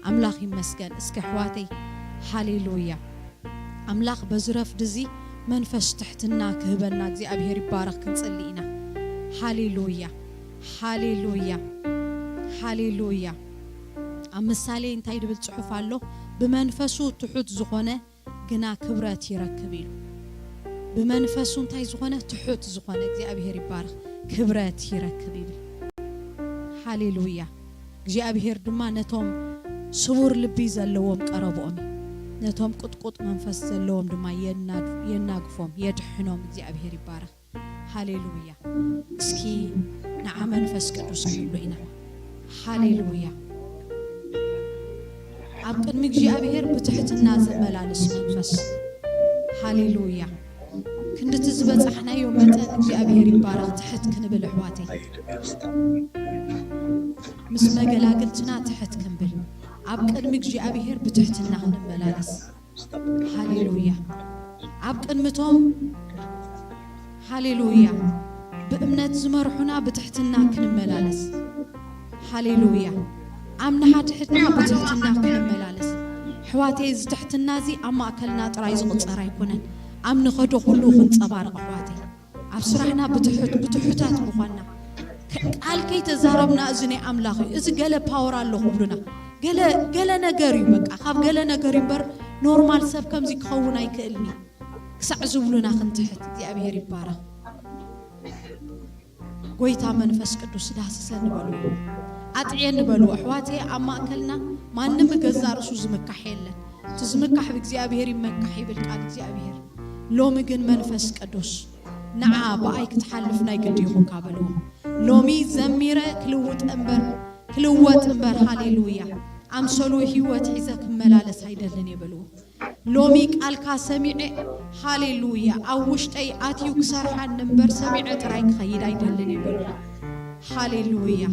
ኣምላኽ ይመስገን። እስከ ኣሕዋተይ፣ ሃሌሉያ። ኣምላኽ በዚ ረፍዲ እዚ መንፈስ ትሕትና ክህበና እግዚኣብሔር ይባረኽ። ክንጽሊ ኢና። ሃሌሉያ፣ ሃሌሉያ፣ ሃሌሉያ። ኣብ ምሳሌ እንታይ ድብል ጽሑፍ ኣሎ? ብመንፈሱ ትሑት ዝኾነ ግና ክብረት ይረክብ ኢሉ። ብመንፈሱ እንታይ ዝኾነ? ትሑት ዝኾነ እግዚኣብሔር ይባረኽ፣ ክብረት ይረክብ ይብል። ሃሌሉያ። እግዚኣብሔር ድማ ነቶም ስቡር ልቢ ዘለዎም ቀረብኦም እዩ። ነቶም ቁጥቁጥ መንፈስ ዘለዎም ድማ የናድ-፣ የናግፎም፣ የድሕኖም። እግዚኣብሔር ይባረኽ። ሃሌሉያ። እስኪ ንዓ መንፈስ ቅዱስ ንብሎ ኢና። ሃሌሉያ። ኣብ ቅድሚ እግዚኣብሔር ብትሕትና ዝመላለስ መንፈስ። ሃሌሉያ። ክንድቲ ዝበጻሕናዮ መጠን እግዚኣብሔር ይባረኽ። ትሕት ክንብል ኣሕዋተይ፣ ምስ መገላግልትና ትሕት ክንብል፣ ኣብ ቅድሚ እግዚኣብሔር ብትሕትና ክንመላለስ። ሃሌሉያ። ኣብ ቅድሚቶም፣ ሃሌሉያ፣ ብእምነት ዝመርሑና ብትሕትና ክንመላለስ። ሃሌሉያ። ኣብ ንሓድሕድና ብትሕትና ክንመላለስ። ኣሕዋተይ፣ እዚ ትሕትና እዚ ኣብ ማእከልና ጥራይ ዝቑጸር ኣይኮነን። ኣብ ንኸዶ ኩሉ ክንጸባርቕ ኣሕዋተይ። ኣብ ስራሕና ብትሑት፣ ብትሑታት ምዃንና። ከ-፣ ቃል ከይተዛረብና እዚ ናይ ኣምላኽ እዩ። እዚ ገለ ፓወር ኣሎ ክብሉና። ገለ፣ ገለ ነገር እዩ በቃ። ካብ ገለ ነገር እዩ እምበር ኖርማል ሰብ ከምዚ ክኸውን ኣይክእልን እዩ። ክሳዕ ዝብሉና ክንትሕት እግዚኣብሔር ይባረኽ። ጎይታ መንፈስ ቅዱስ ዳህስሰኒ በልዎ። ኣጥዕየኒ በልዎ። ኣሕዋተይ ኣብ ማእከልና ማንም ብገዛ ርእሱ ዝምካሕ የለን። እቲ ዝምካሕ ብእግዚኣብሔር ይመካሕ ይብል ቃል እግዚኣብሔር። ሎሚ ግን መንፈስ ቅዱስ ንዓ ብኣይ ክትሓልፍ ናይ ግዲ ይኹንካ በልዎ። ሎሚ ዘሚረ ክልውጥ እምበር፣ ክልወጥ እምበር፣ ሃሌሉያ፣ ኣምሰሉ ህይወት ሒዘ ክመላለስ ኣይደልን እየ በልዎ። ሎሚ ቃልካ ሰሚዐ፣ ሃሌሉያ፣ ኣብ ውሽጠይ ኣትዩ ክሰርሓኒ እምበር ሰሚዐ ጥራይ ክኸይድ ኣይደልን እየ በልዎ። ሃሌሉያ።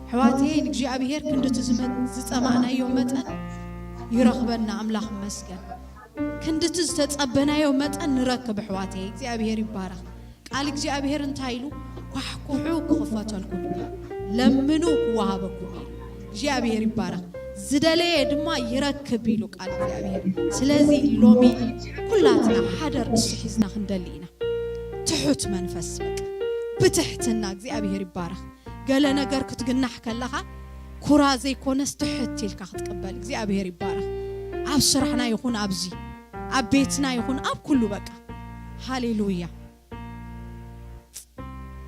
ኣሕዋተይ፣ ንእግዚኣብሔር ክንድቲ ዝመ-፣ ዝጸማእናዮ መጠን ይረኽበና። ኣምላኽ ይመስገን። ክንድቲ ዝተጸበናዮ መጠን ንረክብ ኣሕዋተይ። እግዚኣብሔር ይባረኽ። ቃል እግዚኣብሔር እንታይ ኢሉ? ኳሕኩሑ ክኽፈተልኩም፣ ለምኑ ክወሃበኩም ኢሉ። እግዚኣብሔር ይባረኽ። ዝደለየ ድማ ይረክብ ኢሉ ቃል እግዚኣብሔር። ስለዚ ሎሚ ኩላትና ሓደ ርእሲ ሒዝና ክንደሊ ኢና። ትሑት መንፈስ በቃ ብትሕትና እግዚኣብሔር ይባረኽ። ገለ ነገር ክትግናሕ ከለኻ ኩራ ዘይኮነስ ትሕት ኢልካ ክትቅበል እግዚኣብሔር ይባረኽ። ኣብ ስራሕና ይኹን ኣብዚ፣ ኣብ ቤትና ይኹን ኣብ ኩሉ በቃ። ሃሌሉያ።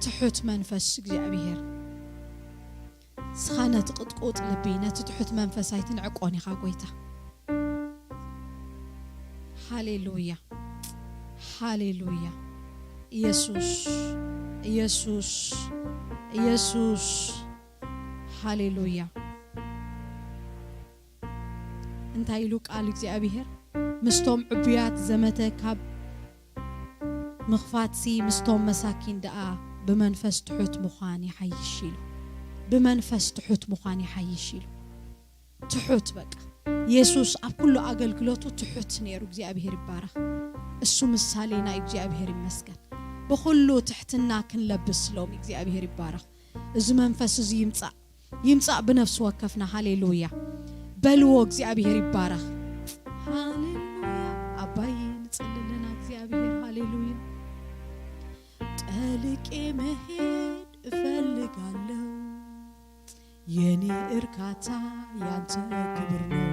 ትሑት መንፈስ እግዚኣብሔር። ንስኻ ነቲ ቅጥቁጥ ልቢ፣ ነቲ ትሑት መንፈስ ኣይትንዕቆን ኢኻ ጎይታ። ሃሌሉያ። ሃሌሉያ። ኢየሱስ፣ ኢየሱስ፣ ኢየሱስ። ሃሌሉያ። እንታይ ኢሉ ቃል እግዚኣብሔር? ምስቶም ዕቡያት ዘመተ ካብ ምኽፋትሲ ምስቶም መሳኪን ደኣ ብመንፈስ ትሑት ምዃን ይሓይሽ ኢሉ። ብመንፈስ ትሑት ምዃን ይሓይሽ ኢሉ። ትሑት በቃ። የሱስ ኣብ ኩሉ ኣገልግሎቱ ትሑት ነይሩ። እግዚኣብሔር ይባረኽ። እሱ ምሳሌና እዩ። እግዚኣብሔር ይመስገን። ብኹሉ ትሕትና ክንለብስ ሎሚ እግዚኣብሔር ይባረኽ። እዚ መንፈስ እዚ ይምጻእ፣ ይምጻእ ብነፍሲ ወከፍና። ሃሌሉያ በልዎ። እግዚኣብሔር ይባረኽ። ሃሌሉያ። ኣባይ ንጽሊ ኣለና እግዚኣብሔር። ሃሌሉያ። ጠልቄ መሄድ እፈልጋለሁ፣ የኔ እርካታ ያንተ ክብር ነው።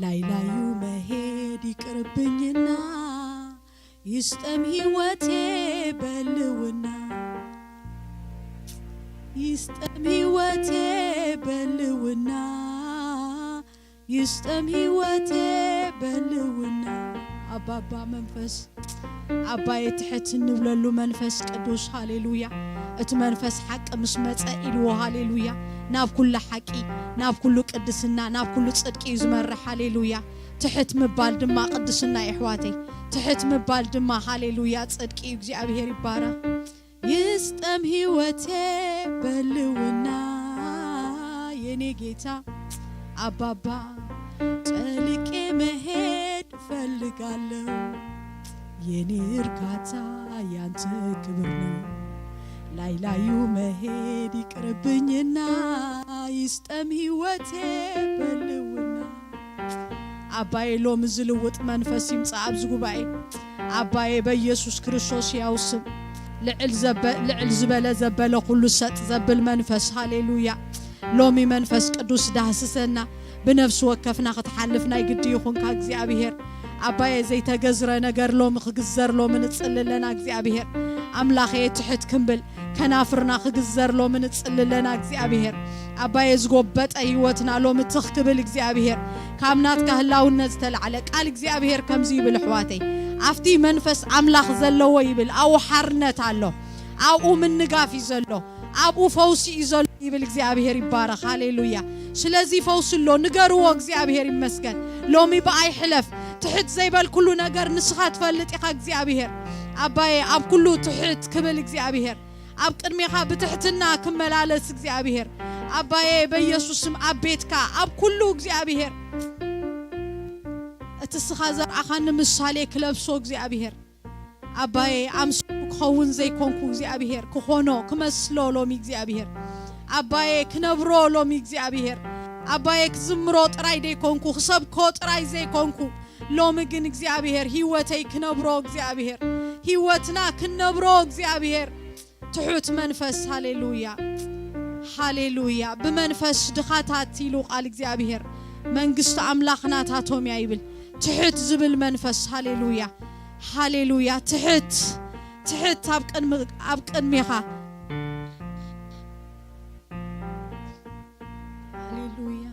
ላይ ላዩ መሄድ ይቅርብኝና ይስጠም ህይወቴ በልውና፣ ይስጠም ህይወቴ በልውና፣ ይስጠም ህይወቴ በልውና። ኣባባ መንፈስ ኣባየ ትሕት እንብለሉ መንፈስ ቅዱስ። ሃሌሉያ። እቲ መንፈስ ሓቂ ምስ መጸ ኢልዎ። ሃሌሉያ። ናብ ኩሉ ሓቂ፣ ናብ ኩሉ ቅድስና፣ ናብ ኩሉ ጽድቂ እዩ ዝመርሕ። ሃሌሉያ። ትሕት ምባል ድማ ቅድስና እዩ ኣሕዋተይ። ትሕት ምባል ድማ ሃሌሉያ ጽድቂ እዩ። እግዚኣብሔር ይባረኽ። ይስጠም ህይወቴ በልውና የኔ ጌታ ኣባባ፣ ጠልቄ መሄድ እፈልጋለሁ። የኔ እርካታ ያንተ ክብር ነው። ላይ ላዩ መሄድ ይቅርብኝና ይስጠም ህይወቴ በልውና። ኣባዬ፣ ሎሚ ዝልውጥ መንፈስ ይምጻእ ኣብዚ ጉባኤ። ኣባዬ፣ በኢየሱስ ክርስቶስ ሕያው ስም፣ ልዕል ዘበ-፣ ልዕል ዝበለ ዘበለ ኩሉ ሰጥ ዘብል መንፈስ፣ ሃሌሉያ። ሎሚ መንፈስ ቅዱስ ዳህስሰና፣ ብነፍሲ ወከፍና ክትሓልፍ ናይ ግዲ ይኹንካ እግዚኣብሔር። ኣባዬ፣ ዘይተገዝረ ነገር ሎሚ ክግዘር ሎሚ ንጽሊ ኣለና እግዚኣብሔር። ኣምላኸ፣ ትሕት ክንብል ከናፍርና ክግዘር ሎሚ ንጽሊ ኣለና እግዚኣብሔር። ኣባዬ፣ ዝጎበጠ ህይወትና ሎሚ ትኽ ክብል እግዚኣብሔር። ካብ ናትካ ህላውነት ዝተላዕለ ቃል እግዚኣብሔር ከምዚ ይብል ኣሕዋተይ፣ ኣብቲ መንፈስ ኣምላኽ ዘለዎ ይብል ኣብኡ ሓርነት ኣሎ፣ ኣብኡ ምንጋፍ እዩ ዘሎ፣ ኣብኡ ፈውሲ እዩ ዘሎ ይብል እግዚኣብሔር ይባረኽ። ሃሌሉያ። ስለዚ ፈውሲ ኣሎ፣ ንገርዎ። እግዚኣብሔር ይመስገን። ሎሚ ብኣይ ሕለፍ፣ ትሕት ዘይበልኩሉ ነገር ንስኻ ትፈልጥ ኢኻ እግዚኣብሔር። ኣባዬ፣ ኣብ ኩሉ ትሕት ክብል እግዚኣብሔር፣ ኣብ ቅድሜኻ ብትሕትና ክመላለስ እግዚኣብሔር። ኣባዬ፣ በኢየሱስ ስም ኣብ ቤትካ ኣብ ኩሉ እግዚኣብሔር፣ እቲ ስኻ ዘርኣኻኒ ምሳሌ ክለብሶ እግዚኣብሔር። ኣባዬ፣ ኣምሳሉ ክኸውን ዘይኮንኩ እግዚኣብሔር፣ ክኾኖ ክመስሎ ሎሚ እግዚኣብሔር። ኣባዬ፣ ክነብሮ ሎሚ እግዚኣብሔር። ኣባዬ፣ ክዝምሮ ጥራይ ዘይኮንኩ፣ ክሰብኮ ጥራይ ዘይኮንኩ፣ ሎሚ ግን እግዚኣብሔር ህይወተይ ክነብሮ እግዚኣብሔር፣ ህይወትና ክነብሮ እግዚኣብሔር። ትሑት መንፈስ፣ ሃሌሉያ፣ ሃሌሉያ። ብመንፈስ ድኻታት ኢሉ ቃል እግዚኣብሔር፣ መንግስቲ ኣምላኽ ናታቶም እያ ይብል። ትሕት ዝብል መንፈስ፣ ሃሌሉያ፣ ሃሌሉያ። ትሕት፣ ትሕት ኣብ ቅድሚ-፣ ኣብ ቅድሜኻ። ሃሌሉያ።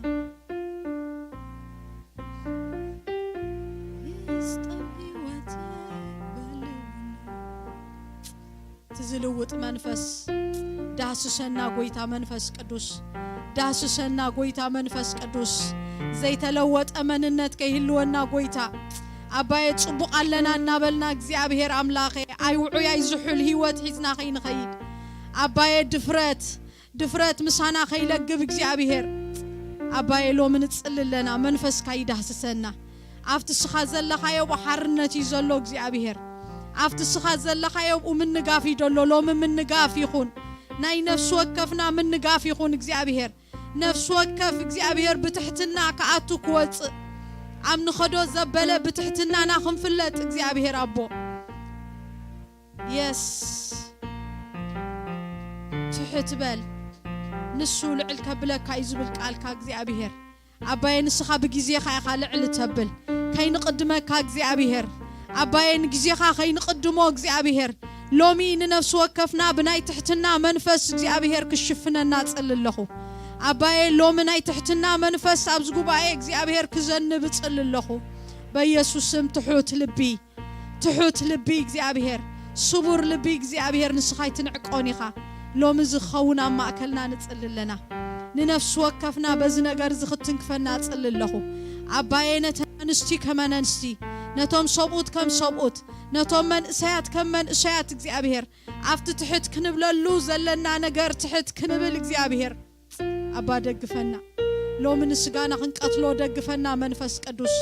ይስጠም ህይወት በልውና። እቲ ዝልውጥ መንፈስ ዳህስሰና ጎይታ መንፈስ ቅዱስ፣ ዳህስሰና ጎይታ መንፈስ ቅዱስ። ዘይተለወጠ መንነት ከይህልወና ጎይታ። ኣባዬ፣ ጽቡቕ ኣለና እናበልና እግዚኣብሔር ኣምላኸ፣ ኣይውዑይ ኣይዝሑል ህይወት ሒዝና ከይንኸይድ ኣባዬ፣ ድፍረት ድፍረት ምሳና ከይለግብ እግዚኣብሔር። ኣባዬ፣ ሎሚ ንጽሊ ኣለና፣ መንፈስካ ይዳህስሰና። ኣብቲ ስኻ ዘለኻዮ ብሓርነት እዩ ዘሎ እግዚኣብሔር። ኣብቲ ስኻ ዘለኻዮ ብኡ ምንጋፍ እዩ ዘሎ። ሎሚ ምንጋፍ ይኹን፣ ናይ ነፍሲ ወከፍና ምንጋፍ ይኹን እግዚኣብሔር። ነፍሲ ወከፍ እግዚኣብሔር ብትሕትና ክኣቱ ክወጽእ፣ ኣብ ንኸዶ ዘበለ ብትሕትናና ክንፍለጥ እግዚኣብሔር ኣቦ። የስ፣ ትሕት በል፣ ንሱ ልዕል ከብለካ እዩ ዝብል ቃልካ እግዚኣብሔር። ኣባዬ፣ ንስኻ ብግዜኻ ኢኻ ልዕል ተብል። ከይንቕድመካ እግዚኣብሔር፣ ኣባዬ፣ ንግዜኻ ከይንቕድሞ እግዚኣብሔር፣ ሎሚ ንነፍሲ ወከፍና ብናይ ትሕትና መንፈስ እግዚኣብሔር ክሽፍነና እጽሊ ኣለኹ። ኣባዬ፣ ሎሚ ናይ ትሕትና መንፈስ ኣብዚ ጉባኤ እግዚኣብሔር ክዘንብ እጽሊ ኣለኹ። በኢየሱስ ስም ትሑት ልቢ ትሑት ልቢ እግዚኣብሔር፣ ስቡር ልቢ እግዚኣብሔር ንስኻ ኣይትንዕቆን ኢኻ። ሎሚ ዝኸውን ኣብ ማእከልና ንጽሊ ኣለና። ንነፍሲ ወከፍና በዚ ነገር እዚ ክትትንክፈና እጽሊ ኣለኹ። ኣባዬ፣ ነተን ኣንስቲ ከም ኣንስቲ፣ ነቶም ሰብኡት ከም ሰብኡት፣ ነቶም መንእሰያት ከም መንእሰያት እግዚኣብሔር፣ ኣብቲ ትሕት ክንብለሉ ዘለና ነገር ትሕት ክንብል እግዚኣብሔር ኣባ ደግፈና። ሎሚ ንስጋና ክንቀትሎ ደግፈና መንፈስ ቅዱስ።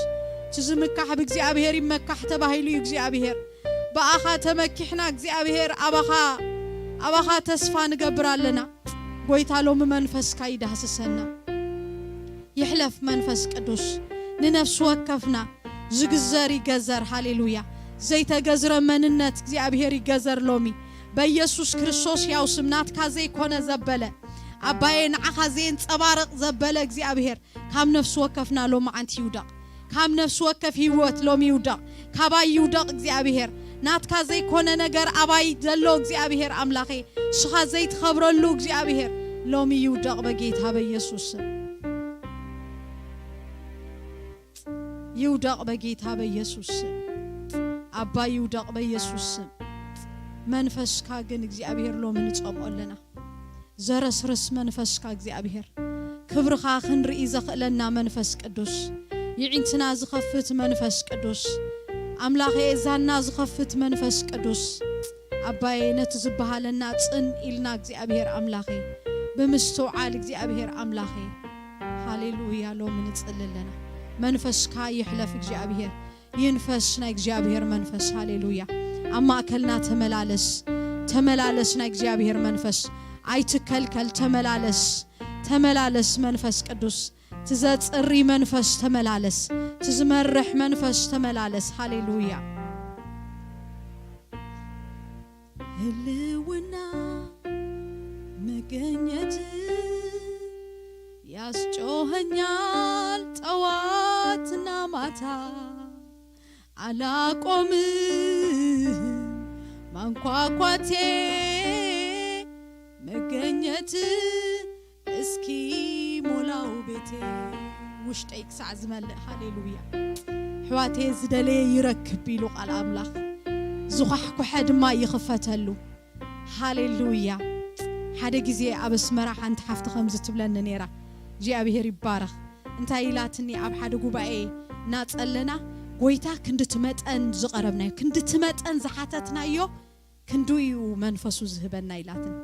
እቲ ዝምካሕ ብእግዚኣብሔር ይመካሕ ተባሂሉ እዩ እግዚኣብሔር። ብኣኻ ተመኪሕና እግዚኣብሔር ኣባኻ፣ ኣባኻ ተስፋ ንገብር ኣለና። ጎይታ ሎሚ መንፈስካ ይዳህስሰና። ይሕለፍ መንፈስ ቅዱስ ንነፍሲ ወከፍና። ዝግዘር ይገዘር። ሃሌሉያ። ዘይተገዝረ መንነት እግዚኣብሔር ይገዘር ሎሚ በኢየሱስ ክርስቶስ ያው ስም ናትካ ዘይኮነ ዘበለ ኣባዬ ንዓኻ ዘየንጸባርቕ ዘበለ እግዚኣብሔር ካብ ነፍሲ ወከፍና ሎሚ ዓንቲ ይውደቕ። ካብ ነፍሲ ወከፍ ህይወት ሎሚ ይውደቕ። ካባይ ይውደቕ እግዚኣብሔር። ናትካ ዘይኮነ ነገር ኣባይ ዘሎ እግዚኣብሔር ኣምላኸይ ስኻ ዘይትኸብረሉ እግዚኣብሔር ሎሚ ይውደቕ በጌታ በኢየሱስ ስም። ይውደቕ በጌታ በኢየሱስ ስም። ኣባ ይውደቕ በኢየሱስ ስም። መንፈስካ ግን እግዚኣብሔር ሎሚ ንጸምኦ ኣለና። ዘረስርስ መንፈስካ እግዚኣብሔር። ክብርኻ ክንርኢ ዘኽእለና መንፈስ ቅዱስ። ይዒንትና ዝኸፍት መንፈስ ቅዱስ። ኣምላኸ እዛና ዝኸፍት መንፈስ ቅዱስ። ኣባየ ነቲ ዝበሃለና ጽን ኢልና እግዚኣብሔር ኣምላኸ ብምስትውዓል እግዚኣብሔር ኣምላኸ ሃሌሉያ ሎሚ ንጽሊ ኣለና። መንፈስካ ይሕለፍ እግዚኣብሔር ይንፈስ ናይ እግዚኣብሔር መንፈስ ሃሌሉያ ኣብ ማእከልና ተመላለስ ተመላለስ ናይ እግዚኣብሔር መንፈስ ኣይትከልከል ተመላለስ ተመላለስ መንፈስ ቅዱስ፣ ትዘጽሪ መንፈስ ተመላለስ፣ ትዝመርሕ መንፈስ ተመላለስ። ሃሌሉያ። ህልውና መገኘት ያስጮኸኛል ጠዋትና ማታ፣ አላቆምም ማንኳኳቴ፣ መገኘት እስኪ ሞላው ቤቴ፣ ውሽጠይ ክሳዕ ዝመልእ። ሃሌሉያ። ኣሕዋቴ፣ ዝደለየ ይረክብ ኢሉ ቃል ኣምላኽ፣ ዝኳሕኩሐ ድማ ይኽፈተሉ። ሃሌሉያ። ሓደ ግዜ ኣብ ኣስመራ ሓንቲ ሓፍቲ ከምዚ ትብለኒ ነይራ። እግዚኣብሔር ይባረኽ። እንታይ ኢላትኒ፣ ኣብ ሓደ ጉባኤ እናጸለና፣ ጎይታ ክንድቲ መጠን ዝቐረብናዮ፣ ክንድቲ መጠን ዝሓተትናዮ፣ ክንዱ እዩ መንፈሱ ዝህበና ኢላትኒ።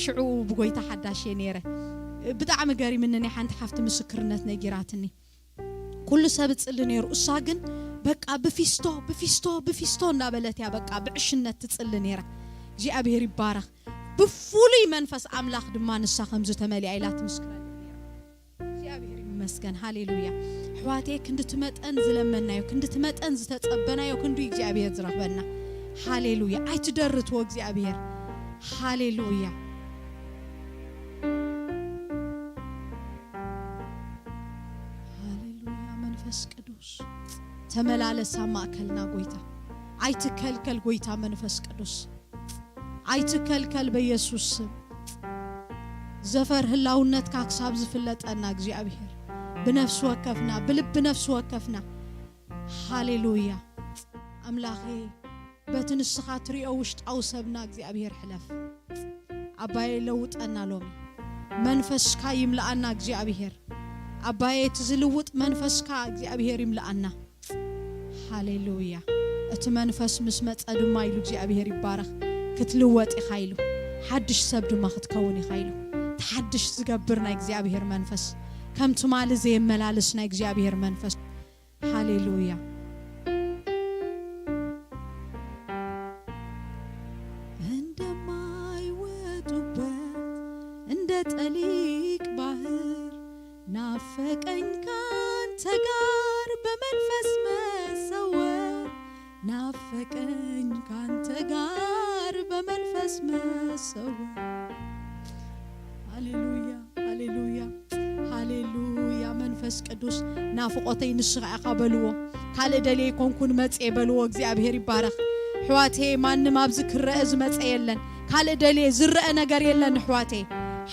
ሽዑ ብጎይታ ሓዳሽ እየ ነይረ። ብጣዕሚ ገሪምኒ፣ ናይ ሓንቲ ሓፍቲ ምስክርነት ነጊራትኒ። ኩሉ ሰብ እጽሊ ነይሩ፣ እሳ ግን በቃ ብፊስቶ፣ ብፊስቶ፣ ብፊስቶ እናበለት እያ በቃ ብዕሽነት ትጽሊ ነይራ። እግዚኣብሔር ይባረኽ። ብፍሉይ መንፈስ ኣምላኽ ድማ ንሳ ከምዚ ተመሊኣ ኢላ ትምስክረኒ ነይራ። እግዚኣብሔር ይመስገን። ሃሌሉያ። ኣሕዋቴ፣ ክንድቲ መጠን ዝለመናዮ፣ ክንድቲ መጠን ዝተጸበናዮ ክንዱ እግዚኣብሔር ዝረኽበና። ሃሌሉያ። ኣይትደርትዎ እግዚኣብሔር። ሃሌሉያ። ሃሌሉያ። መንፈስ ቅዱስ ተመላለስ ኣብ ማእከልና ጎይታ። ኣይትከልከል ጎይታ መንፈስ ቅዱስ። ኣይትከልከል በኢየሱስ ስም። ዘፈር ህላውነትካ ክሳብ ዝፍለጠና እግዚኣብሔር፣ ብነፍሲ ወከፍና፣ ብልቢ ነፍሲ ወከፍና። ሃሌሉያ። ኣምላኸ፣ በቲ ንስኻ ትሪኦ ውሽጣዊ ሰብና እግዚኣብሔር ሕለፍ። ኣባየ፣ ለውጠና ሎሚ። መንፈስካ ይምልኣና እግዚኣብሔር። ኣባየ፣ እቲ ዝልውጥ መንፈስካ እግዚኣብሔር ይምልኣና። ሃሌሉያ። እቲ መንፈስ ምስ መጸ ድማ ኢሉ እግዚኣብሔር ይባረኽ። ክትልወጥ ኢኻ ኢሉ። ሓድሽ ሰብ ድማ ክትከውን ኢኻ ኢሉ። እቲ ሓድሽ ዝገብር ናይ እግዚኣብሔር መንፈስ፣ ከም ትማሊ ዘየመላልስ ናይ እግዚኣብሔር መንፈስ። ሃሌሉያ። እንደማይወጡበት እንደ ጠሊቅ ባህር ናፈቀኝ ካንተ ጋር በመንፈስ መሰወር፣ ናፈቀኝ ካንተ ጋር በመንፈስ መሰወር። ሃሌሉያ፣ ሃሌሉያ፣ ሃሌሉያ። መንፈስ ቅዱስ፣ ናፍቆተይ ንስኻ ኢኻ በልዎ። ካልእ ደልየ ኣይኮንኩን መጽየ በልዎ። እግዚኣብሔር ይባረኽ። ኣሕዋተየ፣ ማንም ኣብዚ ክረአ ዝመጸ የለን። ካልእ ደልየ ዝረአ ነገር የለን ኣሕዋተየ።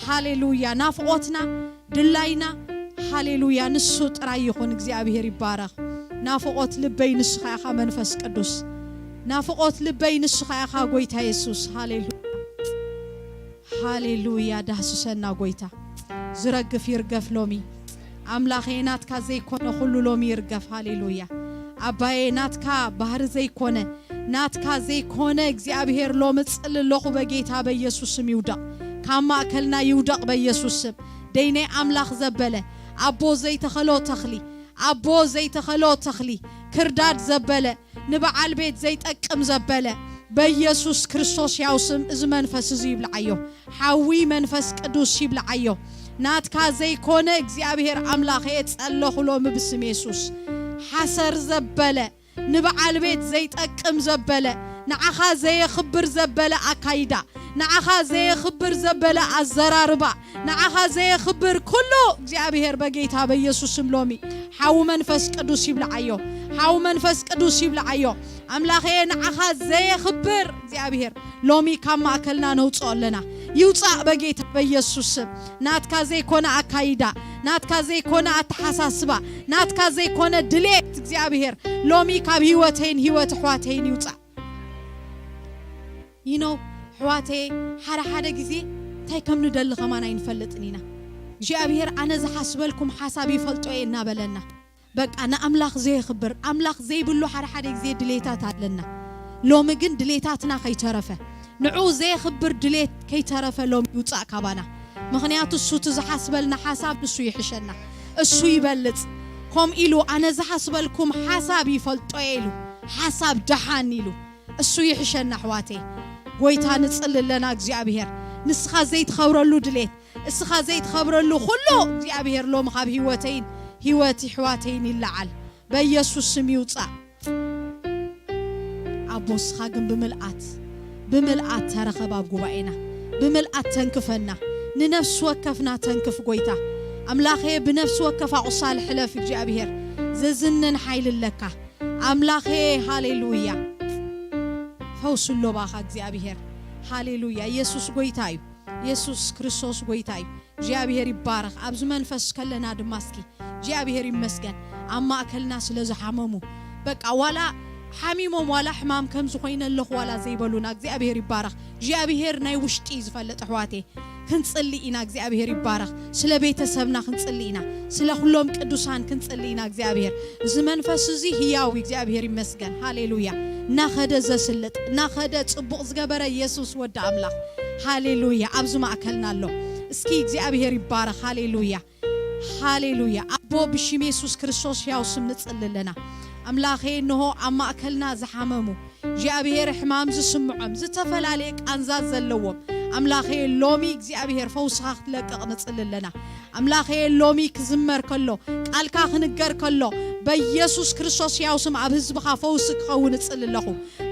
ሃሌሉያ። ናፍቆትና፣ ድላይና፣ ሃሌሉያ፣ ንሱ ጥራይ ይኹን። እግዚኣብሔር ይባረኽ። ናፍቆት ልበይ ንስኻ ኢኻ መንፈስ ቅዱስ። ናፍቆት ልበይ ንስኻ ኢኻ ጎይታ የሱስ። ሃሌሉያ። ሃሌሉያ። ዳህስሰና ጎይታ። ዝረግፍ ይርገፍ ሎሚ። ኣምላኸ፣ ናትካ ዘይኮነ ኩሉ ሎሚ ይርገፍ። ሃሌሉያ። ኣባየ፣ ናትካ ባህሪ ዘይኮነ፣ ናትካ ዘይኮነ እግዚኣብሔር ሎሚ ጽል ኣለኹ በጌታ በኢየሱስ ስም ይውደቕ። ካብ ማእከልና ይውደቕ በኢየሱስ ስም። ደይነይ ኣምላኽ ዘበለ፣ ኣቦ ዘይተኸሎ ተኽሊ፣ ኣቦ ዘይተኸሎ ተኽሊ፣ ክርዳድ ዘበለ፣ ንበዓል ቤት ዘይጠቅም ዘበለ፣ በኢየሱስ ክርስቶስ ያው ስም እዚ መንፈስ እዚ ይብልዓዮ። ሓዊ መንፈስ ቅዱስ ይብልዓዮ። ናትካ ዘይኮነ እግዚኣብሔር ኣምላኸ ጸለኹ ሎሚ ብስም የሱስ። ሓሰር ዘበለ፣ ንበዓል ቤት ዘይጠቅም ዘበለ፣ ንዓኻ ዘየኽብር ዘበለ ኣካይዳ፣ ንዓኻ ዘየኽብር ዘበለ ኣዘራርባ፣ ንዓኻ ዘየኽብር ኩሉ እግዚኣብሔር በጌታ በኢየሱስ ስም ሎሚ ሓዊ መንፈስ ቅዱስ ይብልዓዮ። ሓዊ መንፈስ ቅዱስ ይብልዓዮ። ኣምላኸየ፣ ንዓኻ ዘየኽብር እግዚኣብሔር ሎሚ ካብ ማእከልና ነውፅኦ ኣለና። ይውፃእ በጌታ በኢየሱስ ስም። ናትካ ዘይኮነ ኣካይዳ፣ ናትካ ዘይኮነ ኣተሓሳስባ፣ ናትካ ዘይኮነ ድሌት እግዚኣብሔር ሎሚ ካብ ህይወተይን ህይወት ኣሕዋተይን ይውፃእ። ይኖ ኣሕዋተየ፣ ሓደ ሓደ ግዜ እንታይ ከም ንደሊ ከማን ኣይንፈልጥን ኢና። እግዚኣብሔር ኣነ ዝሓስበልኩም ሓሳብ ይፈልጦ እየ እናበለና፣ በቃ ንኣምላኽ ዘየኽብር፣ ኣምላኽ ዘይብሉ ሓደ ሓደ ግዜ ድሌታት ኣለና። ሎሚ ግን ድሌታትና ከይተረፈ፣ ንዕኡ ዘየኽብር ድሌት ከይተረፈ ሎሚ ይውጻእ ካባና። ምኽንያቱ እሱ እቲ ዝሓስበልና ሓሳብ ንሱ ይሕሸና፣ እሱ ይበልጽ። ከምኡ ኢሉ ኣነ ዝሓስበልኩም ሓሳብ ይፈልጦ እየ ኢሉ፣ ሓሳብ ደሓን ኢሉ እሱ ይሕሸና ኣሕዋተይ። ጎይታ ንጽሊ ኣለና እግዚኣብሔር፣ ንስኻ ዘይትኸብረሉ ድሌት፣ እስኻ ዘይትኸብረሉ ኩሉ እግዚኣብሔር ሎሚ ካብ ህይወተይን ህይወት ይሕዋተይን ይለዓል። በኢየሱስ ስም ይውጻእ። ኣቦ እስኻ ግን ብምልኣት፣ ብምልኣት ተረኸብ ኣብ ጉባኤና፣ ብምልኣት ተንክፈና፣ ንነፍሲ ወከፍና ተንክፍ ጎይታ። ኣምላኸ ብነፍሲ ወከፍ ኣቑሳል ሕለፍ እግዚኣብሔር፣ ዝዝንን ሓይሊ ኣለካ። ኣምላኸ ሃሌሉያ። ፈውስ ኣሎ ባኻ እግዚኣብሔር። ሃሌሉያ። ኢየሱስ ጎይታ እዩ። ኢየሱስ ክርስቶስ ጎይታ እዩ። እግዚኣብሔር ይባረኽ። ኣብዚ መንፈስ ከለና ድማ እስኪ እግዚኣብሔር ይመስገን ኣብ ማእከልና ስለ ዝሓመሙ፣ በቃ ዋላ ሓሚሞም ዋላ ሕማም ከም ዝኾይነ ኣለኹ ዋላ ዘይበሉና እግዚኣብሔር ይባረኽ። እግዚኣብሔር ናይ ውሽጢ እዩ ዝፈልጥ ኣሕዋቴ። ክንጽሊ ኢና እግዚኣብሔር ይባረኽ። ስለ ቤተሰብና ክንጽሊ ኢና። ስለ ኩሎም ቅዱሳን ክንጽሊ ኢና እግዚኣብሔር። እዚ መንፈስ እዚ ህያው እዩ እግዚኣብሔር ይመስገን። ሃሌሉያ። እናኸደ ዘስልጥ እናኸደ ጽቡቕ ዝገበረ ኢየሱስ ወዲ ኣምላኽ። ሃሌሉያ። ኣብዚ ማእከልና ኣሎ። እስኪ እግዚኣብሔር ይባረኽ። ሃሌሉያ። ሃሌሉያ። ኣቦ ብሽም የሱስ ክርስቶስ ሕያው ስም ንጽሊ ኣለና። ኣምላኸ እንሆ ኣብ ማእከልና ዝሓመሙ እግዚኣብሔር ሕማም ዝስምዖም ዝተፈላለየ ቃንዛት ዘለዎም ኣምላኸ ሎሚ እግዚኣብሔር ፈውስኻ ክትለቅቕ ንጽሊ ኣለና። ኣምላኸ ሎሚ ክዝመር ከሎ ቃልካ ክንገር ከሎ በኢየሱስ ክርስቶስ ሕያው ስም ኣብ ህዝብኻ ፈውሲ ክኸውን እጽሊ ኣለኹ።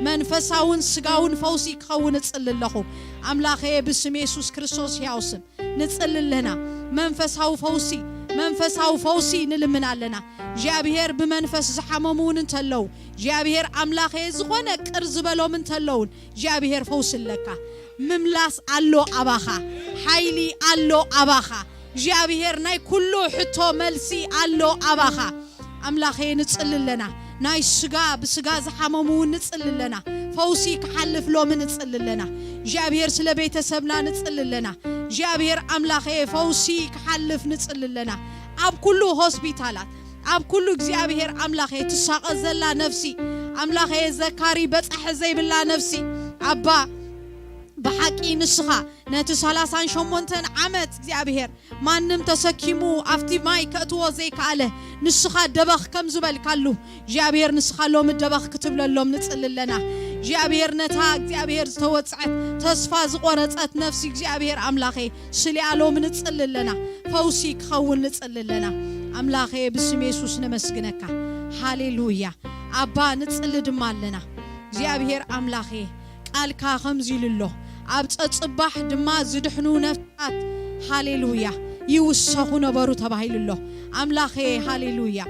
መንፈሳውን ስጋውን ፈውሲ ክኸውን እጽሊ ኣለኹ። ኣምላኸ ብስም የሱስ ክርስቶስ ሕያው ስም ንጽሊ ኣለና። መንፈሳዊ ፈውሲ መንፈሳዊ ፈውሲ ንልምን ኣለና። እግዚኣብሔር ብመንፈስ ዝሓመሙ እውን እንተለዉ እግዚኣብሔር ኣምላኸ ዝኾነ ቅር ዝበሎም እንተለውን እግዚኣብሔር ፈውሲ ኣለካ። ምምላስ ኣሎ ኣባኻ። ሓይሊ ኣሎ ኣባኻ። እግዚኣብሔር ናይ ኩሉ ሕቶ መልሲ ኣሎ ኣባኻ። ኣምላኸ ንጽሊ ኣለና። ናይ ስጋ ብስጋ ዝሓመሙ እውን ንጽሊ ኣለና። ፈውሲ ክሓልፍ ሎሚ ንጽሊ ኣለና። እግዚኣብሔር ስለ ቤተሰብና ንጽሊ ኣለና። እግዚኣብሔር ኣምላኸ ፈውሲ ክሓልፍ ንጽሊ ኣለና። ኣብ ኩሉ ሆስፒታላት ኣብ ኩሉ እግዚኣብሔር ኣምላኸ ትሳቐ ዘላ ነፍሲ ኣምላኸ ዘካሪ በጻሒ ዘይብላ ነፍሲ ኣባ ብሓቂ ንስኻ ነቲ ሰላሳን ሸሞንተን ዓመት እግዚኣብሔር ማንም ተሰኪሙ ኣብቲ ማይ ከእትዎ ዘይከኣለ ንስኻ ደበኽ ከም ዝበልካሉ እግዚኣብሔር ንስኻ ሎሚ ደበኽ ክትብለሎም ንጽሊ ኣለና። እግዚኣብሔር ነታ እግዚኣብሔር ዝተወጽዐት ተስፋ ዝቆረጸት ነፍሲ እግዚኣብሔር ኣምላኸ ስሊኣ ሎሚ ንጽሊ ኣለና። ፈውሲ ክኸውን ንጽሊ ኣለና። ኣምላኸ ብስም የሱስ ነመስግነካ። ሃሌሉያ። ኣባ ንጽሊ ድማ ኣለና። እግዚኣብሔር ኣምላኸ ቃልካ ከምዚ ኢሉ ኣሎ፣ ኣብ ጸጽባሕ ድማ ዝድሕኑ ነፍሳት ሃሌሉያ ይውሰኹ ነበሩ ተባሂሉ ኣሎ። ኣምላኸ ሃሌሉያ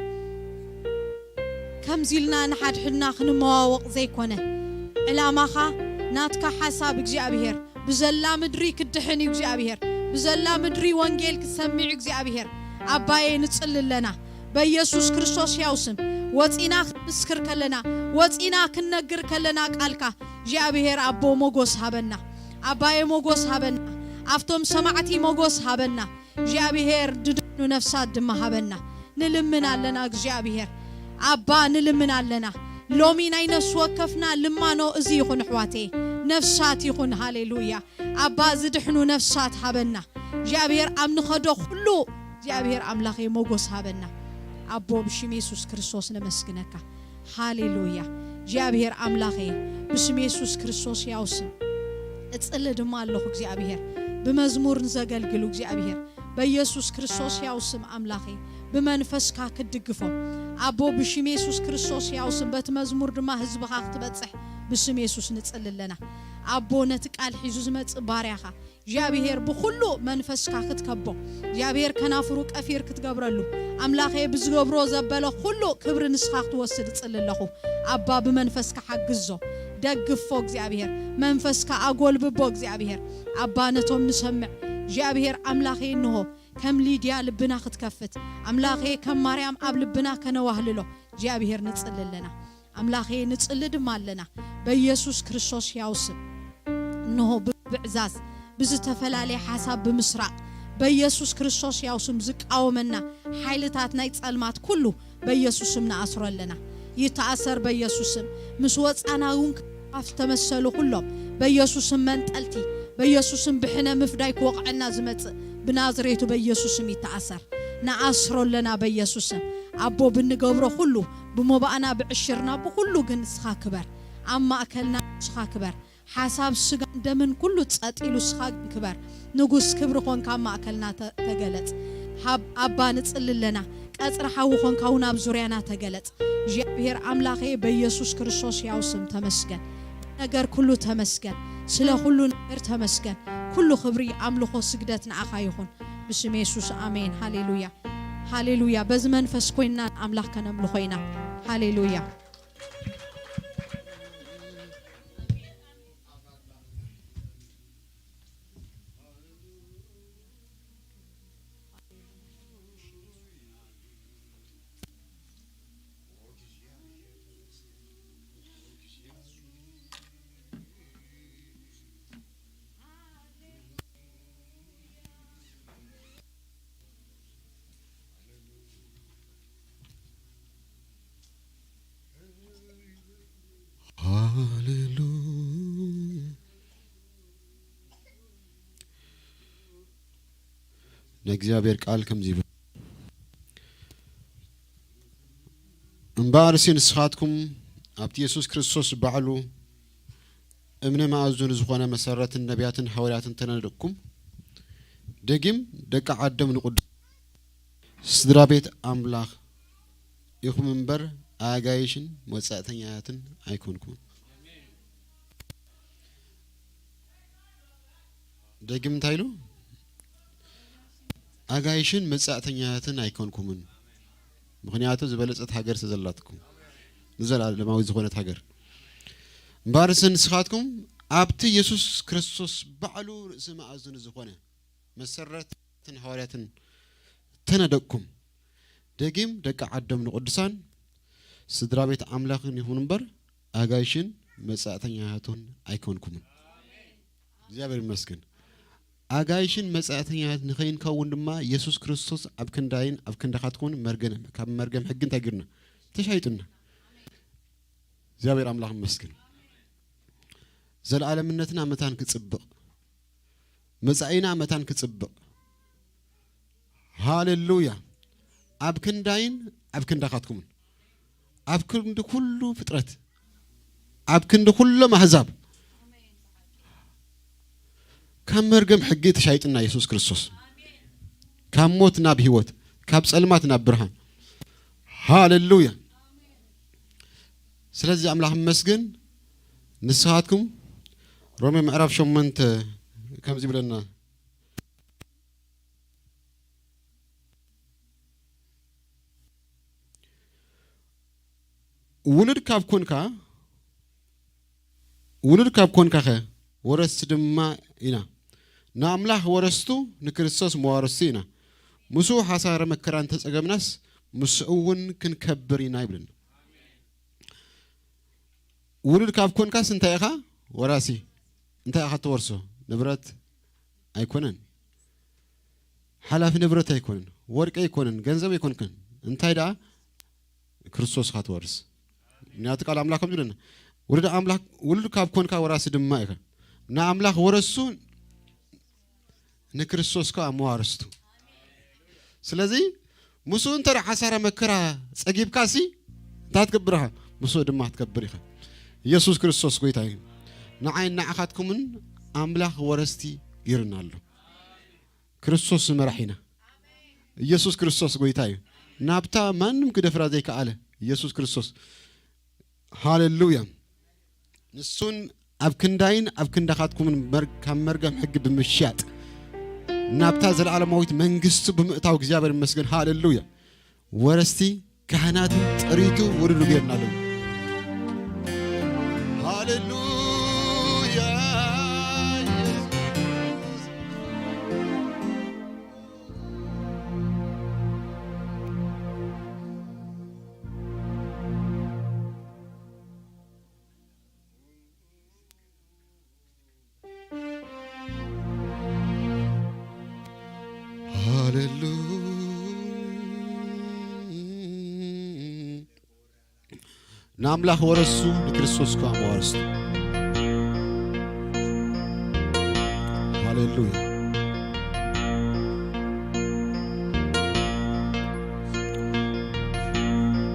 ከምዚ ኢልና ንሓድሕድና ክንመዋወቕ ዘይኮነ ዕላማኻ ናትካ ሓሳብ እግዚኣብሔር ብዘላ ምድሪ ክድሕን እዩ እግዚኣብሔር ብዘላ ምድሪ ወንጌል ክሰምዕ እዩ እግዚኣብሔር። ኣባየ ንጽሊ ኣለና በኢየሱስ ክርስቶስ ሕያው ስም ወጺና ክንምስክር ከለና ወጺና ክንነግር ከለና ቃልካ እግዚኣብሔር ኣቦ ሞጎስ ሃበና። ኣባየ ሞጎስ ሃበና። ኣብቶም ሰማዕቲ ሞጎስ ሃበና። እግዚኣብሔር ድድሕኑ ነፍሳት ድማ ሃበና። ንልምን ኣለና እግዚኣብሔር ኣባ ንልምን ኣለና። ሎሚ ናይ ነፍሲ ወከፍና ልማኖ እዚ ይኹን ኣሕዋተየ ነፍሳት ይኹን። ሃሌሉያ። ኣባ ዝድሕኑ ነፍሳት ሃበና እግዚኣብሔር ኣብ ንኸዶ ኩሉ እግዚኣብሔር ኣምላኸ ሞጎስ ሃበና። ኣቦ ብሽም የሱስ ክርስቶስ ነመስግነካ። ሃሌሉያ። እግዚኣብሔር ኣምላኸ ብስም የሱስ ክርስቶስ ያው ስም እጽሊ ድማ ኣለኹ እግዚኣብሔር ብመዝሙር ንዘገልግሉ እግዚኣብሔር በኢየሱስ ክርስቶስ ያው ስም ኣምላኸ ብመንፈስካ ክትድግፎም ኣቦ ብሽም የሱስ ክርስቶስ ያው ስም በቲ መዝሙር ድማ ህዝብኻ ክትበጽሕ ብስም የሱስ ንጽሊ ኣለና። ኣቦ ነቲ ቃል ሒዙ ዝመጽእ ባርያኻ እግዚኣብሔር ብኹሉ መንፈስካ ክትከቦ እግዚኣብሔር ከናፍሩ ቀፊር ክትገብረሉ ኣምላኸ ብዝገብሮ ዘበለ ኩሉ ክብሪ ንስኻ ክትወስድ እጽሊ ኣለኹ። ኣባ ብመንፈስካ ሓግዞ ደግፎ እግዚኣብሔር መንፈስካ ኣጎልብቦ እግዚኣብሔር ኣባ ነቶም ንሰምዕ እግዚኣብሔር ኣምላኸ እንሆ ከም ሊድያ ልብና ክትከፍት ኣምላኸ ከም ማርያም ኣብ ልብና ከነዋህልሎ እግዚኣብሔር ንጽሊ ኣለና። ኣምላኸ ንጽሊ ድማ ኣለና በኢየሱስ ክርስቶስ ያው ስም። እንሆ ብብዕዛዝ ብዝተፈላለየ ሓሳብ ብምስራቕ በኢየሱስ ክርስቶስ ያው ስም ዝቃወመና ሓይልታት ናይ ጸልማት ኩሉ በኢየሱስ ስም ንኣስሮ ኣለና። ይተኣሰር በኢየሱስ ስም። ምስ ወጻና እውን ካብ ዝተመሰሉ ኩሎም በኢየሱስ ስም መንጠልቲ በኢየሱስ ስም ብሕነ ምፍዳይ ክወቕዐና ዝመጽእ ብናዝሬቱ በኢየሱስ ስም ይተኣሰር። ንኣስሮ ኣለና በኢየሱስ ስም። ኣቦ ብንገብሮ ኩሉ ብሞባእና ብዕሽርና ብኩሉ ግን ንስኻ ክበር። ኣብ ማእከልና ንስኻ ክበር። ሓሳብ ስጋን ደምን ኩሉ ጸጥ ኢሉ፣ እስኻ ግን ክበር። ንጉስ ክብሪ ኾንካ ኣብ ማእከልና ተ-፣ ተገለጽ። ሃብ-፣ ኣባ ንጽሊ ኣለና። ቀጽሪ ሓዊ ኾንካ እውን ኣብ ዙርያና ተገለጽ። እግዚኣብሔር ኣምላኸ በኢየሱስ ክርስቶስ ያው ስም ተመስገን። ነገር ኩሉ ተመስገን። ስለ ኩሉ ነገር ተመስገን። ኩሉ ክብሪ፣ ኣምልኾ፣ ስግደት ንዓኻ ይኹን። ብስም የሱስ ኣሜን። ሃሌሉያ። ሃሌሉያ። በዚ መንፈስ ኮይንና ንኣምላኽ ከነምልኾ ኢና። ሃሌሉያ። ሃሌሉያ። ናይ እግዚኣብሔር ቃል ከምዚ ይብል፣ እምበኣርሲ ንስኻትኩም ኣብቲ የሱስ ክርስቶስ ባዕሉ እምነ መኣዝኑ ዝኾነ መሰረትን ነቢያትን ሃዋርያትን ተነደቅኩም፣ ደጊም ደቂ ዓዶም ንቅዱስ ስድራ ቤት ኣምላኽ ኢኹም እምበር፣ ኣጋይሽን መጻእተኛታትን ኣይኮንኩምን። ደጊም እንታይ ኢሉ? ኣጋይሽን መጻእተኛታትን ኣይኮንኩምን። ምኽንያቱ ዝበለጸት ሃገር ስለ ዘላትኩም፣ ንዘላለማዊ ዝኾነት ሃገር። እምበኣርስ ንስኻትኩም ኣብቲ የሱስ ክርስቶስ ባዕሉ ርእሲ መኣዝኑ ዝኾነ መሰረትን ሃዋርያትን ተነደቅኩም፣ ደጊም ደቂ ዓዶም ንቅዱሳን ስድራ ቤት ኣምላኽን ይኹኑ እምበር፣ ኣጋይሽን መጻእተኛታቱን ኣይኮንኩምን። እግዚኣብሔር ይመስገን። ኣጋይሽን መጻእተኛታት ንኸይንከውን ድማ የሱስ ክርስቶስ ኣብ ክንዳይን ኣብ ክንዳኻትኩምን መርገም፣ ካብ መርገም ሕጊ እንታይ ጌርና? ተሻይጡና። እግዚኣብሔር ኣምላኽ ይመስገን። ዘለዓለምነትና መታን ክጽብቕ፣ መጻኢና መታን ክጽብቕ። ሃሌሉያ። ኣብ ክንዳይን ኣብ ክንዳኻትኩምን፣ ኣብ ክንዲ ኩሉ ፍጥረት፣ ኣብ ክንዲ ኩሎም ኣህዛብ፣ ካብ መርገም ሕጊ ተሻይጥና የሱስ ክርስቶስ። ካብ ሞት ናብ ህይወት፣ ካብ ጸልማት ናብ ብርሃን። ሃሌሉያ። ስለዚ ኣምላኽ ይመስገን። ንስኻትኩም ሮሜ ምዕራፍ ሸሞንተ ከምዚ ይብለና፣ ውሉድ ካብ ኮንካ፣ ውሉድ ካብ ኮንካኸ ወረስቲ ድማ ኢና። ንኣምላኽ ወረስቱ፣ ንክርስቶስ መዋርስቱ ኢና። ምስኡ ሓሳረ መከራ እንተጸገምናስ፣ ምስኡ እውን ክንከብር ኢና ይብለና። ውሉድ ካብ ኮንካስ እንታይ ኢኻ? ወራሲ። እንታይ ኢኻ ትወርሶ? ንብረት ኣይኮነን። ሓላፊ ንብረት ኣይኮነን። ወርቂ ኣይኮነን። ገንዘብ ኣይኮንክን። እንታይ ደኣ? ክርስቶስ ኢኻ ትወርስ። ምክንያቱ ቃል ኣምላኽ ከምዚ ይብለና፣ ውሉድ ኣምላኽ፣ ውሉድ ካብ ኮንካ ወራሲ ድማ ኢኻ። ንኣምላኽ ወረሱ፣ ንክርስቶስ ከኣ መዋርስቱ። ስለዚ ምስኡ እንተ ሓሳረ መከራ ጸጊብካሲ እንታይ ትገብር ኢኻ? ምስኡ ድማ ትከብር ኢኻ። ኢየሱስ ክርስቶስ ጎይታ እዩ። ንዓይን ንዓኻትኩምን ኣምላኽ ወረስቲ ገይሩና ኣሎ። ክርስቶስ ንመራሒና። ኢየሱስ ክርስቶስ ጎይታ እዩ። ናብታ ማንም ክደፍራ ዘይከኣለ ኢየሱስ ክርስቶስ። ሃሌሉያ። ንሱን ኣብ ክንዳይን ኣብ ክንዳኻትኩምን መር-፣ ካብ መርገም ሕጊ ብምሽያጥ ናብታ ዘለዓለማዊት መንግስቱ ብምእታው እግዚኣብሔር ይመስገን። ሃሌሉያ። ወረስቲ ካህናትን ጥሪቱ ውሉዱ ጌርና ኣለዉ። ሃሌሉያ። ሃሌሉያ። ንኣምላኽ ወረሱ፣ ንክርስቶስ ከኣ መዋርስቱ። ሃሌሉያ።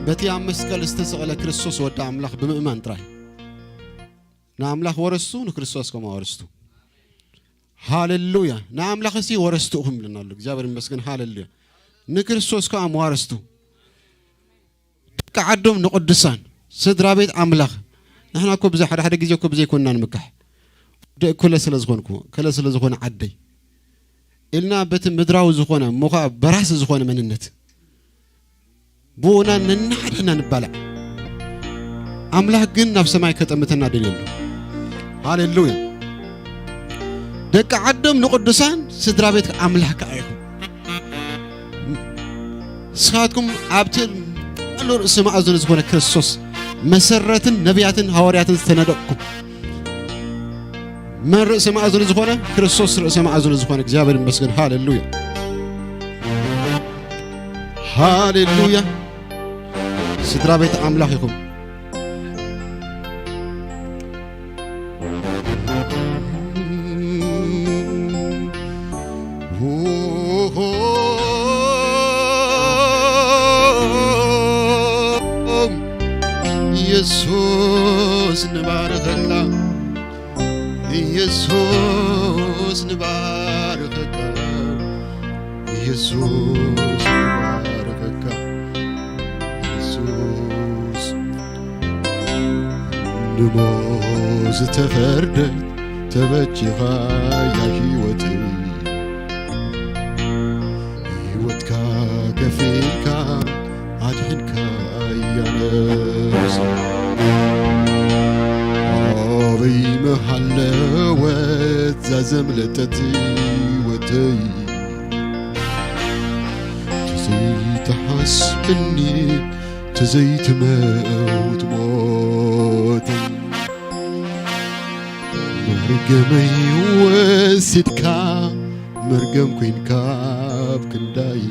በቲ ኣብ መስቀል ዝተሰቕለ ክርስቶስ ወዲ ኣምላኽ ብምእማን ጥራይ ንኣምላኽ ወረስቱ፣ ንክርስቶስ ከም ኣወረስቱ። ሃሌሉያ። ንኣምላኽ እሲ ወረስቱ ኢኹም ይብለና ኣሎ። እግዚኣብሔር ይመስገን። ሃሌሉያ። ንክርስቶስ ከኣ መዋረስቱ። ደቂ ዓዶም ንቅዱሳን፣ ስድራ ቤት ኣምላኽ። ንሕና እኮ ብዘይ ሓደ ሓደ ግዜ እኮ ብዘይኮንና ንምካሕ። ወዲ እኩለ ስለ ዝኾንኩ፣ ከለ ስለ ዝኾነ ዓደይ። ኢልና በቲ ምድራዊ ዝኾነ፣ እሞ ኸኣ በራሲ ዝኾነ መንነት። ብኡና ነናሓድሕና ንባላዕ። ኣምላኽ ግን ናብ ሰማይ ከጠምተና ደልየሉ። ሃሌሉያ። ደቂ ዓዶም ንቅዱሳን፣ ስድራ ቤት ኣምላኽ ከኣ ኢኹም። ንስኻትኩም ኣብቲ ልዕሊ ርእሲ መኣዝኑ ዝኾነ ክርስቶስ መሰረትን ነቢያትን ሃዋርያትን ዝተነደቕኩም። መን ርእሲ መኣዝኑ ዝኾነ? ክርስቶስ ርእሲ መኣዝኑ ዝኾነ። እግዚኣብሔር ይመስገን። ሃሌሉያ። ሃሌሉያ። ስድራ ቤት ኣምላኽ ኢኹም። ኢየሱስ ንባርኸካ፣ ኢየሱስ ንባርኸካ፣ ኢየሱስ ንባርኸካ፣ ኢየሱስ ንሞት ዝተፈርደት ተበጂኻ እያ ህይወተይ። ህይወትካ ከፊልካ ኣድሒንካ እያ ነብሰይ። ኣበይ ምሃለወት እዛ ዘምለጠት ህይወተይ? ተዘይትሓስበኒ፣ ተዘይትመውት ሞተይ። መርገመይ ወሲድካ፣ መርገም ኮይንካ ኣብ ክንዳይ።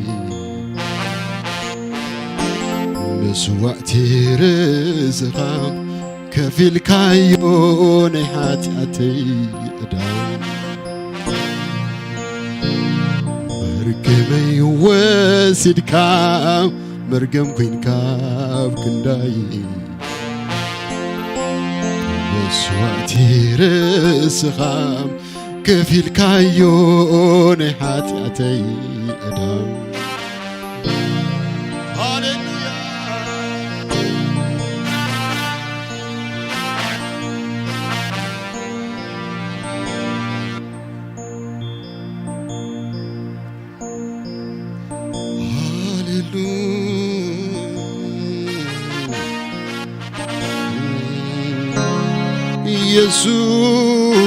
መስዋእቲ ርእስኻ ከፊልካዮ ናይ ሓጢኣተይ ዕዳ። መርገመይ ወሲድካ፣ መርገም ኮይንካ ኣብ ክንዳይ። መስዋእቲ ርእስኻ ከፊልካዮ ናይ ሓጢኣተይ ዕዳ። ሃሌሉያ። ሃሌሉያ። ኢየሱስ።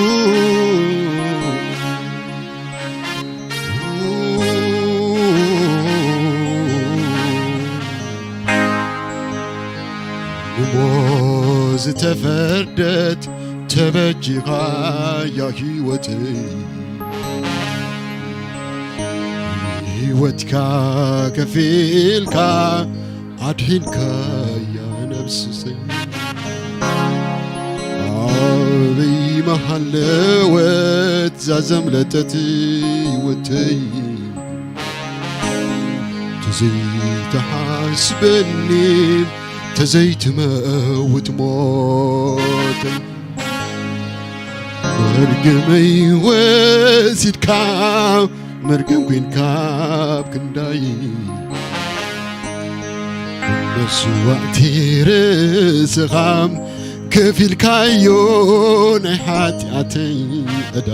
ንሞት ዝተፈርደት ተበጂኻ እያ ህይወተይ። ህይወትካ ከፊልካ ኣድሒንካ እያ ነብሰይ። ኣበይ ምሃለወት እዛ ዘምለጠት ህይወተይ? ተዘይትሓስበኒ፣ ተዘይትመውት ሞተይ። መርገመይ ወሲድካ፣ መርገም ኮይንካ ኣብ ክንዳይ። መስዋእቲ ርእስኻ ከፊልካዮ ናይ ሓጢኣተይ ዕዳ።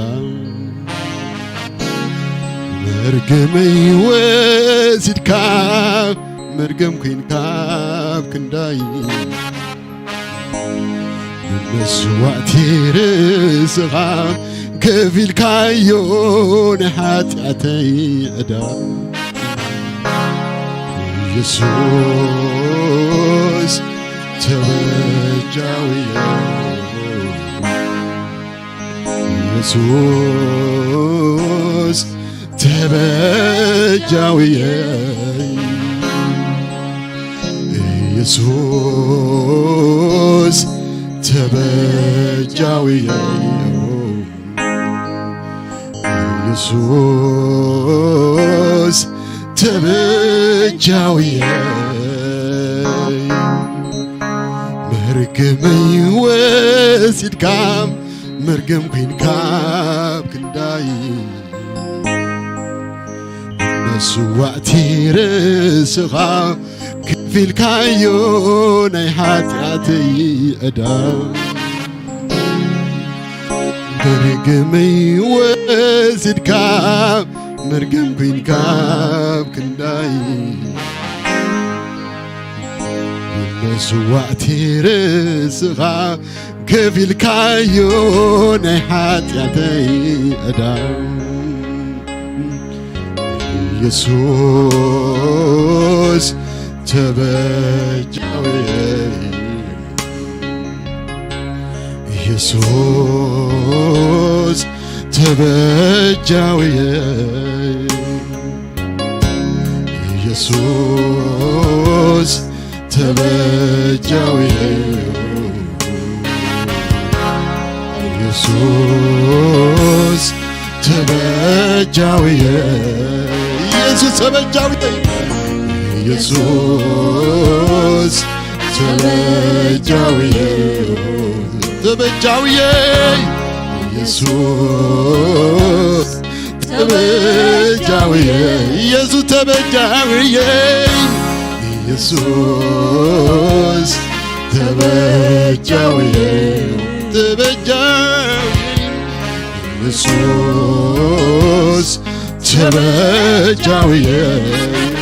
መርገመይ ወሲድካ፣ መርገም ኮይንካ ኣብ ክንዳይ። መስዋእቲ ርእስኻ ከፊልካዮ ናይ ሓጢኣተይ ዕዳ። ኢየሱስ ተበጃውየ፣ ኢየሱስ ተበጃውየ፣ ኢየሱስ ተበጃውየ፣ ኢየሱስ ተበጃውየ። ርግመይ ወሲድካ መርገም ኮይንካ ኣብ ክንዳይ መስዋዕቲ ርእስኻ ከፊልካዮ ናይ ሓጢኣተይ ዕዳ። መርገመይ ወሲድካ መርገም ኮይንካ ኣብ ክንዳይ መስዋዕቲ ርእስኻ ከፊልካዮ ናይ ሓጢኣተይ ዕዳ። ኢየሱስ ተበጃዊ፣ ኢየሱስ ተበጃዊ፣ ኢየሱስ ተበጃዊ፣ ኢየሱስ ተበጃዊ፣ ኢየሱስ ተበጃዊ፣ ኢየሱስ ተበጃዊ፣ ተበጃዊ፣ ኢየሱስ ተበጃዊ፣ ኢየሱስ ተበጃዊ፣ ኢየሱስ ተበጃዊ፣ ተበጃዊ፣ ኢየሱስ ተበጃዊ።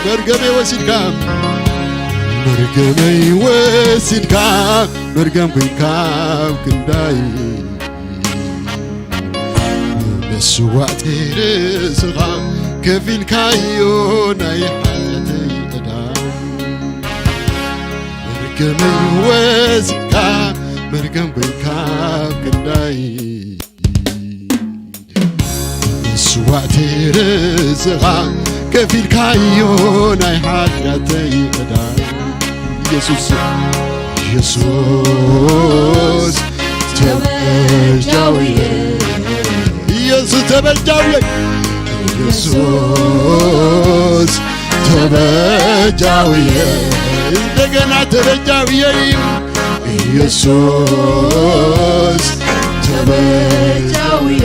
መርገመይ ወሲድካ፣ መርገመይ ወሲድካ፣ መርገም ኮይንካ ኣብ ክንዳይ መስዋዕቲ ርእስኻ ከፊልካዮ ናይ ሓጢኣተይ ዕዳ። መርገመይ ወሲድካ መርገም ኮይንካ ኣብ ክንዳይ መስዋዕቲ ርእስኻ ከፊልካዮ ናይ ሓጢኣተይ ዕዳ። ኢየሱስ፣ ኢየሱስ ተበጃውየ፣ ኢየሱስ ተበጃውየ፣ ኢየሱስ ተበጃውየ፣ እንደገና ተበጃውየ፣ ኢየሱስ ተበጃውየ፣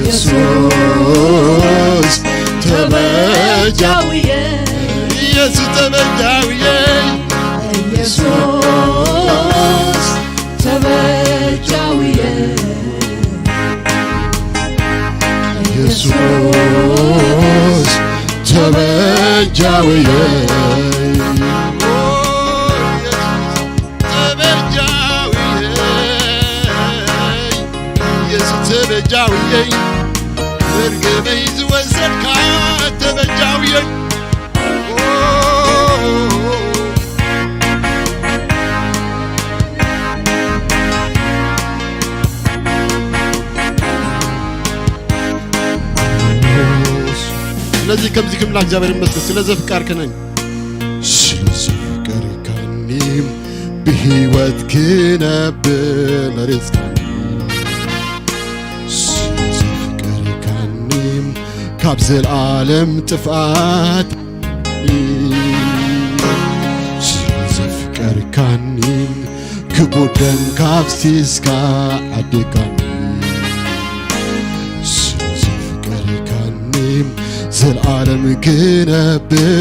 ኢየሱስ ተበጃውየ፣ ኢየሱስ ተበጃውየ፣ ኢየሱስ ተበጃውየ፣ ኢየሱስ ተበጃውየ። ተበጃውየ፣ ኢየሱስ ተበጃውየ፣ መርገመይ ዝወሰድካ ተበጃውየ። ስለዚ ከምዚ ክምላ እግዚኣብሔር ይመስገን ስለ ዘፍቀርከነኝ፣ ስለ ዘፍቀርካኒ ብህይወት ክነብር መሪጽካኒ፣ ስለ ዘፍቀርካኒ ካብ ዘልዓለም ጥፍኣት፣ ስለ ዘፍቀርካኒ ክቡር ደም ካፍሲስካ ዓዲካኒ፣ ስለ ዘፍቀርካኒ ዘልዓለም ክነብር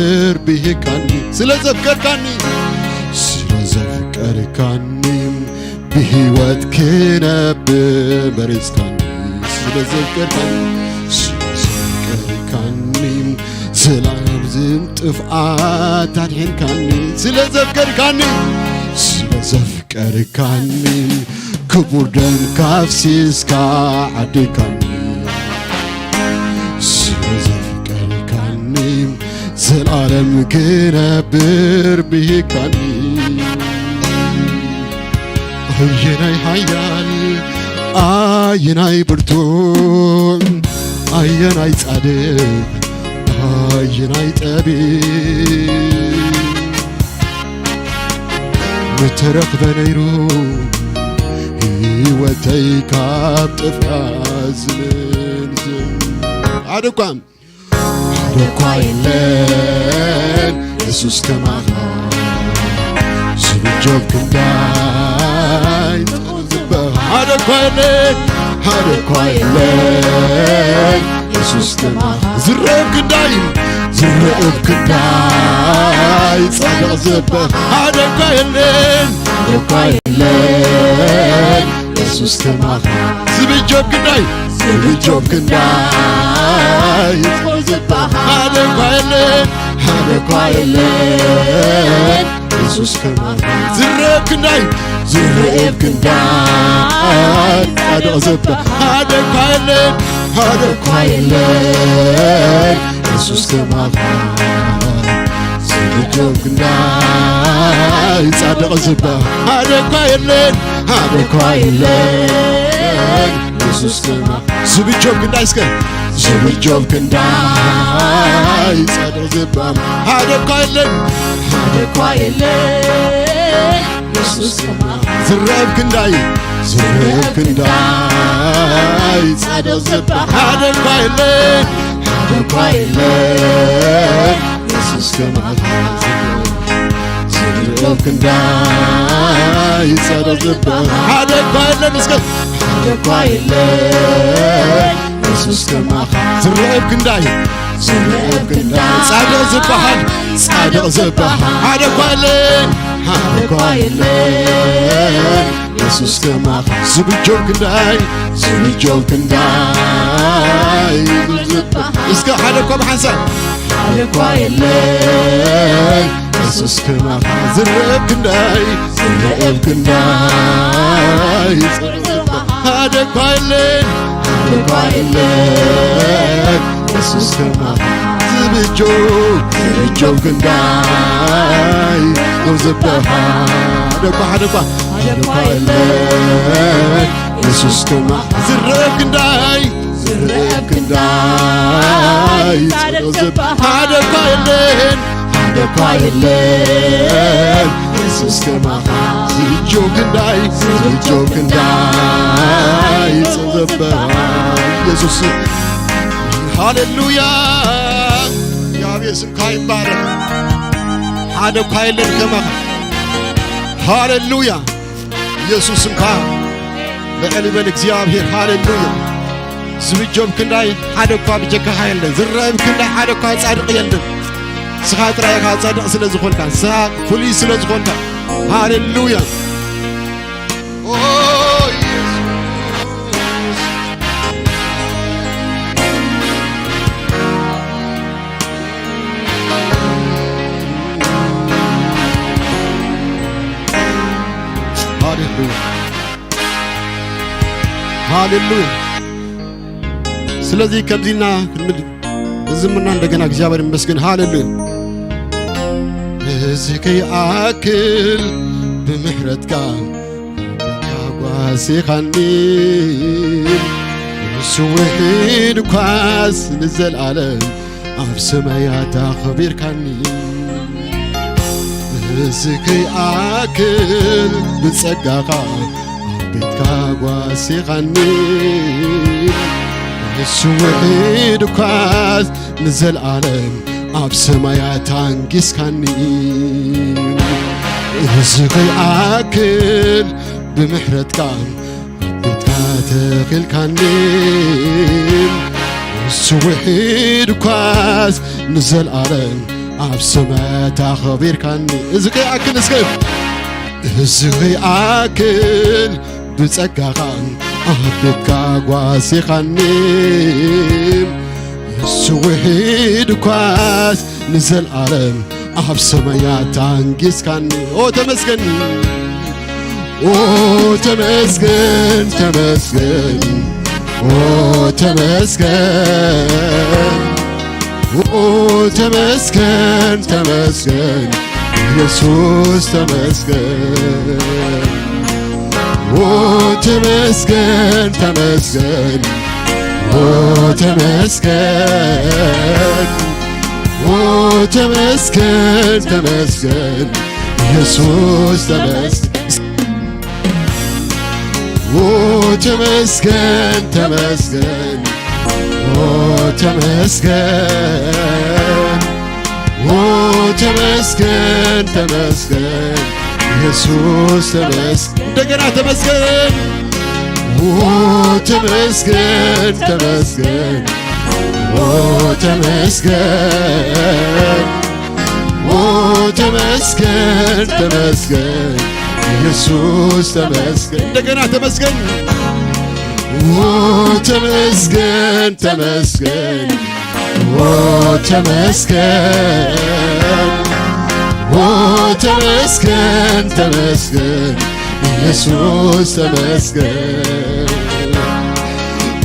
ብሂካኒ፣ ስለ ዘፍቀርካኒ፣ ስለ ዘፍቀርካኒ ብህይወት ክነብር መሪጽካኒ፣ ስለ ዘፍቀርካኒ፣ ስለ ዘፍቀርካኒ ዘልዓለም ጥፍኣት ኣድሒንካኒ፣ ስለ ዘፍቀርካኒ፣ ስለ ዘፍቀርካኒ ክቡር ደም ካፍሲስካ ዓዲካኒ፣ ስለ ዘፍቀርካኒ ዘልዓለም ክነብር ብሂካኒ። ኣየናይ ሓያል፣ ኣየናይ ብርቱዕ፣ ኣየናይ ጻድቕ፣ ኣየናይ ጠቢብ ምተረኽበ ነይሩ ህይወተይ ካብ ጥፍኣት ዝምንዝም። ሓደ እኳ፣ ሓደ እኳ የለን የሱስ ከማኻ፣ ጆብ ክንዳይ ሓደ እኳ የለን፣ ሓደ እኳ የለን። የሱስ ከማኻ ዝረብ ክንዳይ፣ ዝረብ ክንዳይ ጻድቕ ዝበሃል ሓደ እኳ የለን፣ ሓደ እኳ የለን። የሱስ ከማኻ ዝብል ጆብ ክንዳይ፣ ዝብል ጆብ ክንዳይ ጻድቕ ዝበሃል ሓደ እኳ የለን፣ ሓደ እኳ የለን። የሱስ ከማኻ ዝረብ ክንዳይ፣ ዝረብ ክንዳይ ጻድቕ ዝበሃል ሓደ እኳ የለን፣ ሓደ እኳ የለን። የሱስ ከማኻ ዝብል ጆብ ክንዳይ ጻድቕ ዝበሃል ሓደ እኳ የለን፣ ሓደ እኳ የለን። የሱስ ከማኻ ዝብል ጆብ ክንዳይ እስከ ዝብል ጆብ ክንዳይ ጻድቕ ዝበሃል ሓደ እኳ የለን፣ ሓደ እኳ የለን። የሱስ ከማኻ ዝረብ ክንዳይ፣ ዝረብ ክንዳይ ጻድቕ ዝበሃል ሓደ እኳ የለን፣ ሓደ እኳ የለን። የሱስ ከማኻ ዝረብ ክንዳይ ጻድቕ ዝበሃል ሓደ እኳ የለን። እስከ ሓደ እኳ የለን። የሱስ ከማኻ ዝረብ ክንዳይ፣ ዝረብ ክንዳይ ጻድቕ ዝበሃል፣ ጻድቕ ዝበሃል ሓደ እኳ የለን፣ ሓደ እኳ የለን። የሱስ ከማኻ ዝብል ጆብ ክንዳይ፣ ዝብል ጆብ ክንዳይ ዝበሃል። እስከ ሓደ እኳ ብሓንሳብ ሓደ እኳ የለን። የሱስ ከማኻ ዝረብ ክንዳይ፣ ዝረብ ክንዳይ ሓደ እኳ የለን፣ ሓደ እኳ የለን። የሱስ ከማኻ ዝብል ጆብ፣ ዝብል ጆብ ክንዳይ ነው ዝበሃል ሓደ እኳ፣ ሓደ እኳ፣ ሓደ እኳ የለን። የሱስ ከማኻ ዝረብ ክንዳይ፣ ዝረብ ክንዳይ ጻድቕ ዝበሃል ሓደ እኳ የለን፣ ሓደ እኳ የለን። የሱስ ከማኻ ዝብል ጆብ ክንዳይ፣ ዝብል ጆብ ክንዳይ ጻድቕ ዝበሃል የሱስ። ሃሌሉያ፣ እግዚኣብሔር ስምካ ይባረክ። ሓደ እኳ የለን ከማኻ። ሃሌሉያ፣ የሱስ ስምካ ልዕል ይበል እግዚኣብሔር። ሃሌሉያ። ዝብል ጆብ ክንዳይ ሓደ እኳ ብጀካኻ የለን። ዝረብ ክንዳይ ሓደ እኳ ጻድቕ የለን። ንስኻ ጥራይ ኢኻ ጻድቕ ስለ ዝኾንካ፣ ንስኻ ፍሉይ ስለ ዝኾንካ። ሃሌሉያ። ኦ ኢየሱስ። ሃሌሉያ፣ ሃሌሉያ። ስለዚ ከምዚና ክንብል ንዝምና እንደገና እግዚኣብሔር ይመስገን። ሃሌሉያ። እዚ ከይኣክል ብምሕረትካ ጓሲኻኒ፣ ንሱ ውሒድ ኳስ ንዘልኣለም ኣብ ሰማያት ኣኽቢርካኒ። እዚ ከይኣክል ብጸጋኻ ኣብ ቤትካ ጓሲኻኒ፣ ንሱ ውሒድ ኳስ ንዘልኣለም ኣብ ሰማያት ኣንጊስካኒ። እዚ ከይኣክል ብምሕረትካ ቤትካ ተኺልካኒ፣ ንሱ ውሒድ ኳስ ንዘልኣለም ኣብ ሰማያት ኣኽቢርካኒ። እዚ ከይኣክል እስከ፣ እዚ ከይኣክል ብጸጋኻ ኣብ ቤትካ ጓሲኻኒ፣ ንሱ ውሒድ ኳስ ንዘልኣለም ኣብ ሰማያት ኣንጊስካኒ። ኦ ተመስገን፣ ኦ ተመስገን፣ ተመስገን፣ ኦ ተመስገን፣ ኦ ተመስገን፣ ተመስገን፣ ኢየሱስ ተመስገን። ኦ ተመስገን፣ ተመስገን፣ ኦ ተመስገን፣ ኦ ተመስገን፣ ተመስገን፣ ኢየሱስ ተመስገን። ኦ ተመስገን፣ ተመስገን፣ ኦ ተመስገን፣ ኦ ተመስገን፣ ተመስገን፣ ኢየሱስ ተመስገን። እንደገና ተመስገን። ኦ ተመስገን፣ ተመስገን። ኦ ተመስገን። ኦ ተመስገን፣ ተመስገን። ኢየሱስ ተመስገን። እንደገና ተመስገን። ኦ ተመስገን፣ ተመስገን። ኦ ተመስገን። ኦ ተመስገን፣ ተመስገን። ኢየሱስ ተመስገን።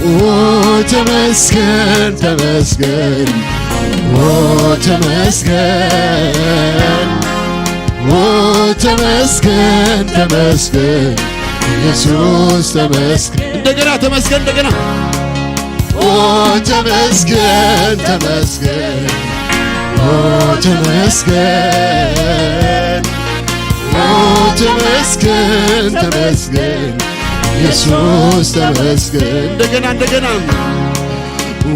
ኦ ተመስገን፣ ተመስገን። ኦ ተመስገን። ኦ ተመስገን፣ ተመስገን። ኢየሱስ ተመስገን። እንደገና ተመስገን፣ እንደገና። ኦ ተመስገን፣ ተመስገን። ኦ ተመስገን። ኦ ተመስገን፣ ተመስገን። ኢየሱስ ተመስገን። እንደገና፣ እንደገና።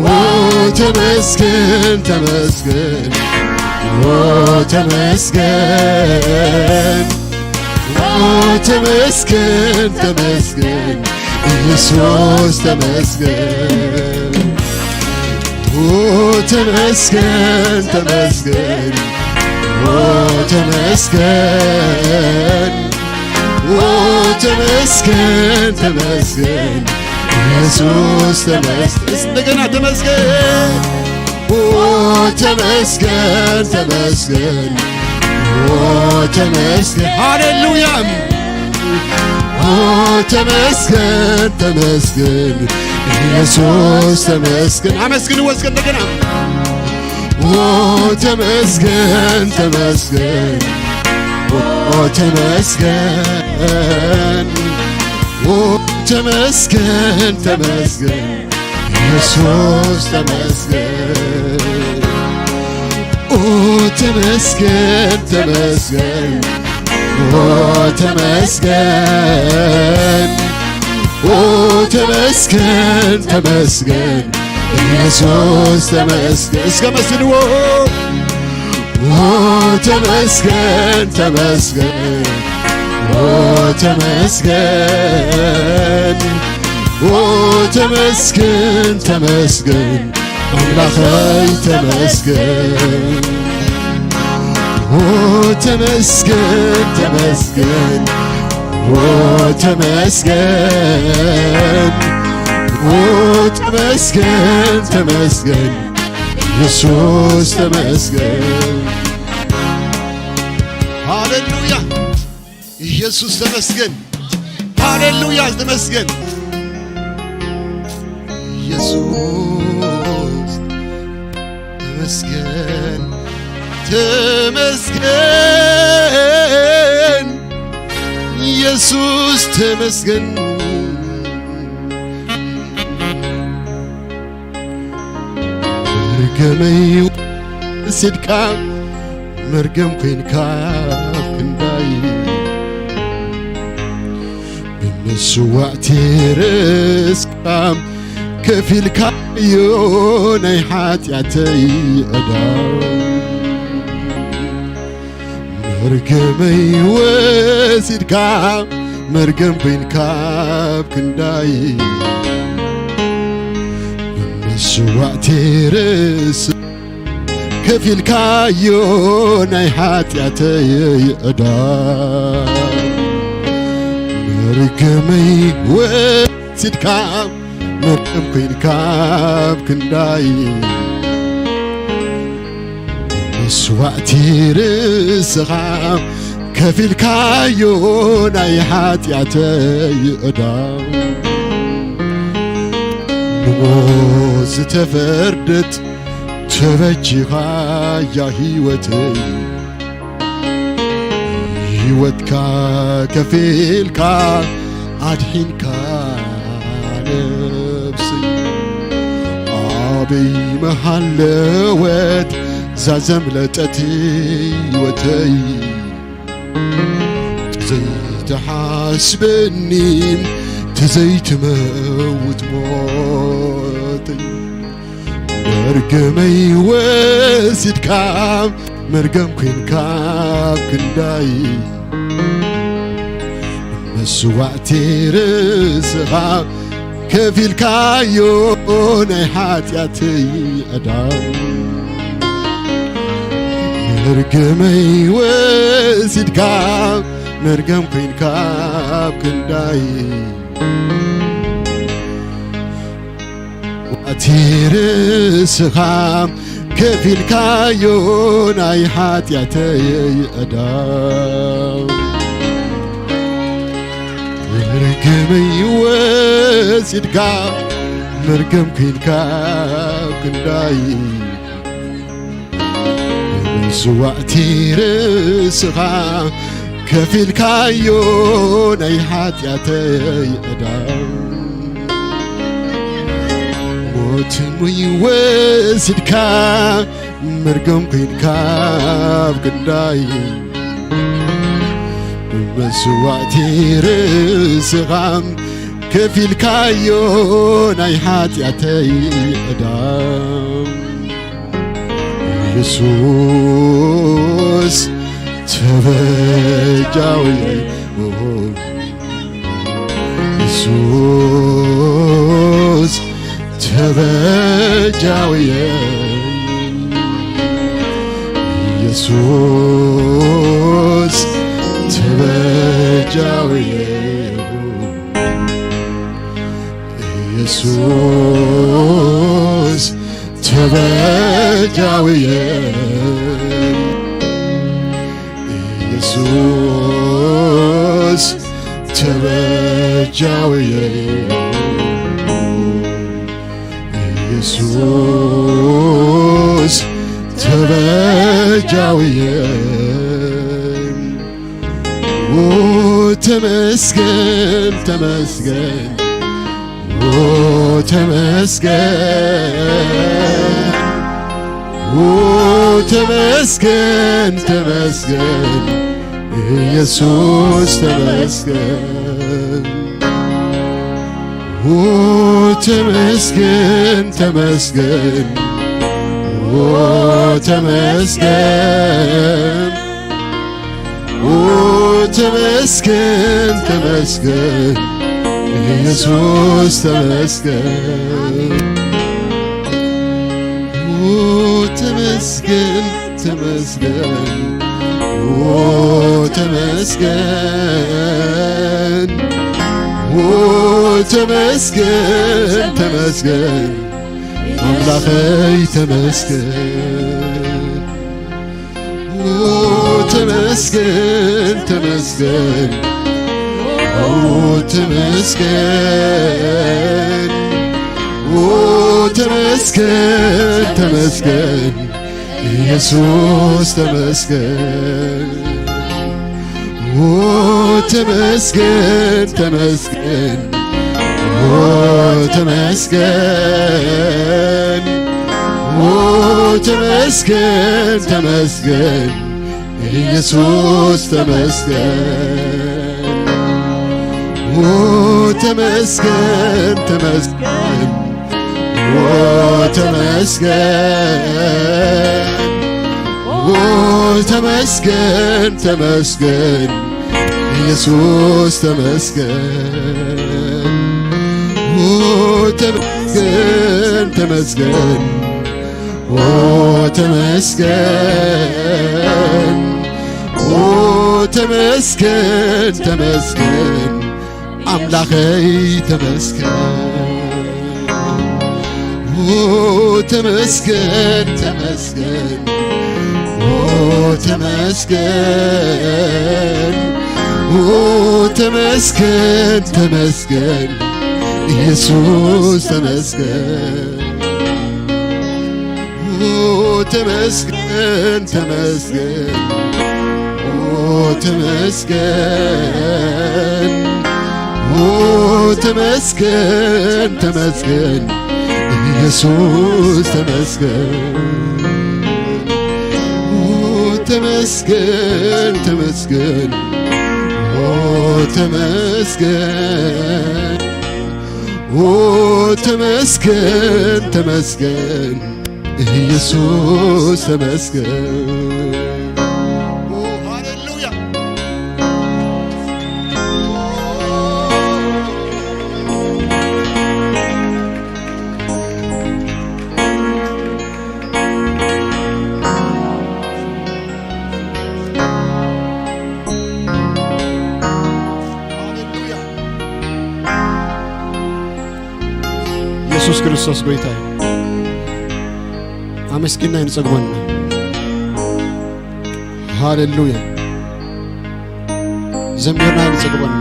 ኦ ተመስገን፣ ተመስገን። ኦ ተመስገን። ኦ ተመስገን፣ ተመስገን። ኢየሱስ ተመስገን። ኦ ተመስገን፣ ተመስገን። ኦ ተመስገን። ኦ ተመስገን፣ ተመስገን። ኢየሱስ ተመስገን። እንደገና ተመስገን። ኦ ተመስገን፣ ተመስገን። ኦ ተመስገን። ሃሌሉያ። ኦ ተመስገን፣ ተመስገን። ኢየሱስ ተመስገን። አመስግንዎ እስከ እንደገና። ኦ ተመስገን፣ ተመስገን። ኦ ተመስገን። ኦ ተመስገን፣ ተመስገን። ኢየሱስ ተመስገን። ኦ ተመስገን፣ ተመስገን። ኦ ተመስገን። ኦ ተመስገን፣ ተመስገን። ኢየሱስ ተመስገን። እስከ መስልዎ። ኦ ተመስገን፣ ተመስገን። ኦ ተመስገን። ኦ ተመስገን፣ ተመስገን። ኣምላኸይ ተመስገን። ኦ ተመስገን፣ ተመስገን። ኦ ተመስገን። ኦ ተመስገን፣ ተመስገን። ኢየሱስ ተመስገን። ሃሌሉያ። ኢየሱስ ተመስገን። ሃሌሉያ ተመስገን። ኢየሱስ ተመስገን። ተመስገን። ኢየሱስ ተመስገን። መርገመይ ወሲድካ መርገም ኮይንካ ኣብ ክንዳይ ብመስዋዕቲ ርእስካ ከፊልካዮ ናይ ሓጢኣተይ ዕዳ። መርገመይ ወሲድካ መርገም ኮይንካ ኣብ ክንዳይ ብመስዋዕቲ ርእስ ከፊልካዮ ናይ ሓጢኣተይ ዕዳ። መርገመይ ወሲድካ መርገም ኮይንካ ኣብ ክንዳይ መስዋዕቲ ርእስኻ ከፊልካዮ ናይ ሓጢኣተይ ዕዳ። ብሞት ዝተፈርደት ተበጂኻ እያ ህይወተይ። ህይወትካ ከፊልካ ኣድሒንካ ነብሰይ። ኣበይ መሃለወት ዛዘምለጠት ህይወተይ። ዘይትሓስበኒ ተዘይትመውት ሞተይ። መርገመይ ወሲድካ መርገም ኮይንካ ኣብ ክንዳይ ስዋእቲ ርእስኻ ከፊልካዮ ናይ ሓጢኣተይ ዕዳ። መርገመይ ወሲድካ መርገም ኮይንካ ኣብ ክንዳይ። ስዋእቲ ርእስኻ ከፊልካዮ ናይ ሓጢኣተይ ዕዳ። መርገመይ ወሲድካ መርገም ኮይንካ ኣብ ክንዳይ። ስዋእቲ ርእስኻ ከፊልካዮ ናይ ሓጢኣተይ ዕዳ። ሞት ሙይ ወሲድካ መርገም ኮይንካ ኣብ ክንዳይ። ብመስዋእቲ ርእስኻ ከፊልካዮ ናይ ሓጢኣተይ ዕዳ። የሱስ ተበጃውየይ፣ የሱስ ተበጃውየይ፣ የሱስ ተበጃውየይ፣ የሱስ ተበጃውየይ፣ የሱስ ተበጃውየይ፣ የሱስ ተበጃውየይ። ኦ ተመስገን፣ ተመስገን፣ ኦ ተመስገን፣ ኦ ተመስገን፣ ተመስገን፣ ኢየሱስ ተመስገን። ኦ ተመስገን፣ ተመስገን፣ ኦ ተመስገን፣ ኦ ተመስገን፣ ተመስገን፣ ኢየሱስ ተመስገን። ኦ ተመስገን፣ ተመስገን፣ ኦ ተመስገን፣ ኦ ተመስገን፣ ተመስገን፣ ኣምላኸይ ተመስገን። ኦ ተመስገን፣ ተመስገን፣ ኦ ተመስገን፣ ኦ ተመስገን፣ ተመስገን፣ ኢየሱስ ተመስገን። ኦ ተመስገን፣ ተመስገን፣ ኦ ተመስገን፣ ኦ ተመስገን፣ ተመስገን፣ ኢየሱስ ተመስገን። ኦ ተመስገን፣ ተመስገን፣ ኦ ተመስገን፣ ኦ ተመስገን፣ ተመስገን፣ ኢየሱስ ተመስገን። ኦ ተመስገን፣ ተመስገን፣ ኦ ተመስገን፣ ኦ ተመስገን፣ ተመስገን፣ ኣምላኸይ ተመስገን። ኦ ተመስገን፣ ተመስገን፣ ኦ ተመስገን፣ ኦ ተመስገን፣ ተመስገን፣ ኢየሱስ ተመስገን። ኦ ተመስገን፣ ተመስገን፣ ኦ ተመስገን፣ ኦ ተመስገን፣ ተመስገን፣ ኢየሱስ ተመስገን። ኦ ተመስገን፣ ተመስገን፣ ኦ ተመስገን፣ ኦ ተመስገን፣ ተመስገን፣ ኢየሱስ ተመስገን። ኦ ሃሌሉያ። ክርስቶስ ጎይታ እዩ። ኣመስጊንና ኣይንጸግቦን። ሃሌሉያ። ዘሚርና ኣይንጸግቦን።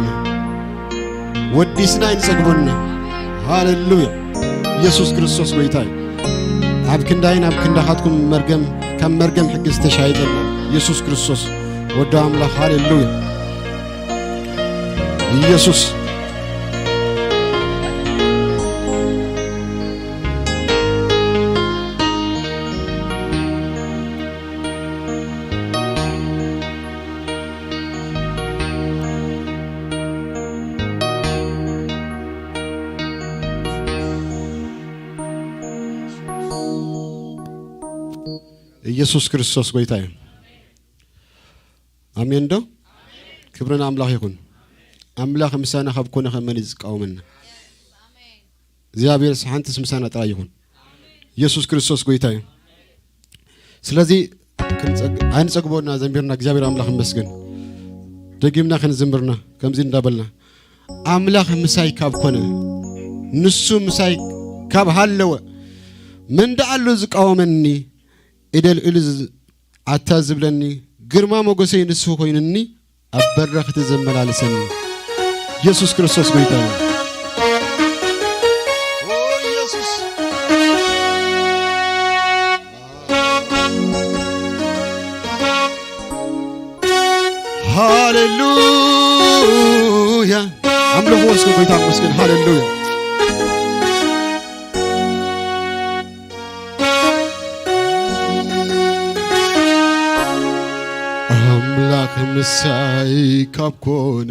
ወዲስና ኣይንጸግቦን። ሃሌሉያ። ኢየሱስ ክርስቶስ ጎይታ እዩ። ኣብ ክንዳይን ኣብ ክንዳኻትኩም መርገም፣ ካብ መርገም ሕጊ ዝተሻየጠና ኢየሱስ ክርስቶስ ወዶ ኣምላኽ። ሃሌሉያ። ኢየሱስ ኢየሱስ ክርስቶስ ጎይታ እዩ። ኣሜን ዶ? ክብሪ ንኣምላኽ ይኹን። ኣምላኽ ምሳና ካብ ኮነ ከመን እዩ ዝቃወመና? እግዚኣብሔርስ ሓንትስ ምሳና ጥራይ ይኹን። ኢየሱስ ክርስቶስ ጎይታ እዩ። ስለዚ ክንጸግ-፣ ኣይንጸግቦና ዘንቢርና እግዚኣብሔር ኣምላኽ ይመስገን። ደጊምና ክንዝምርና ከምዚ እንዳበልና፣ ኣምላኽ ምሳይ ካብ ኮነ፣ ንሱ ምሳይ ካብ ሃለወ፣ መን ደኣ ኣሎ ዝቃወመኒ? ኢደ ልዕሊ ዝ-፣ ኣታ ዝብለኒ፣ ግርማ ሞገሰይ ንሱ ኮይኑኒ፣ ኣብ በረኽቲ ዘመላልሰኒ። ኢየሱስ ክርስቶስ ጎይታ እዩ። ኦ ኢየሱስ። ሃሌሉያ። ኣምልኽዎ እስኪ ጎይታ መስገን። ሃሌሉያ። ኣምላኽ ምሳይ ካብ ኮነ፣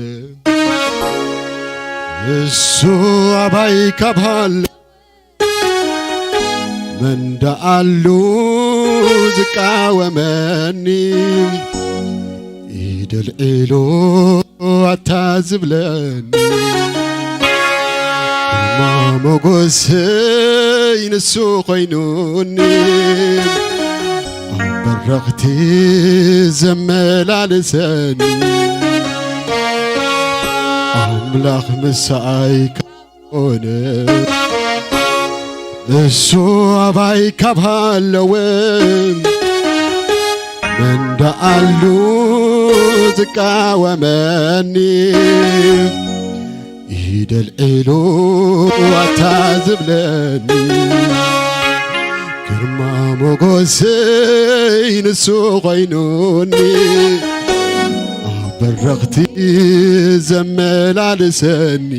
እሱ ኣባይ ካብ ሃለ፣ መን ደኣ ኣሎ ዝቃወመኒ? ኢደ ኣልዒሉ ኣታ ዝብለኒ፣ ግርማ ሞገሰይ ንሱ ኮይኑኒ፣ ኣብ በረኽቲ ዘመላልሰኒ። ኣምላኽ ምሳይ ኮነ፣ እሱ ኣባይ ካብ ሃለወ፣ መን ደኣ ኣሎ ዝቃወመኒ? ኢደ ኣልዒሉ ኣታ ዝብለኒ፣ ግርማ ሞገሰይ ንሱ ኮይኑኒ፣ ኣብ በረኽቲ ዘመላልሰኒ።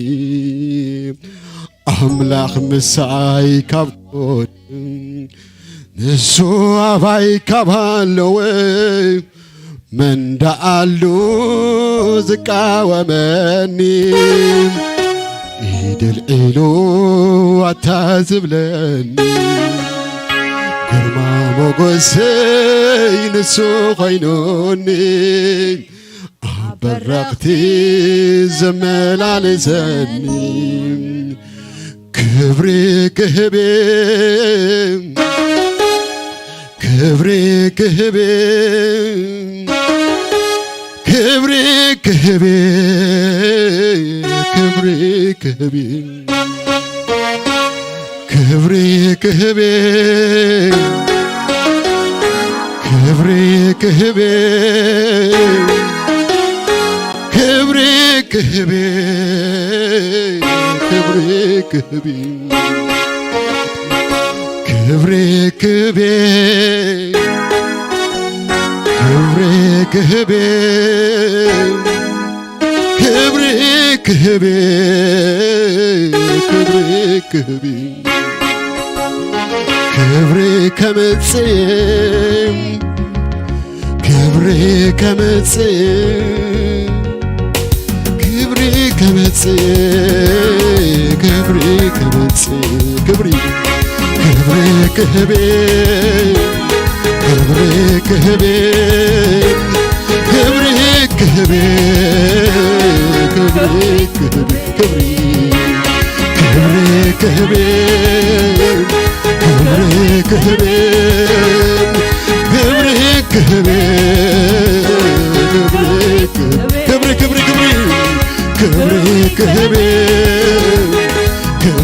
ኣምላኽ ምሳይ ካብ ኮነ፣ ንሱ ኣባይ ካብ ሃለወ፣ መን ደኣ ኣሎ ዝቃወመኒ? ኢደ ኣልዒሉ ኣታ ዝብለኒ፣ ግርማ ሞገሰይ ንሱ ኮይኑኒ፣ ኣብ በረኽቲ ዘመላልሰኒ። ክብሪ ክህብ፣ ክብሪ ክህብ፣ ክብሪ ክህብ፣ ክብሪ ክህብ፣ ክብሪ ክህብ፣ ክብሪ ክህብ፣ ክብሪ ክህብ፣ ክብሪ ክህብ፣ ክብሪ ክህብ፣ ክብሪ ክህብ፣ ክብሪ ክህብ፣ ክብሪ ክህብ፣ ክብሪ ከምጽእ፣ ክብሪ ከምጽእ፣ ክብሪ ከምጽእ፣ ክብሪ ከምጽእ፣ ክብሪ፣ ክብሪ ክህብ፣ ክብሪ ክህብ፣ ክብሪ ክህብ፣ ክብሪ ክህብ፣ ክብሪ፣ ክብሪ ክህብ፣ ክብሪ ክህብ፣ ክብሪ ክህብ፣ ክብሪ ክህብ፣ ክብሪ፣ ክብሪ፣ ክብሪ፣ ክብሪ ክህብ፣ ክብሪ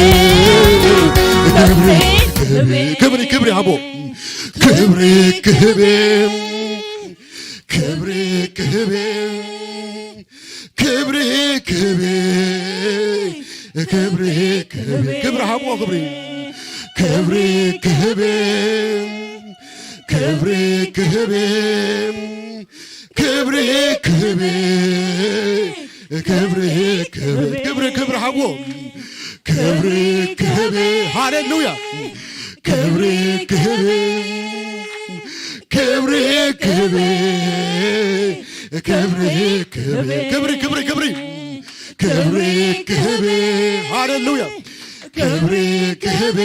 ክብሪ ክብሪ ክብሪ ክብሪ ክብሪ ሃቦ ክብሪ ክብሪ ክብሪ ክብሪ ክብሪ ክብሪ ክብሪ ክብሪ ክብሪ ሃቦ ክብሪ ክብሪ ክብሪ ክብሪ ክብሪ ክብሪ ክብሪ ክብሪ ክብሪ ክብሪ ክብሪ ሃቦ ክብሪ ክብሪ ሃሌሉያ ክብሪ ክብሪ ክብሪ ክብሪ ክብሪ ክብሪ ክብሪ ክብሪ ክብሪ ክብሪ ክብሪ ሃሌሉያ ክብሪ ክብሪ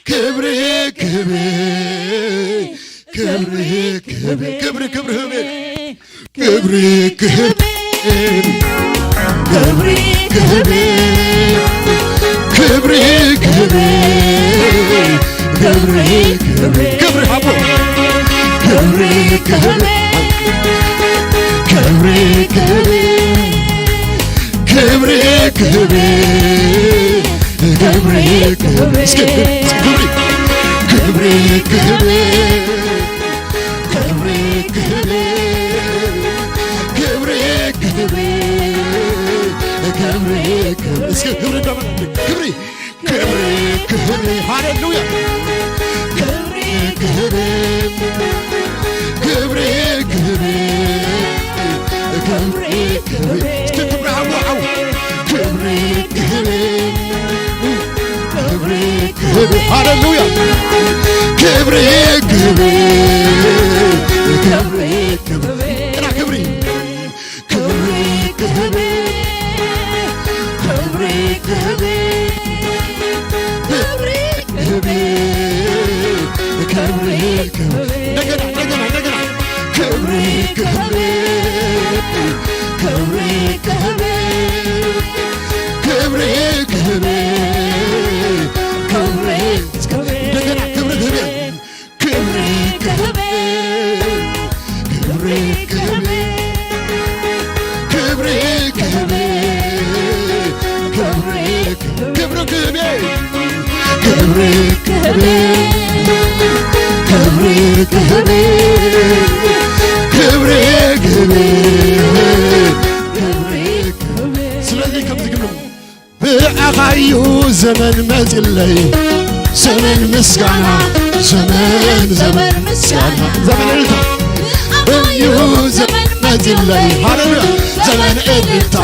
ክብሪ ክብሪ ክብሪ ክብሪ ክብሪ ክብሪ ክብሪ ክብሪ ክብሪ ክብሪ ክብሪ ክብሪ ክብሪ ክብሪ ክብሪ ክብሪ ሃቦ ክብሪ ክብሪ ክብሪ ክብሪ ክብሪ ክብሪ ክብሪ እስኪ ክብሪ ክብሪ ክብሪ ክብሪ ክብሪ ክብሪ ክብሪ ክብሪ ክብሪ እስኪ ክብሪ እንደገና ክብሪ ክብሪ ክብሪ ሃሌሉያ ክብሪ ክብሪ ክብሪ ክብሪ ክብሪ ክብሪ እስኪ ክብሪ ዓው ዓው ክብሪ ክብሪ ክብሪ ክብሪ ሃሌሉያ ክብሪ ክብሪ ክብሪ ክብሪ እና ክብሪ ክብሪ ክብሪ ክብሪ ክብሪ ክብሪ ክብሪ ክብሪ ክብሪ እንደገና እንደገና እንደገና ክብሪ ክብሪ ክብሪ ክብሪ ክብሪ ክብሪ ክብሪ እንደገና ክብሪ ክብሪ ክብሪ ክብሪ ክብሪ ክብሪ ክብሪ ክብሪ ክብሪ ክብሪ ክብሪ ክብሪ ክብሪ ክብሪ ክብሪ ክብሪ ክብሪ ክብሪ ክብሪ ስለዚ ከምዚ ክብሉ ብኣኻዩ ዘመን መጺለይ ዘመን ምስጋና ዘመን ዘመን ምስጋና ዘመን እልልታ እዩ ዘመን መጺለይ ሃሌሉያ ዘመን እልልታ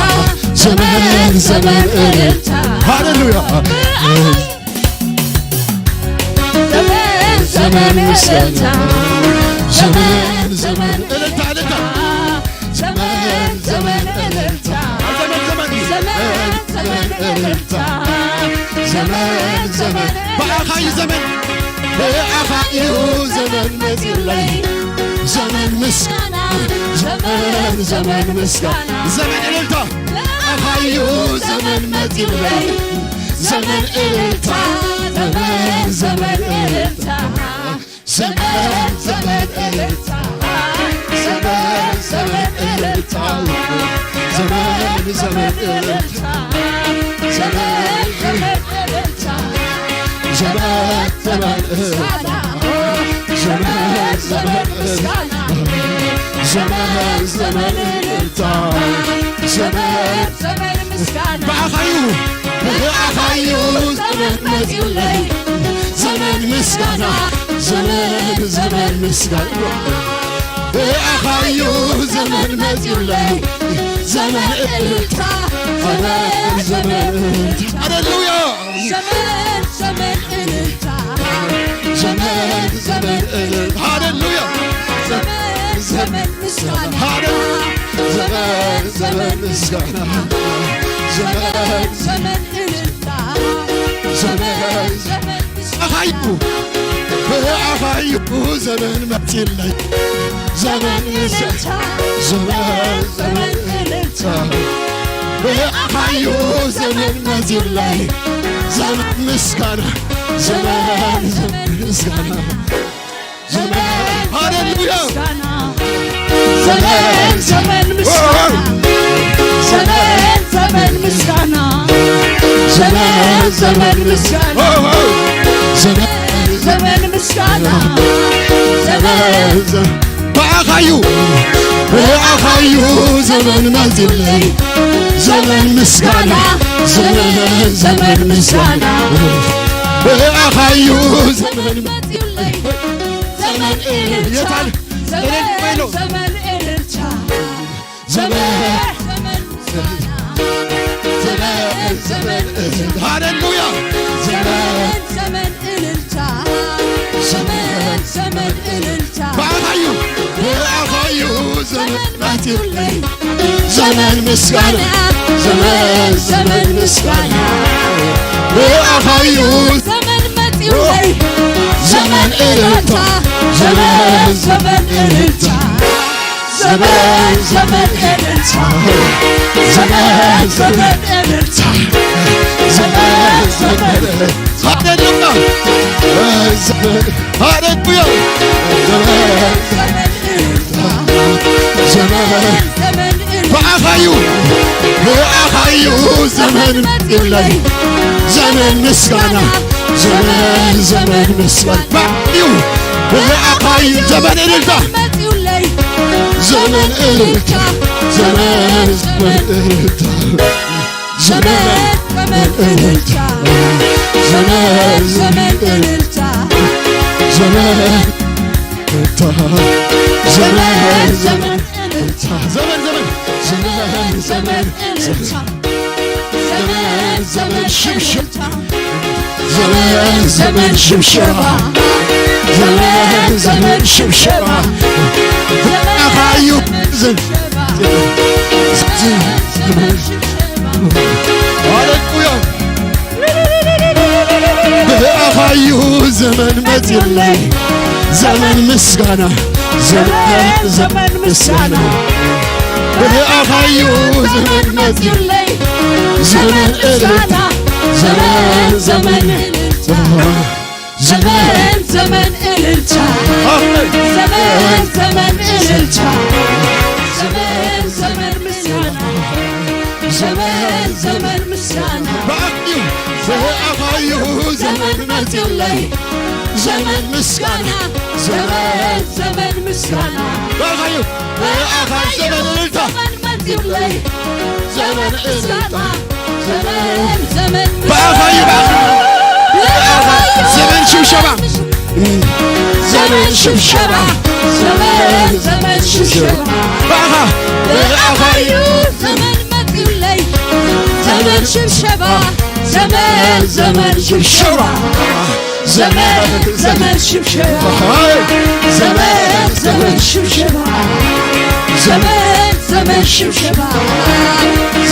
ዘመን ዘመን እልልታ ሃሌሉያ ዘመን ዘመን ምስጋና ዘመን ዘመን እልልታ እልልታ ዘመን ዘመን እልልታ ዘመን ዘመን ዘመን ዘመን እልልታ ዘመን ዘመን ብኣኻዩ ዘመን ብኣኻዩ ዘመን መጺለይ ዘመን ምስጋና ዘመን ዘመን ምስጋና ዘመን እልልታ ብኣኻዩ ዘመን መጺለይ ዘመን እልልታ ዘመን ዘመን እልልታ ዘመን ዘመን እልልታ ዘመን ዘመን እልልታ ዘመን ዘመን እልልታ ዘመን ዘመን እልልታ ዘመን ዘመን እልልታ ዘመን ዘመን እልልታ ዘመን ዘመን እልልታ ዘመን ዘመን ምስጋና ብኣኻዩ ብኣኻዩ ዘመን መጺለይ ዘመን ምስጋና ዘመን ዘመን ምስጋና ብኣኻዩ ዘመን መጺለይ ዘመን እልልታ ዘመን ዘመን እልልታ ሃሌሉያ ዘመን ዘመን እልልታ ዘመን ዘመን እልልታ ሃሌሉያ ዘመን ዘመን ምስጋና ሃሌሉያ ዘመን ዘመን ምስጋና ዘመን ዘመን እልልታ ዘመን ዘመን ምስጋና ኣኻዩ ብኣኻዩ ዘመን መጺለይ ዘመን እልልታ ዘመን ዘመን እልልታ ብኣኻዩ ዘመን መጺለይ ዘመን ምስጋና ዘመን ዘመን ምስጋና ዘመን ሃሌሉያ ዘመን ዘመን ምስጋና ዘመን ዘመን ምስጋና ዘመን ዘመን ምስጋና ዘመን ዘመን ምስጋና ዘመን ዘመን ብኣኻዩ ብኣኻዩ ዘመን መጺለይ ዘመን ምስጋና ዘመን ዘመን ምስጋና ብኣኻዩ ዘመን መጺለይ ዘመን እልልታ የታል? እልል በሉ። ዘመን እልልታ ዘመን ዘመን ምስጋና ዘመን ዘመን እልልታ ሃሌሉያ ዘመን ዘመን እልልታ ዘመን ዘመን እልልታ ብኣኻዩ ብኣኻዩ መጺኡለይ። ዘመን ምስጋና፣ ዘመን፣ ዘመን ምስጋና። ብኣኻዩ ዘመን መጺኡለይ። ዘመን እልልታ፣ ዘመን፣ ዘመን እልልታ። ዘመን፣ ዘመን እልልታ። ዘመን፣ ዘመን እልልታ። ዘመን፣ ዘመን እልልታ። ሃሌሉያ። ዘመን፣ ሃሌሉያ። ዘመን፣ ዘመን እልልታ። ዘመን፣ ዘመን እልልታ። ብኣኻዩ፣ ብኣኻዩ ዘመን መጺኡለይ። ዘመን ምስጋና፣ ዘመን፣ ዘመን ምስጋና። ብኣኻዩ፣ ብኣኻዩ ዘመን እልልታ። ዘመን እልልታ፣ ዘመን፣ ዘመን እልልታ። ዘመን፣ ዘመን እልልታ። ዘመን፣ ዘመን እልልታ። ዘመን እልልታ። ዘመን፣ ዘመን እልልታ። ዘመን፣ ዘመን፣ ዘመን፣ ዘመን እልልታ። ዘመን፣ ዘመን ሽብሸባ። ዘመን፣ ዘመን ሽብሸባ። ዘመን፣ ዘመን ሽብሸባ። ብኣኻዩ ዘመን፣ ዘመን ሽብሸባ። ሃሌሉያ። ብኣኻዩ ዘመን መጺኡለይ። ዘመን ምስጋና። ዘመን፣ ዘመን ምስጋና። ብኣኻዩ ዘመን መጺኡለይ። ዘመን እልልታ። ዘመን፣ ዘመን እልልታ። ዘመን፣ ዘመን እልልታ። ኣሜን። ዘመን፣ ዘመን እልልታ። ዘመን፣ ዘመን ምስጋና። ዘመን፣ ዘመን ምስጋና። ብኣኻዩ፣ ብኣኻዩ ዘመን መጺኡለይ። ዘመን ምስጋና። ዘመን፣ ዘመን ምስጋና። ብኣኻዩ፣ ብኣኻ ዘመን እልልታ። ዘመን መጺኡለይ። ዘመን እልልታ። ዘመን፣ ዘመን ብኣኻዩ፣ ብኣኻ። ብኣኻ። ዘመን ሽብሸባ። ዘመን ሽብሸባ። ዘመን፣ ዘመን ሽብሸባ። ብኣኻ። ብኣኻዩ። ዘመን መጺኡለይ። ዘመን ሽብሸባ። ዘመን፣ ዘመን ሽብሸባ። ዘመን፣ ዘመን ሽብሸባ። ዘመን፣ ዘመን ሽብሸባ። ዘመን፣ ዘመን ሽብሸባ።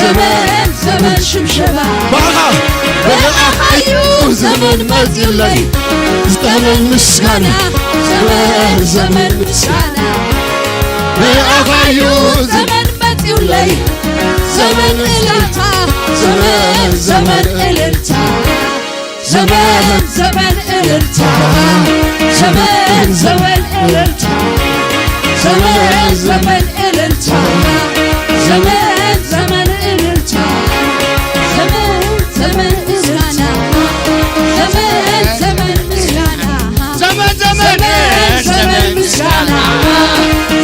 ዘመን፣ ዘመን ሽብሸባ። ብኣኻ፣ ብኣኻ እዩ ዘመን መጺኡለይ። ዘመን ምስጋና። ዘመን፣ ዘመን ምስጋና። ብኣኻ እዩ ዘመን መጺኡለይ። ዘመን እልልታ። ዘመን፣ ዘመን እልልታ። ዘመን፣ ዘመን እልልታ። ዘመን፣ ዘመን እልልታ። ዘመን፣ ዘመን እልልታ። ዘመን፣ ዘመን እልልታ። ዘመን፣ ዘመን ምስጋና። ዘመን፣ ዘመን ምስጋና። ዘመን፣ ዘመን፣ ዘመን ምስጋና።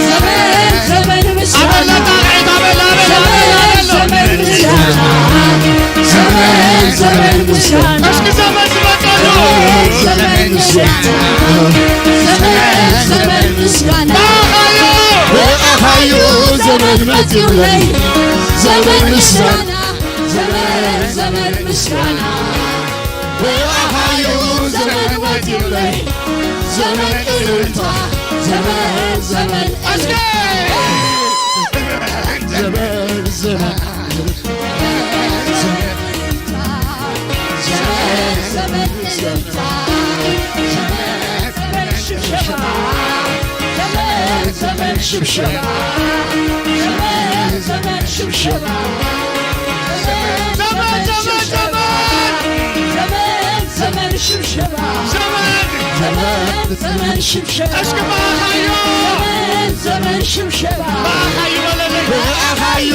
ዘመን፣ ዘመን ምስጋና። አበላ ጣቃይት፣ አበላ፣ አበላ፣ አበላ፣ አበላ። ዘመን፣ ዘመን ምስጋና። ዘመን፣ ዘመን ምስጋና። እስኪ ዘመን ዝመጣ ነው። ዘመን ምስጋና። ዘመን፣ ዘመን ምስጋና። ብኣኻዩ ዘመን መጺኡለይ። ዘመን ምስጋና። ዘመን፣ ዘመን ምስጋና። ብኣኻዩ ዘመን መጺኡለይ። ዘመን እልልታ። ዘመን፣ ዘመን እስኪ! ዘመን፣ ዘመን። ዘመን፣ ዘመን እልልታ። ዘመን፣ ዘመን ሽብሸባ። ዘመን፣ ዘመን ሽብሸባ። ዘመን፣ ዘመን ሽብሸባ። ዘመን፣ ዘመን፣ ዘመን። ዘመን፣ ዘመን ሽብሸባ። ዘመን፣ ዘመን፣ ዘመን ሽብሸባ። እስኪ ብኣኻዩ። ዘመን፣ ዘመን ሽብሸባ። ብኣኻዩ በለለይ። ብኣኻዩ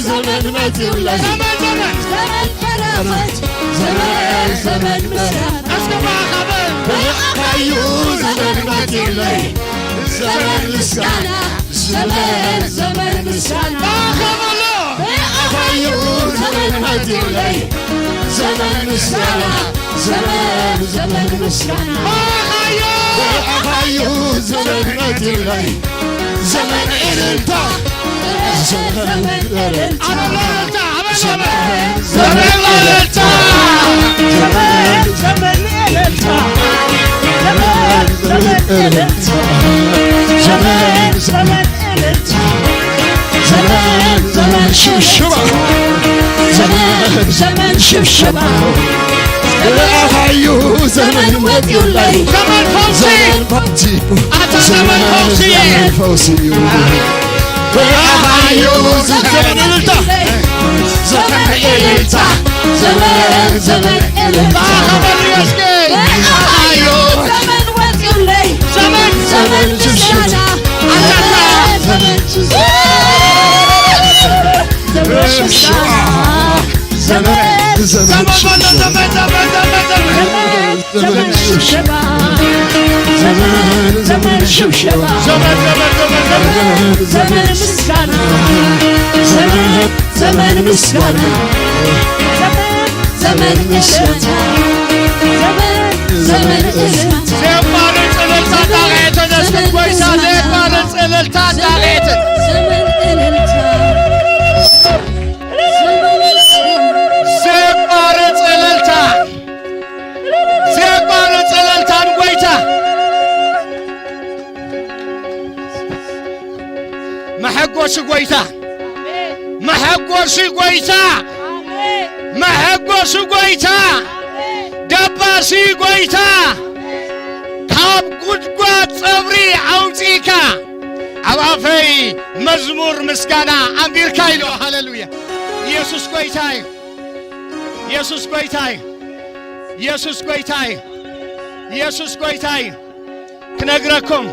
ዘመን መጺኡለይ። ዘመን፣ ዘመን። ዘመን በረኸት። ዘመን፣ ዘመን ምስጋና። እስኪ ብኣኻ በል። ብኣኻዩ ዘመን መጺኡለይ። ዘመን ምስጋና። ዘመን፣ ዘመን ምስጋና። ብኣኻ በሎ። ብኣኻዩ ዘመን መጺኡለይ። ዘመን ምስጋና። ዘመን፣ ዘመን ምስጋና። ብኣኻዩ። ብኣኻዩ ዘመን መጺኡለይ። ዘመን እልልታ። ዘመን እልልታ። ኣበሎ እልልታ፣ ኣበሎ እልልታ። ዘመን እልልታ። ዘመን፣ ዘመን እልልታ። ዘመን፣ ዘመን እልልታ። ዘመን፣ ዘመን እልልታ። ሸባ። ብኣኻዩ ዘመን ወፂኡለይ። ዘመን ፈውሲ። ዘመን ፈውሲ። ኣታ ዘመን ፈውሲ። ዘመን ፈውሲ እዩ። ብኣኻዩ ዘመን እልልታ። ዘመን እልልታ። ዘመን፣ ዘመን እልልታ። ብኣኻ በሉ እስኪ። ብኣኻዩ ዘመን ወፂኡለይ። ዘመን፣ ዘመን ምስጋና። ኣታታ። ዘመን፣ ዘመን ምስጋና። ዘመን፣ ዘመን ዘመን፣ ዘመን፣ ዘመን፣ ዘመን፣ ዘመን። ዘመን ሽብሸባ። ዘመን፣ ዘመን ሽብሸባ። ዘመን፣ ዘመን፣ ዘመን፣ ዘመን። ዘመን ምስጋና። ዘመን፣ ዘመን ምስጋና። ዘመን፣ ዘመን እልልታ። ዘመን፣ ዘመን እልልታ። ዘየቋርጽ እልልታ እንዳርኤትን እስኪ ጎይታ፣ ዘየቋርጽ እልልታ እንዳርኤትን። ዘመን እልልታ። ዘየቋርጽ እልልታ፣ ዘየቋርጽ እልልታ ንጎይታ። መሐጎሲ ጎይታ፣ መሐጎሲ ጎይታ፣ መሐጎሲ ጎይታ፣ ደባሲ ጎይታ። ካብ ጉድጓድ ጸብሪ ኣውጺእካ ኣብ ኣፈይ መዝሙር ምስጋና ኣንቢርካ ኢሉ። ሃሌሉያ። ኢየሱስ ጎይታ እዩ። ኢየሱስ ጎይታ እዩ። ኢየሱስ ጎይታ እዩ። ኢየሱስ ጎይታ እዩ። ክነግረኩም።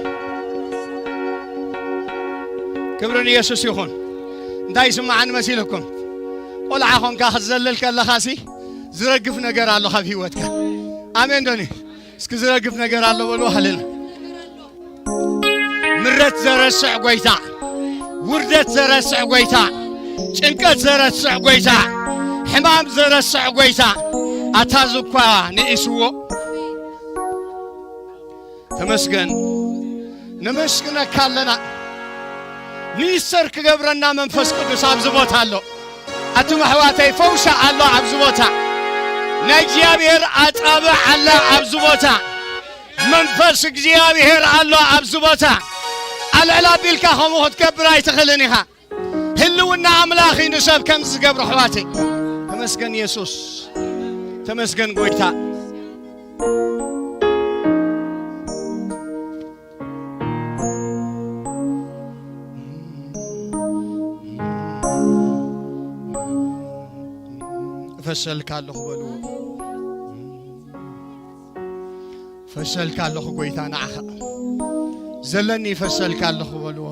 ክብሪ ንየሱስ ይኹን። እንታይ ይስምዓኒ መሲልኩም? ቆልዓ ኾንካ ክትዘልል ከለኻሲ ዝረግፍ ነገር ኣሎ ካብ ህይወትካ። ኣሜን ዶኒ? እስኪ ዝረግፍ ነገር ኣሎ በሉ ሃሌሉያ። ምረት ዘረስዕ ጎይታ፣ ውርደት ዘረስዕ ጎይታ፣ ጭንቀት ዘረስዕ ጎይታ፣ ሕማም ዘረስዕ ጎይታ፣ ኣታ እዚ እኳ ንኢስዎ። ተመስገን፣ ነመስግነካ ኣለና። ሚኒስተር ክገብረና መንፈስ ቅዱስ ኣብዚ ቦታ ኣሎ። ኣቱም ኣሕዋተይ፣ ፈውሲ ኣሎ ኣብዚ ቦታ። ናይ እግዚኣብሔር ኣጻብዕ ኣላ ኣብዚ ቦታ። መንፈስ እግዚኣብሔር ኣሎ ኣብዚ ቦታ። ኣልዕል ኣቢልካ ከምኡ ክትገብር ኣይትኽእልን ኢኻ። ህልውና ኣምላኽ እዩ ንሰብ ከምዚ ዝገብሮ፣ ኣሕዋተይ። ተመስገን የሱስ፣ ተመስገን ጎይታ። እፈሰልካ ኣለኹ በልዎ። ፈሰልካ ኣለኹ ጎይታ ንዓኻ ዘለኒ ፈሰልካ ኣለኹ በልዎ።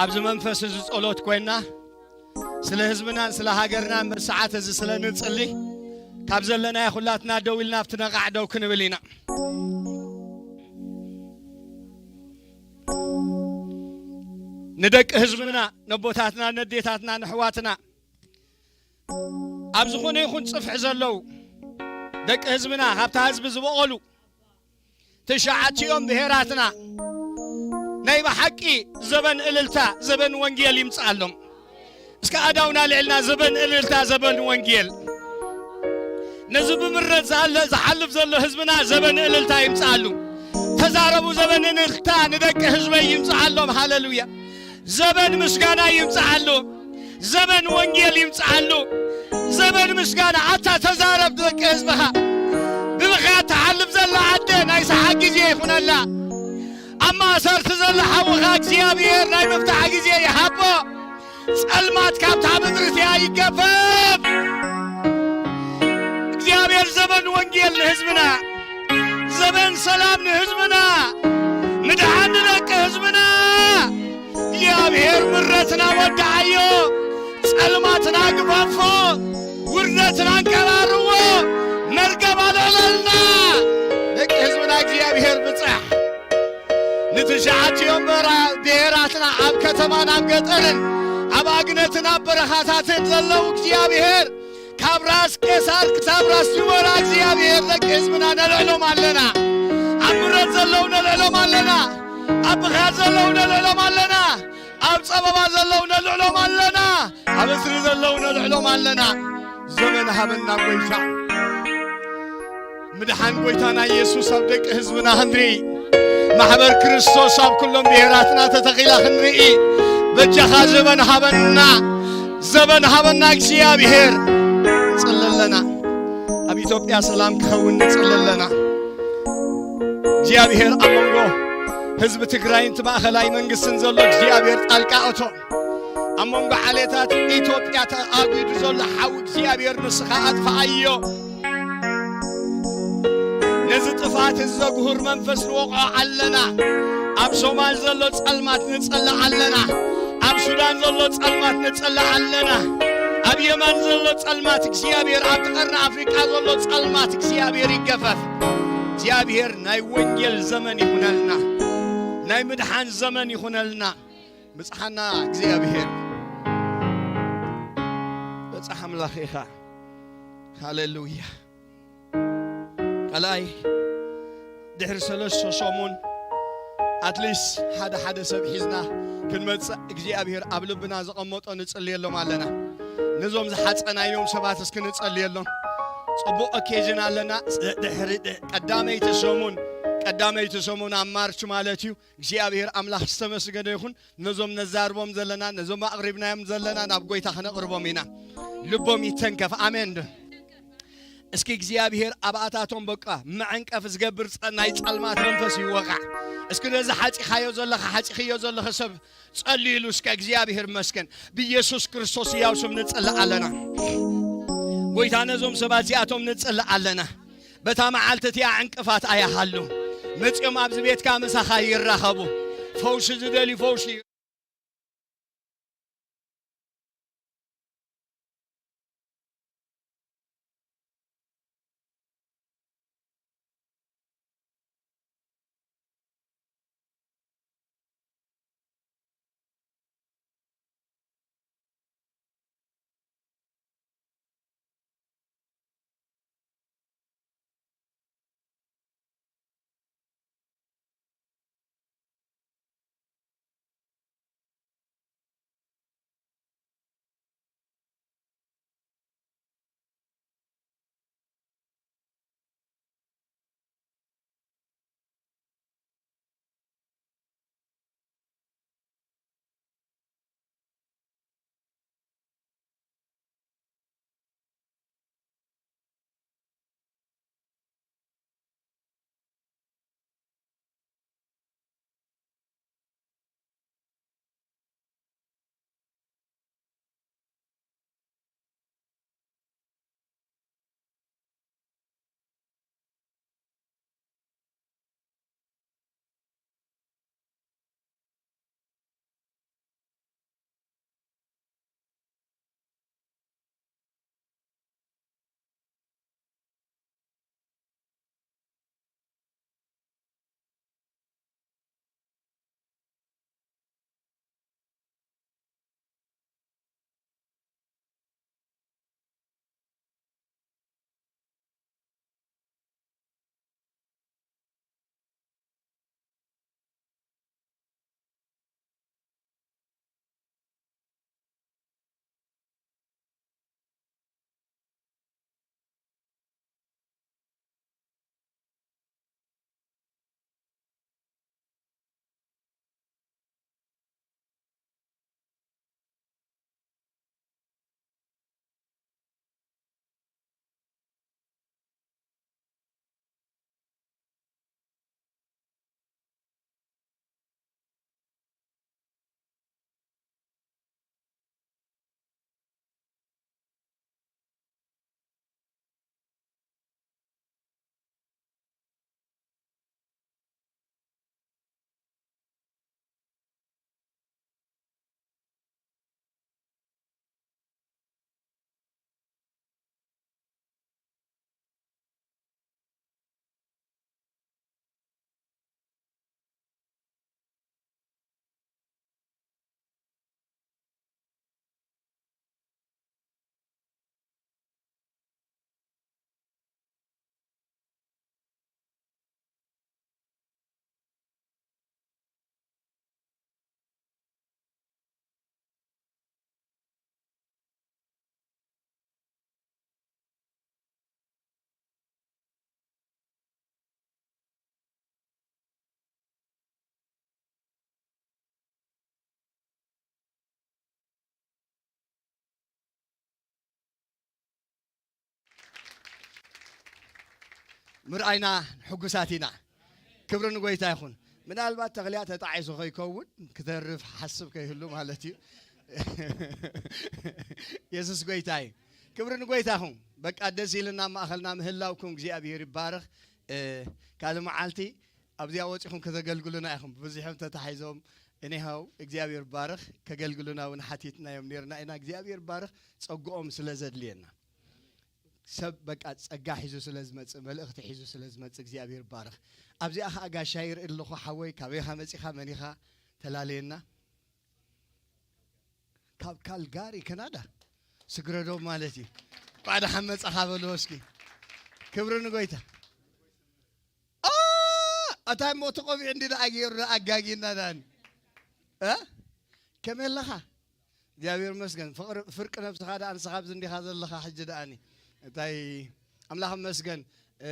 ኣብዚ መንፈስ እዚ ጸሎት ኮይና ስለ ህዝብናን ስለ ሃገርናን በዚ ሰዓት እዚ ስለ ንጽሊ ካብ ዘለናዮ ኩላትና ደው ኢልና ኣብቲ ነቓዕ ደው ክንብል ኢና። ንደቂ ህዝብና፣ ነቦታትና፣ ነዴታትና፣ ነሕዋትና፣ ኣብ ዝኾነ ይኹን ጽፍሒ ዘለዉ ደቂ ህዝብና፣ ሃብታ ህዝቢ ዝበቐሉ ትሽዓቲኦም ብሄራትና ናይ ብሓቂ ዘበን እልልታ፣ ዘበን ወንጌል ይምጽኣሎም። እስከ ኣዳውና ልዕልና ዘበን እልልታ፣ ዘበን ወንጌል። ነዚ ብምረት ዝኣለ ዝሓልፍ ዘሎ ህዝብና ዘበን እልልታ ይምጽኣሉ። ተዛረቡ፣ ዘበን እልልታ ንደቂ ህዝበይ ይምጽኣሎም። ሃሌሉያ። ዘበን ምስጋና ይምጽኣሉ። ዘበን ወንጌል ይምጽኣሉ። ዘበን ምስጋና። ኣታ ተዛረብ ደቂ ህዝብኻ። ብብኽያት ትሓልፍ ዘላ ኣደ ናይ ሰሓቅ ግዜ ይኹነላ። ኣብ ማእሰርቲ ዘሎ ሓውኻ እግዚኣብሔር ናይ ምፍታሕ ግዜ ይሃቦ። ጸልማት ካብታ ምድሪ እቲኣ ይገፈፍ። እግዚኣብሔር ዘበን ወንጌል ንህዝብና፣ ዘበን ሰላም ንህዝብና፣ ምድሓን ንደቂ ህዝብና። እግዚኣብሔር ምረትና ወድዓዮ፣ ጸልማትና ግፈፎ፣ ውርደትና እንቀባርዎ፣ መርገም ኣልዕለልና። ደቂ ህዝብና እግዚኣብሔር ብጻሕ። ንትሽዓቲኦም በራ-፣ ብሄራትና ኣብ ከተማን ኣብ ገጠርን ኣብ ኣግነትን ኣብ በረኻታትን ዘለዉ እግዚኣብሔር ካብ ራስ ቄሳር ክሳብ ራስ ዲቦራ እግዚኣብሔር ደቂ ህዝብና ነልዕሎም ኣለና። ኣብ ምረት ዘለዉ ነልዕሎም ኣለና። ኣብ ብኽያት ዘለዉ ነልዕሎም ኣለና። ኣብ ጸበባ ዘለዉ ነልዕሎም ኣለና። ኣብ እስሪ ዘለዉ ነልዕሎም ኣለና። ዘመን ሃበና ጎይታ። ምድሓን ጎይታና ኢየሱስ ኣብ ደቂ ህዝብና ክንርኢ፣ ማሕበር ክርስቶስ ኣብ ኩሎም ብሔራትና ተተኺላ ክንርኢ፣ በጃኻ ዘበን ሃበና፣ ዘበን ሃበና እግዚኣብሔር። ንጽሊ ኣለና፣ ኣብ ኢትዮጵያ ሰላም ክኸውን ንጽሊ ኣለና። እግዚኣብሔር ኣብ መንጎ ህዝቢ ትግራይን እቲ ማእኸላይ መንግስትን ዘሎ እግዚኣብሔር ጣልቃ እቶ። ኣብ መንጎ ዓሌታት ኢትዮጵያ ተኣጒዱ ዘሎ ሓዊ እግዚኣብሔር ንስኻ ኣጥፍኣዮ። ነዚ ጥፍኣት እዚ ዘጉህር መንፈስ ንወቕዖ ኣለና። ኣብ ሶማል ዘሎ ጸልማት ንጸልእ ኣለና። ኣብ ሱዳን ዘሎ ጸልማት ንጸልእ ኣለና። ኣብ የማን ዘሎ ጸልማት እግዚኣብሔር፣ ኣብ ቀርኒ ኣፍሪቃ ዘሎ ጸልማት እግዚኣብሔር ይገፈፍ። እግዚኣብሔር ናይ ወንጌል ዘመን ይኹነልና። ናይ ምድሓን ዘመን ይኹነልና። ብጽሓና እግዚኣብሔር። በጻሕ ኣምላኽ ኢኻ። ሃሌሉያ። ካልኣይ፣ ድሕሪ ሰለስተ ሰሙን ኣትሊስት ሓደ ሓደ ሰብ ሒዝና ክንመጽእ እግዚኣብሔር ኣብ ልብና ዘቐመጦ ንጽልየሎም ኣለና። ነዞም ዝሓጸናዮም ሰባት እስኪ ንጸልየሎም። ጽቡቕ ኦኬዥን ኣለና። ድሕሪ፣ ድ-፣ ቀዳመይቲ ሰሙን፣ ቀዳመይቲ ሰሙን ኣብ ማርች ማለት እዩ። እግዚኣብሔር ኣምላኽ ዝተመስገነ ይኹን። ነዞም ነዛርቦም ዘለና፣ ነዞም ኣቕሪብናዮም ዘለና ናብ ጎይታ ክነቕርቦም ኢና። ልቦም ይተንከፍ። ኣሜን ዶ? እስኪ እግዚኣብሔር ኣብኣታቶም በቃ መዐንቀፍ ዝገብር ጸ-፣ ናይ ጸልማት መንፈስ ይወቃዕ። እስኪ ነዚ ሓጺኻዮ ዘለኻ፣ ሓጺኽዮ ዘለኺ ሰብ ጸልይሉ እስከ። እግዚኣብሔር መስገን። ብኢየሱስ ክርስቶስ ሕያው ስም ንጽልእ ኣለና። ጎይታ ነዞም ሰባት እዚኣቶም ንጽልእ ኣለና። በታ መዓልቲ እቲኣ ዕንቅፋት ኣይሃሉ። መጺኦም ኣብዚ ቤትካ ምሳኻ ይራኸቡ። ፈውሲ ዝደልዩ ፈውሲ ምርኣይና ሕጉሳት ኢና። ክብሪ ንጎይታ ይኹን። ምናልባት ተኽልያ ተጣዒሱ ከይከውን፣ ክተርፍ ሓስብ ከይህሉ ማለት እዩ። የሱስ ጎይታ እዩ። ክብሪ ንጎይታ ይኹን። በቃ ደስ ኢልና ኣብ ማእኸልና ምህላውኩም እግዚኣብሔር ይባረኽ። እ፣ ካልእ መዓልቲ ኣብዚኣ ወጺኹም ከተገልግሉና ኢኹም። ብዙሕም ተታሒዞም እኒሃው እግዚኣብሔር ባርኽ ከገልግሉና እውን ሓቲትናዮም ነርና ኢና። እግዚኣብሔር ባርኽ ጸግኦም ስለ ዘድልየና። ሰብ በቃ ጸጋ ሒዙ ስለ ዝመጽእ፣ መልእኽቲ ሒዙ ስለ ዝመጽእ እግዚኣብሔር ባርኽ። ኣብዚኣ ኸኣ ጋሻ ይርኢ ኣለኹ። ሓወይ ካበይኻ መጺኻ መኒኻ ተላለየና? ካብ ካልጋሪ ካናዳ። ስግረዶም ማለት እዩ። እንኳዕ ደሓን መጻኻ በልዎ እስኪ። ክብሪ ንጎይታ። ኣ፣ ኣታ እሞ እቲ ቆቢዕ እንዲ ደኣ ገይሩ ደኣ ኣጋጊና ደኣኒ። እ? ከመይ ኣለኻ? እግዚኣብሔር ይመስገን። ፍቕሪ፣ ፍርቂ ነብስኻ ደኣ ንስኻ ኣብዚ እንዲኻ ዘለኻ ሕጂ ደኣኒ። እንታይ ኣምላኽ ይመስገን። እ፣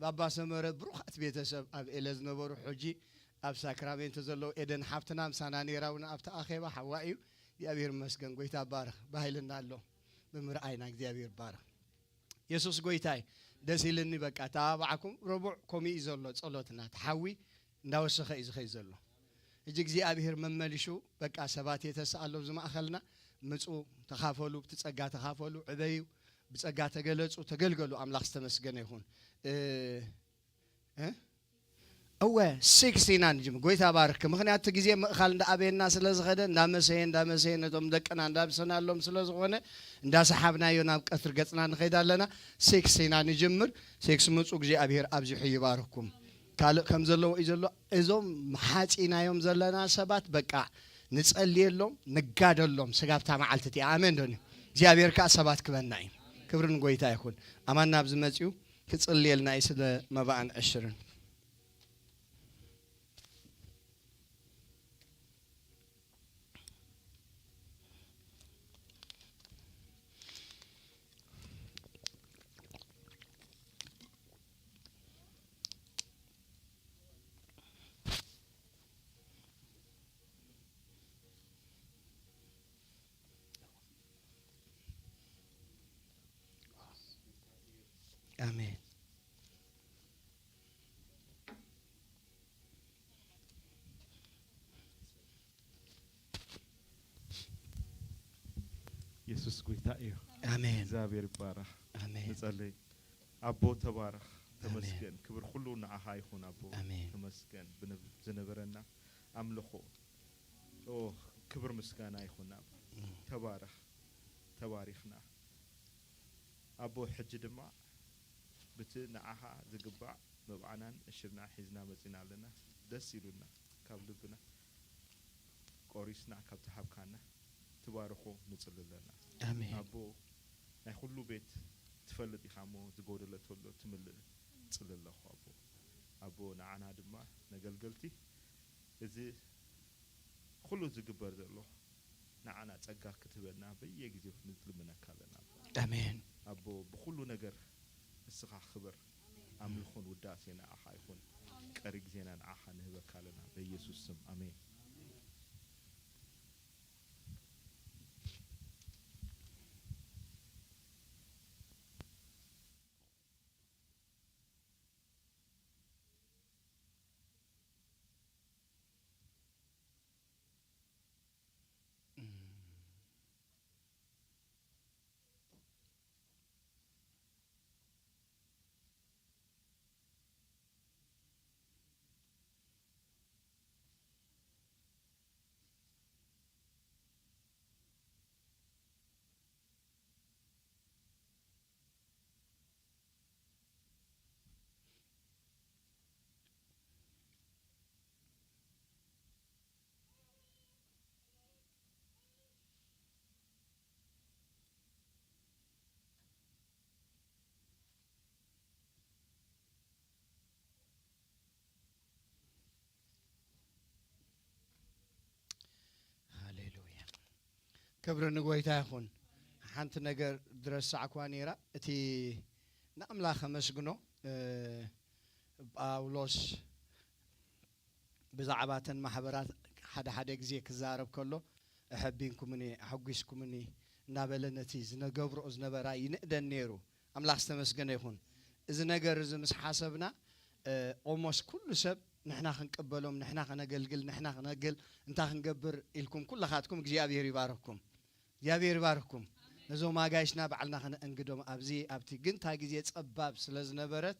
ባባ ሰመረ ብሩኻት ቤተሰብ ኣብ ኤለ ዝነበሩ ሕጂ ኣብ ሳክራሜንቶ ዘለዉ ኤደን ሓፍትና ምሳና ነይራ እውን ኣብቲ ኣኼባ ሓዋ እዩ። እግዚኣብሔር ይመስገን። ጎይታ ባርኽ። ባሂልና ኣሎ ብምርኣይና እግዚኣብሔር ባርኽ። የሱስ ጎይታይ ደስ ኢልኒ። በቃ ተባባዕኩም። ረቡዕ ከምኡ እዩ ዘሎ ጸሎትና። እቲ ሓዊ እንዳወሰኸ እዩ ዝኸይ ዘሎ። ሕጂ እግዚኣብሔር መመሊሹ በቃ ሰባት የተስኣሎ ኣብዚ ማእኸልና ምጹ፣ ተኻፈሉ፣ ብቲ ጸጋ ተኻፈሉ፣ ዕበዩ፣ ብጸጋ ተገለጹ፣ ተገልገሉ። ኣምላኽ ዝተመስገነ ይኹን። እ፣ እ? እወ፣ ሲክስ ኢና ንጅምር። ጎይታ ባርክ። ምኽንያቱ እቲ ግዜ ምእኻል እንዳኣበየና ስለ ዝኸደ፣ እንዳመሰየ፣ እንዳመሰየ ነቶም ደቅና እንዳብሰናሎም ስለ ዝኾነ፣ እንዳሰሓብናዮ ናብ ቀትሪ ገጽና ንኸይድ ኣለና። ሲክስ ኢና ንጅምር። ሲክስ ምጹ፣ እግዚኣብሔር ኣብዚሑ ይባርኩም። ካልእ ከም ዘለዎ እዩ ዘሎ። እዞም ሓጺናዮም ዘለና ሰባት በቃ ንጸልየሎም፣ ንጋደሎም። ስጋብታ መዓልቲ እቲኣ። ኣሜን ዶኒ? እግዚኣብሔር ከኣ ሰባት ክበና እዩ። ክብሪ ንጎይታ ይኹን። ኣማን ናብ ዝመጽኡ ክጽልየልና እዩ ስለ መባእን ዕሽርን። ኣሜን። የሱስ ጎይታ እዩ። ኣሜን። እግዚኣብሔር ይባረኽ። ኣሜን። ንጸልይ። ኣቦ ተባረኽ። ተመስገን። ክብር ኩሉ ንዓኻ ይኹን ኣቦ። ኣሜን። ተመስገን። ብነ-፣ ዝነበረና ኣምልኾ። ኦ፣ ክብር ምስጋና ይኹን ኣቦ። ተባረኽ። ተባሪኽና። ኣቦ ሕጂ ድማ ብቲ ንዓኻ ዝግባእ መብዓናን ዕሽርና ሒዝና መጺና ኣለና። ደስ ኢሉና ካብ ልብና ቆሪስና ካብ ተሃብካና ትባርኾ ንጽሊ ኣለና። ኣሜን። ኣቦ ናይ ኩሉ ቤት ትፈልጥ ኢኻ እሞ ዝጎደለ ተሎ ትምልእ ጽሊ ኣለኹ ኣቦ። ኣቦ ንዓና ድማ ነገልገልቲ እዚ ኩሉ ዝግበር ዘሎ ንዓና ጸጋ ክትህበና በየግዜው ንልምነካ ኣለና ኣቦ። ኣሜን። ኣቦ ብኹሉ ነገር ንስኻ ክብር ኣምልኾን ውዳሴ ንዓኻ ይኹን። ቀሪ ግዜና ንዓኻ ንህበካ ኣለና በኢየሱስ ስም ኣሜን። ሃሌሉያ። ክብሪ ንጎይታ ይኹን። ሓንቲ ነገር ዝረሳዕኳ ነይራ። እቲ ንኣምላኽ ከመስግኖ፣ እ፣ ጳውሎስ ብዛዕባ እተን ማሕበራት ሓደ ሓደ ግዜ ክዛረብ ከሎ፣ "ኣሐቢንኩምኒ፣ ኣሐጒስኩምኒ" እናበለ ነቲ ዝነገብርኦ ዝነበራ ይንእደን ነይሩ። ኣምላኽ ዝተመስገነ ይኹን። እዚ ነገር እዚ ምስ ሓሰብና፣ ኦሞስ ኩሉ ሰብ ንሕና ክንቅበሎም፣ ንሕና ከነገልግል፣ ንሕና ክነግል፣ እንታይ ክንገብር ኢልኩም ኩለኻትኩም እግዚኣብሔር ይባርኽኩም። እግዚኣብሔር ይባርኽኩም። ነዞም ኣጋይሽና ባዕልና ከነእንግዶም ኣብዚ ኣብቲ ግንታ ግዜ ጸባብ ስለ ዝነበረት፣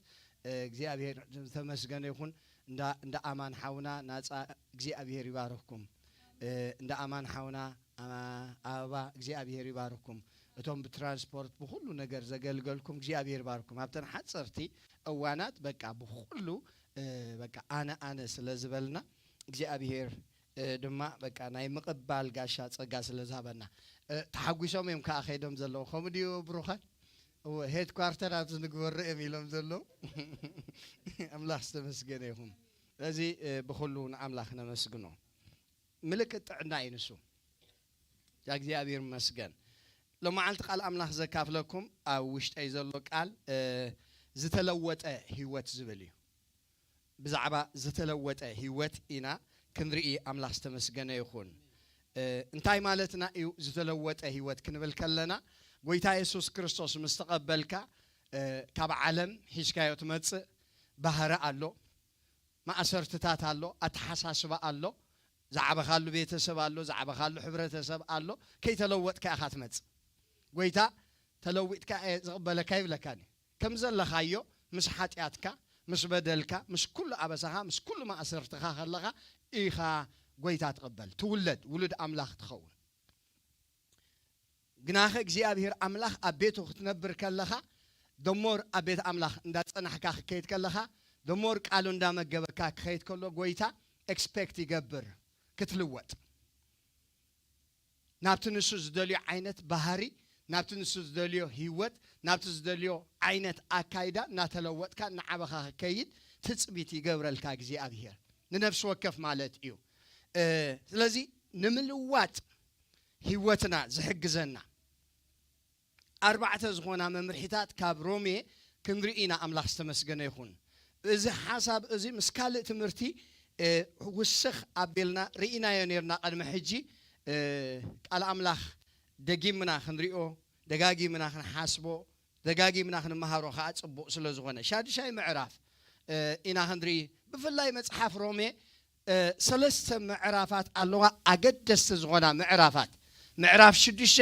እግዚኣብሔር ዝተመስገነ ይኹን። እንዳ ኣማን ሓውና ናጻ እግዚኣብሔር ይባርኽኩም። እንዳ ኣማን ሓውና ኣበባ እግዚኣብሔር ይባርኽኩም። እቶም ብትራንስፖርት ብኹሉ ነገር ዘገልገልኩም እግዚኣብሔር ይባርኽኩም። ኣብተን ሓጸርቲ እዋናት በቃ ብኹሉ በቃ ኣነ ኣነ ስለ ዝበልና እግዚኣብሔር ድማ በቃ ናይ ምቕባል ጋሻ ጸጋ ስለ ዝሃበና ተሓጒሶም እዮም ከዓ ከይዶም ዘለዉ። ከምኡ ድዩ ብሩኻት? ሄድኳርተር ኣብዚ ንግበሮ እዮም ኢሎም ዘለዉ። ኣምላኽ ዝተመስገነ ይኹን። ስለዚ ብኹሉ ንኣምላኽ ነመስግኖ። ምልክት ጥዕና እዩ ንሱ። እግዚኣብሔር ይመስገን። ሎመዓልቲ ቃል ኣምላኽ ዘካፍለኩም ኣብ ውሽጠይ ዘሎ ቃል ዝተለወጠ ህይወት ዝብል እዩ። ብዛዕባ ዝተለወጠ ህይወት ኢና ክንርኢ። ኣምላኽ ዝተመስገነ ይኹን። እንታይ ማለትና እዩ ዝተለወጠ ህይወት ክንብል ከለና፣ ጎይታ የሱስ ክርስቶስ ምስ ተቐበልካ ካብ ዓለም ሒዝካዮ ትመጽእ ባህሪ ኣሎ፣ ማእሰርትታት ኣሎ፣ ኣተሓሳስባ ኣሎ፣ ዝዓበኻሉ ቤተሰብ ኣሎ፣ ዝዓበኻሉ ሕብረተሰብ ኣሎ። ከይተለወጥካ ኢኻ ትመጽእ። ጎይታ ተለዊጥካ እየ ዝቕበለካ ይብለካኒ። ከም ዘለኻዮ ምስ ሓጢኣትካ፣ ምስ በደልካ፣ ምስ ኩሉ ኣበሳኻ፣ ምስ ኩሉ ማእሰርትኻ ከለኻ ኢኻ ጎይታ ትቕበል። ትውለድ ውሉድ ኣምላኽ ትኸውን። ግናኸ እግዚኣብሔር ኣምላኽ ኣብ ቤቱ ክትነብር ከለኻ፣ ደሞር ኣብ ቤት ኣምላኽ እንዳጸናሕካ ክትከይድ ከለኻ፣ ደሞር ቃሉ እንዳመገበካ ክኸይድ ከሎ ጎይታ ኤክስፔክት ይገብር ክትልወጥ። ናብቲ ንሱ ዝደልዮ ዓይነት ባህሪ፣ ናብቲ ንሱ ዝደልዮ ህይወት፣ ናብቲ ዝደልዮ ዓይነት ኣካይዳ እናተለወጥካ እናዓበኻ ክከይድ ትጽቢት ይገብረልካ እግዚኣብሔር። ንነፍሲ ወከፍ ማለት እዩ። ስለዚ ንምልዋጥ ህይወትና ዝሕግዘና ኣርባዕተ ዝኾና መምርሒታት ካብ ሮሜ ክንርኢ ኢና። ኣምላኽ ዝተመስገነ ይኹን። እዚ ሓሳብ እዚ ምስ ካልእ ትምህርቲ ውስኽ ኣቢልና ርኢናዮ ነርና። ቅድሚ ሕጂ ቃል ኣምላኽ ደጊምና ክንሪኦ፣ ደጋጊምና ክንሓስቦ፣ ደጋጊምና ክንመሃሮ ከዓ ጽቡቕ ስለ ዝኾነ፣ ሻድሻይ ምዕራፍ ኢና ክንርኢ። ብፍላይ መጽሓፍ ሮሜ ሰለስተ ምዕራፋት ኣለዋ፣ ኣገደስቲ ዝኾና ምዕራፋት። ምዕራፍ ሽዱሽተ፣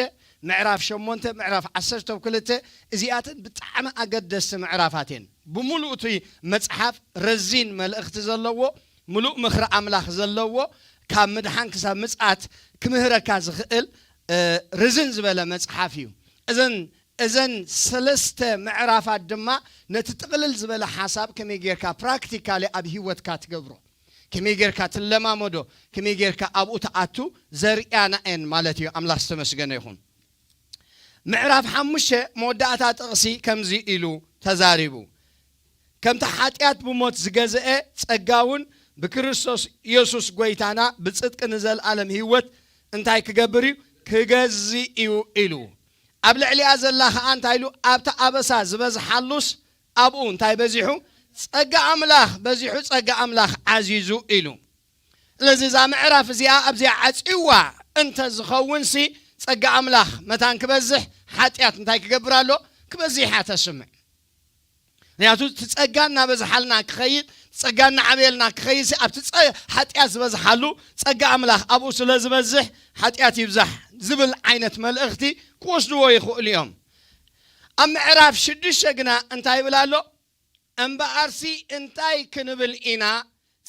ምዕራፍ ሸሞንተ፣ ምዕራፍ ዓሰርተ ክልተ፣ እዚኣተን ብጣዕሚ ኣገደስቲ ምዕራፋት እየን። ብምሉእ እቲ መጽሓፍ ረዚን መልእኽቲ ዘለዎ፣ ምሉእ ምኽሪ ኣምላኽ ዘለዎ፣ ካብ ምድሓን ክሳብ ምጽኣት ክምህረካ ዝኽእል ርዝን ዝበለ መጽሓፍ እዩ። እዘን እዘን ሰለስተ ምዕራፋት ድማ ነቲ ጥቕልል ዝበለ ሓሳብ ከመይ ጌርካ ፕራክቲካሊ ኣብ ህይወትካ ትገብሮ፣ ከመይ ጌርካ ትለማመዶ፣ ከመይ ጌርካ ኣብኡ ትኣቱ ዘርእያና እየን ማለት እዩ። ኣምላኽ ዝተመስገነ ይኹን። ምዕራፍ ሓሙሽተ መወዳእታ ጥቕሲ ከምዚ ኢሉ ተዛሪቡ፣ ከምቲ ሓጢኣት ብሞት ዝገዝአ ጸጋ እውን ብክርስቶስ ኢየሱስ ጎይታና ብጽድቂ ንዘለኣለም ህይወት እንታይ ክገብር እዩ? ክገዝእ እዩ ኢሉ። ኣብ ልዕሊኣ ዘላ ኸኣ እንታይ ኢሉ? ኣብቲ ኣበሳ ዝበዝሓሉስ ኣብኡ እንታይ በዚሑ? ጸጋ ኣምላኽ በዚሑ፣ ጸጋ ኣምላኽ ዓዚዙ ኢሉ። ስለዚ እዛ ምዕራፍ እዚኣ ኣብዚኣ ዓጽይዋ እንተ ዝኸውንሲ፣ ጸጋ ኣምላኽ መታን ክበዝሕ፣ ሓጢኣት እንታይ ክገብር ኣሎ? ክበዝሕ እያ ተስምዕ። ምክንያቱ እቲ ጸጋ እናበዝሓልና ክኸይድ፣ ጸጋ እናዓበየልና ክኸይድ፣ ኣብቲ ጸ-፣ ሓጢኣት ዝበዝሓሉ ጸጋ ኣምላኽ ኣብኡ ስለ ዝበዝሕ፣ ሓጢኣት ይብዛሕ ዝብል ዓይነት መልእኽቲ ክወስድዎ ይኽእሉ እዮም። ኣብ ምዕራፍ ሽዱሽተ ግና እንታይ ይብል ኣሎ? እምበኣርሲ እንታይ ክንብል ኢና?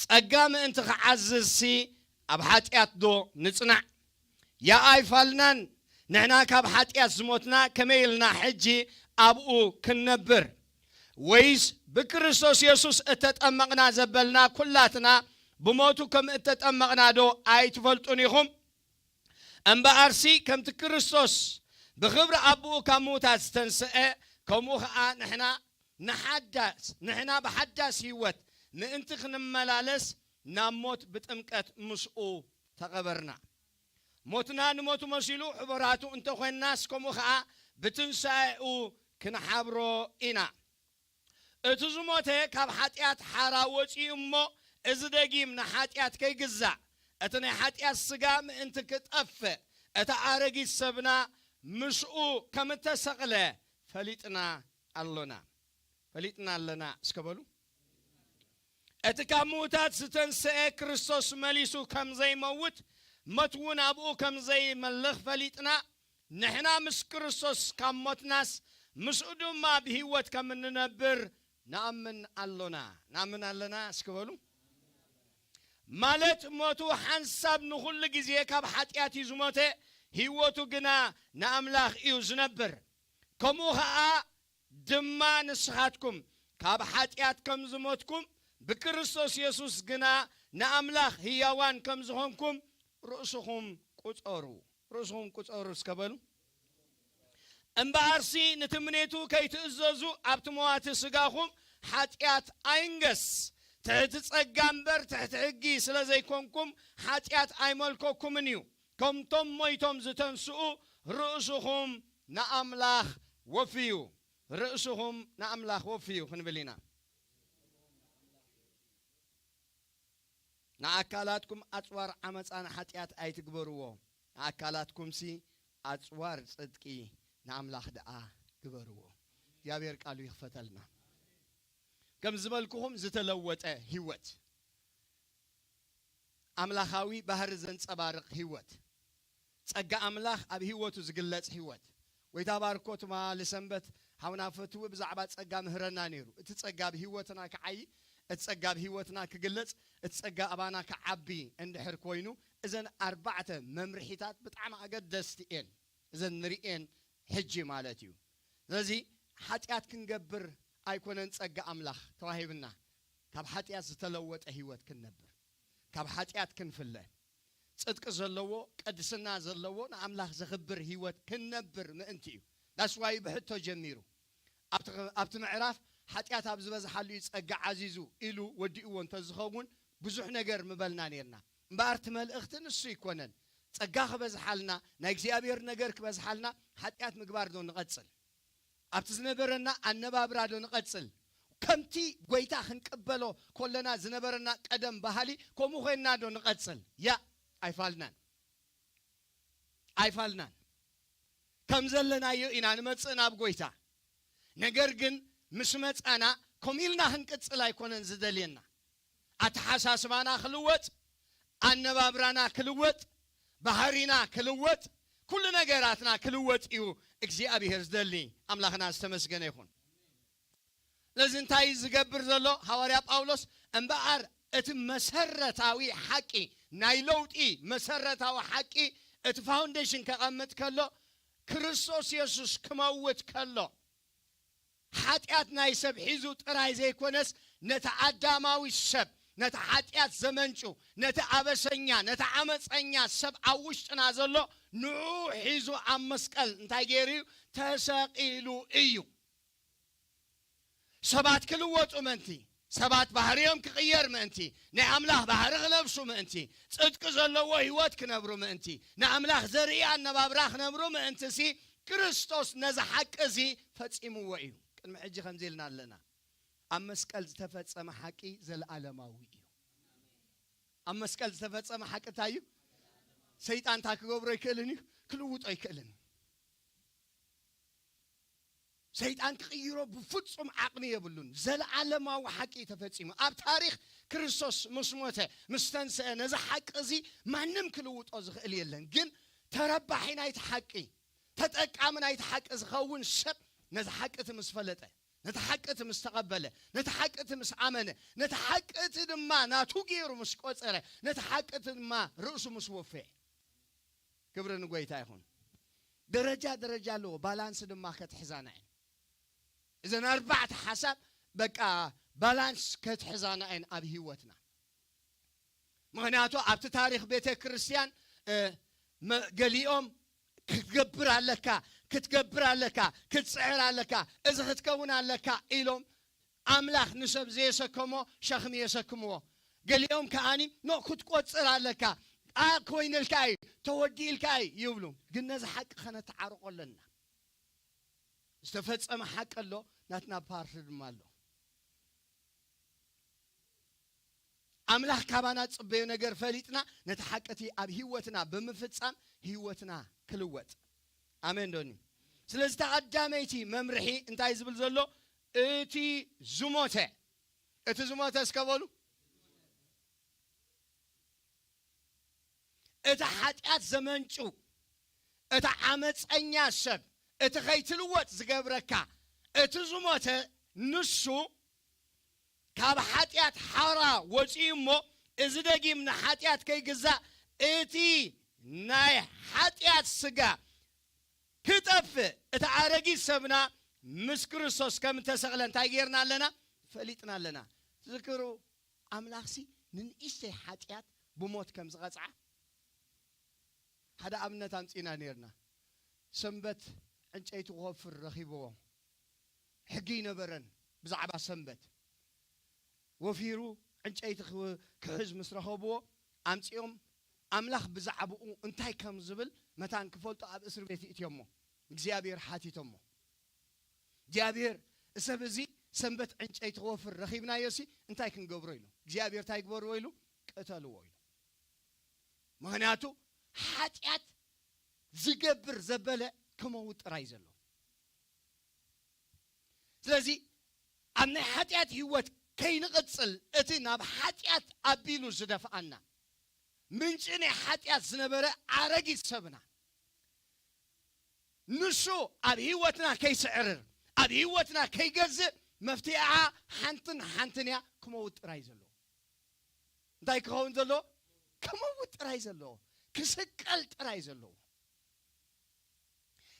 ጸጋ ምእንቲ ክዓዝዝሲ ኣብ ሓጢኣት ዶ ንጽናዕ? ያኣይፋልናን ንሕና ካብ ሓጢኣት ዝሞትና ከመይ ኢልና ሕጂ ኣብኡ ክንነብር? ወይስ ብክርስቶስ የሱስ እተጠመቕና ዘበልና ኩላትና ብሞቱ ከም እተጠመቕና ዶ ኣይትፈልጡን ኢኹም? እምበኣርሲ ከምቲ ክርስቶስ ብኽብሪ ኣቦኡ ካብ ምዉታት ዝተንስአ፣ ከምኡ ኸኣ ንሕና ንሓዳስ-፣ ንሕና ብሓዳስ ህይወት ምእንቲ ክንመላለስ ናብ ሞት ብጥምቀት ምስኡ ተቐበርና። ሞትና ንሞቱ መሲሉ ሕቡራቱ እንተኾይንናስ፣ ከምኡ ኸኣ ብትንሳኤኡ ክንሓብሮ ኢና። እቲ ዝሞተ ካብ ሓጢኣት ሓራ ወጺኡ እሞ፣ እዚ ደጊም ንሓጢኣት ከይግዛእ፣ እቲ ናይ ሓጢኣት ስጋ ምእንቲ ክጠፍእ፣ እቲ ኣረጊት ሰብና ምስኡ ከም እተሰቕለ ፈሊጥና ኣሎና። ፈሊጥና ኣለና እስከ በሉ። እቲ ካብ ምዉታት ዝተንስአ ክርስቶስ መሊሱ ከም ዘይመውት፣ ሞት እውን ኣብኡ ከም ዘይመልኽ ፈሊጥና፣ ንሕና ምስ ክርስቶስ ካብ ሞትናስ ምስኡ ድማ ብህይወት ከም እንነብር ንኣምን ኣሎና። ንኣምን ኣለና እስኪ በሉ። ማለት ሞቱ ሓንሳብ ንኹሉ ግዜ ካብ ሓጢኣት እዩ ዝሞተ፣ ህይወቱ ግና ንኣምላኽ እዩ ዝነብር። ከምኡ ኸኣ ድማ ንስኻትኩም ካብ ሓጢኣት ከም ዝሞትኩም ብክርስቶስ የሱስ ግና ንኣምላኽ ህያዋን ከም ዝኾንኩም ርእስኹም ቁጸሩ። ርእስኹም ቁጸሩ እስከ በሉ። እምበኣርሲ ንትምኔቱ ከይትእዘዙ ኣብቲ መዋቲ ስጋኹም ሓጢኣት ኣይንገስ። ትሕቲ ጸጋ እምበር ትሕቲ ሕጊ ስለ ዘይኮንኩም ሓጢኣት ኣይመልከኩምን እዩ። ከምቶም ሞይቶም ዝተንስኡ ርእስኹም ንኣምላኽ ወፍዩ። ርእስኹም ንኣምላኽ ወፍዩ ክንብል ኢና። ንኣካላትኩም ኣጽዋር ዓመጻን ሓጢኣት ኣይትግበርዎ፣ ንኣካላትኩምሲ ኣጽዋር ጽድቂ ንኣምላኽ ደኣ ግበርዎ። እግዚኣብሔር ቃሉ ይኽፈተልና። ከም ዝበልኩኹም ዝተለወጠ ህይወት፣ ኣምላኻዊ ባህሪ ዘንጸባርቕ ህይወት፣ ጸጋ ኣምላኽ ኣብ ህይወቱ ዝግለጽ ህይወት። ጎይታ ባርኮ ትማሊ ሰንበት ሓውና ፈትዊ ብዛዕባ ጸጋ ምህረና ነይሩ። እቲ ጸጋ ኣብ ህይወትና ክዓዪ፣ እቲ ጸጋ ኣብ ህይወትና ክግለጽ፣ እቲ ጸጋ ኣባና ክዓቢ እንድሕር ኮይኑ፣ እዘን ኣርባዕተ መምርሒታት ብጣዕሚ ኣገደስቲ እየን። እዘን ንርእየን ሕጂ ማለት እዩ። ስለዚ ሓጢኣት ክንገብር ኣይኮነን ጸጋ ኣምላኽ ተዋሂብና፣ ካብ ሓጢኣት ዝተለወጠ ህይወት ክንነብር፣ ካብ ሓጢኣት ክንፍለ፣ ጽድቂ ዘለዎ፣ ቅድስና ዘለዎ፣ ንኣምላኽ ዘኽብር ህይወት ክንነብር ምእንቲ እዩ። ዳስዋይ ብሕቶ ጀሚሩ። ኣብቲ፣ ኣብቲ ምዕራፍ ሓጢኣት ኣብ ዝበዝሓሉ እዩ ጸጋ ዓዚዙ ኢሉ ወዲእዎ እንተዝኸውን ብዙሕ ነገር ምበልና ነይርና። እምበኣር እቲ መልእኽቲ ንሱ ኣይኮነን። ጸጋ ክበዝሓልና፣ ናይ እግዚኣብሔር ነገር ክበዝሓልና ሓጢኣት ምግባር ዶ ንቐጽል? ኣብቲ ዝነበረና ኣነባብራ ዶ ንቐጽል? ከምቲ ጎይታ ክንቅበሎ ኮለና ዝነበረና ቀደም ባህሊ ከምኡ ኮይንና ዶ ንቐጽል? ያ፣ ኣይፋልናን። ኣይፋልናን። ከም ዘለናዮ ኢና ንመጽእ ናብ ጎይታ። ነገር ግን ምስ መጻና ከምኡ ኢልና ክንቅጽል ኣይኮነን ዝደልየና። ኣተሓሳስባና ክልወጥ፣ ኣነባብራና ክልወጥ፣ ባህሪና ክልወጥ፣ ኩሉ ነገራትና ክልወጥ እዩ እግዚኣብሔር ዝደሊ። ኣምላኽና ዝተመስገነ ይኹን። ስለዚ እንታይ ዝገብር ዘሎ ሃዋርያ ጳውሎስ? እምበኣር እቲ መሰረታዊ ሓቂ፣ ናይ ለውጢ መሰረታዊ ሓቂ፣ እቲ ፋውንዴሽን ከቐምጥ ከሎ፣ ክርስቶስ የሱስ ክመውት ከሎ፣ ሓጢኣት ናይ ሰብ ሒዙ ጥራይ ዘይኮነስ፣ ነቲ ኣዳማዊ ሰብ፣ ነቲ ሓጢኣት ዘመንጩ፣ ነቲ ኣበሰኛ፣ ነቲ ዓመፀኛ ሰብ ኣብ ውሽጥና ዘሎ፣ ንዑ ሒዙ ኣብ መስቀል እንታይ ገይሩ እዩ? ተሰቒሉ እዩ። ሰባት ክልወጡ ምእንቲ፣ ሰባት ባህርዮም ክቕየር ምእንቲ፣ ናይ ኣምላኽ ባህሪ ክለብሱ ምእንቲ፣ ጽድቂ ዘለዎ ህይወት ክነብሩ ምእንቲ፣ ንኣምላኽ ዘርኢ ኣነባብራ ክነብሩ ምእንቲሲ፣ ክርስቶስ ነዚ ሓቂ እዚ ፈጺምዎ እዩ። ቅድሚ ሕጂ ከምዚ ኢልና ኣለና፣ ኣብ መስቀል ዝተፈጸመ ሓቂ ዘለኣለማዊ እዩ። ኣብ መስቀል ዝተፈጸመ ሓቂ እንታይ እዩ? ሰይጣን እንታይ ክገብሮ ኣይክእልን እዩ፣ ክልውጦ ኣይክእልን። ሰይጣን ክቕይሮ ብፍጹም ዓቕሚ የብሉን። ዘለዓለማዊ ሓቂ እዩ ተፈጺሙ። ኣብ ታሪኽ ክርስቶስ ምስ ሞተ፣ ምስ ተንስአ፣ ነዚ ሓቂ እዚ ማንም ክልውጦ ዝኽእል የለን። ግን ተረባሒ ናይቲ ሓቂ፣ ተጠቃሚ ናይቲ ሓቂ ዝኸውን ሰብ ነዚ ሓቂ እቲ ምስ ፈለጠ፣ ነቲ ሓቂ እቲ ምስ ተቐበለ፣ ነቲ ሓቂ እቲ ምስ ኣመነ፣ ነቲ ሓቂ እቲ ድማ ናቱ ገይሩ ምስ ቆጸረ፣ ነቲ ሓቂ እቲ ድማ ርእሱ ምስ ወፈየ። ክብሪ ንጎይታ ይኹን። ደረጃ ደረጃ ኣለዎ፣ ባላንስ ድማ ከትሕዛና እየን። እዘን ኣርባዕተ ሓሳብ በቃ ባላንስ ከትሕዛና እየን ኣብ ህይወትና። ምኽንያቱ ኣብቲ ታሪኽ ቤተ ክርስቲያን፣ እ፣ መ-፣ ገሊኦም ክትገብር ኣለካ፣ ክትገብር ኣለካ፣ ክትጽዕር ኣለካ፣ እዚ ክትከውን ኣለካ ኢሎም ኣምላኽ ንሰብ ዘየሰከሞ ሸኽሚ የሰክምዎ። ገሊኦም ከኣኒ ኖ ክትቆጽር ኣለካ፣ ኣ ኮይንልካ እዩ፣ ተወዲእልካ እዩ ይብሉ። ግን ነዚ ሓቂ ከነተዓርቆ ኣለና። ዝተፈጸመ ሓቂ ኣሎ፣ ናትና ፓርቲ ድማ ኣሎ። ኣምላኽ ካባና ጽበዮ ነገር ፈሊጥና ነቲ ሓቂ እቲ ኣብ ህይወትና ብምፍጻም ህይወትና ክልወጥ። ኣሜን ዶኒ? ስለዚ እታ ቀዳመይቲ መምርሒ እንታይ ዝብል ዘሎ? እቲ ዝሞተ፣ እቲ ዝሞተ እስከ በሉ፣ እቲ ሓጢኣት ዘመንጩ፣ እቲ ዓመፀኛ ሰብ፣ እቲ ከይትልወጥ ዝገብረካ፣ እቲ ዝሞተ ንሱ ካብ ሓጢኣት ሓራ ወፂኡ እሞ፣ እዚ ደጊም ንሓጢኣት ከይግዛእ፣ እቲ ናይ ሓጢኣት ስጋ ክጠፍእ፣ እቲ ኣረጊት ሰብና ምስ ክርስቶስ ከም እተሰቕለ እንታይ ጌርና ኣለና? ፈሊጥና ኣለና። ትዝክሩ፣ ኣምላኽሲ ንንእሽተይ ሓጢኣት ብሞት ከም ዝቐጽዓ ሓደ ኣብነት ኣምጺእና ኔርና። ሰንበት ዕንጨይቲ ክወፍር ረኺብዎ። ሕጊ ይነበረን ብዛዕባ ሰንበት። ወፊሩ ዕንጨይቲ ክው-፣ ክሕዝ ምስ ረኸብዎ፣ ኣምጺኦም ኣምላኽ ብዛዕባኡ እንታይ ከም ዝብል መታን ክፈልጡ ኣብ እስር ቤት ይእትዮሞ። እግዚኣብሔር ሓቲቶሞ። እግዚኣብሔር፣ "እሰብ እዚ ሰንበት ዕንጨይቲ ክወፍር ረኺብናዮ ሲ እንታይ ክንገብሮ?" ኢሉ። እግዚኣብሔር እንታይ ግበርዎ ኢሉ? "ቅተልዎ" ኢሉ። ምኽንያቱ ሓጢኣት ዝገብር ዘበለ ክመውት ጥራይ ዘሎ። ስለዚ ኣብ ናይ ሓጢኣት ህይወት ከይንቕጽል፣ እቲ ናብ ሓጢኣት ኣቢሉ ዝደፍኣና፣ ምንጪ ናይ ሓጢኣት ዝነበረ ኣረጊት ሰብና፣ ንሱ ኣብ ህይወትና ከይስዕርር፣ ኣብ ህይወትና ከይገዝእ፣ መፍትሒኣ ሓንትን ሓንትን እያ፣ ክመውት ጥራይ ዘለዎ። እንታይ ክኸውን ዘለዎ? ክመውት ጥራይ ዘለዎ፣ ክስቀል ጥራይ ዘለዎ።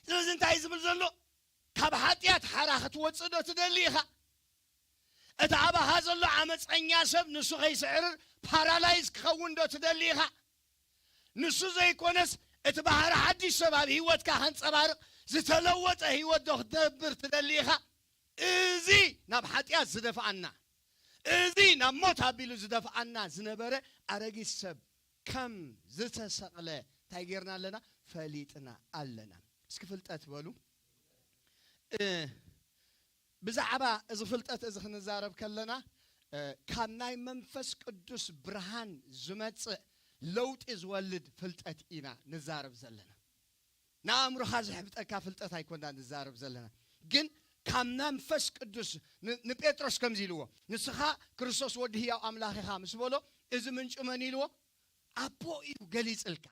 ስለዚ እንታይ ዝብል ዘሎ? ካብ ሓጢኣት ሓራ ክትወጽእ ዶ ትደሊ ኢኻ? እቲ ኣባኻ ዘሎ ዓመፀኛ ሰብ ንሱ ከይስዕርር ፓራላይዝ ክኸውን ዶ ትደሊ ኢኻ? ንሱ ዘይኮነስ እቲ ባህሪ ሓድሽ ሰብ ኣብ ህይወትካ ከንጸባርቕ ዝተለወጠ ህይወት ዶ ክትነብር ትደሊ ኢኻ? እዚ ናብ ሓጢኣት ዝደፍኣና፣ እዚ ናብ ሞት ኣቢሉ ዝደፍኣና ዝነበረ ኣረጊት ሰብ ከም ዝተሰቕለ እንታይ ጌርና ኣለና? ፈሊጥና ኣለና። እስኪ ፍልጠት በሉ። እ፣ ብዛዕባ እዚ ፍልጠት እዚ ክንዛረብ ከለና፣ እ፣ ካብ ናይ መንፈስ ቅዱስ ብርሃን ዝመጽእ ለውጢ ዝወልድ ፍልጠት ኢና ንዛረብ ዘለና። ንኣእምሮኻ ዝሕብጠካ ፍልጠት ኣይኮና ንዛረብ ዘለና። ግን ካብ መንፈስ ቅዱስ ን-፣ ንጴጥሮስ ከምዚ ኢልዎ፣ "ንስኻ ክርስቶስ ወዲ ህያው ኣምላኽ ኢኻ" ምስ በሎ፣ እዚ ምንጩ መን ኢልዎ? ኣቦ እዩ ገሊጽልካ።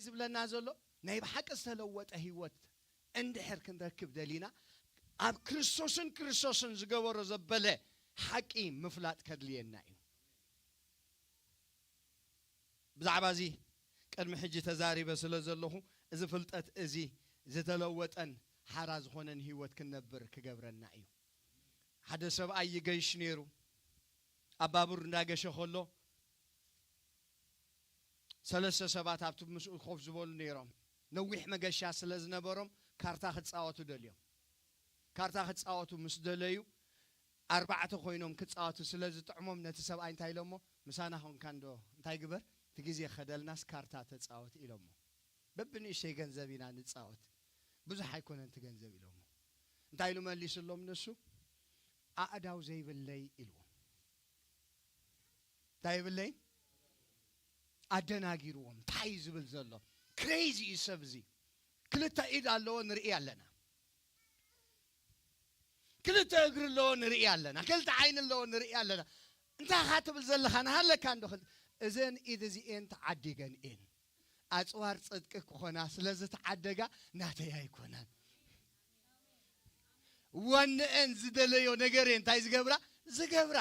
ዝብለና ዘሎ ናይ ብሓቂ ዝተለወጠ ህይወት እንድሕር ክንረክብ ደሊና ኣብ ክርስቶስን ክርስቶስን ዝገበሮ ዘበለ ሓቂ ምፍላጥ ከድልየና እዩ። ብዛዕባ እዚ ቅድሚ ሕጂ ተዛሪበ ስለ ዘለኹ፣ እዚ ፍልጠት እዚ ዝተለወጠን ሓራ ዝኾነን ህይወት ክንነብር ክገብረና እዩ። ሓደ ሰብኣይ ይገይሽ ነይሩ። ኣብ ባቡር እንዳገሸ ከሎ ሰለስተ ሰባት ኣብቲ ምስኡ ኮፍ ዝበሉ ነይሮም። ነዊሕ መገሻ ስለ ዝነበሮም ካርታ ክጻወቱ ደልዮም። ካርታ ክጻወቱ ምስ ደለዩ ኣርባዕተ ኮይኖም ክጻወቱ ስለ ዝጥዕሞም ነቲ ሰብኣይ እንታይ ኢሎሞ? "ምሳና ኾንካ እንዶ እንታይ ግበር፣ እቲ ግዜ ከደልናስ ካርታ ተጻወት" ኢሎሞ። "በብንእሽተይ ገንዘብ ኢና ንጻወት፣ ብዙሕ ኣይኮነን እቲ ገንዘብ" ኢሎሞ። እንታይ ኢሉ መሊስሎም ንሱ? "ኣእዳው ዘይብለይ" ኢልዎም። እንታይ ይብለይ? ኣደናጊርዎም። እንታይ እዩ ዝብል ዘሎ? ክሬዚ እዩ ሰብ እዚ። ክልተ ኢድ ኣለዎ ንርኢ ኣለና። ክልተ እግሪ ኣለዎ ንርኢ ኣለና። ክልተ ዓይኒ ኣለዎ ንርኢ ኣለና። እንታይ ኢኻ ትብል ዘለኻ? ናሃለካ እንዶ ክል-፣ እዘን ኢድ እዚኤን ተዓዲገን እየን። ኣጽዋር ጽድቂ ክኾና ስለ ዝተዓደጋ ናተይ ኣይኮናን። ዋንኤን ዝደለዮ ነገር እየን እንታይ ዝገብራ? ዝገብራ።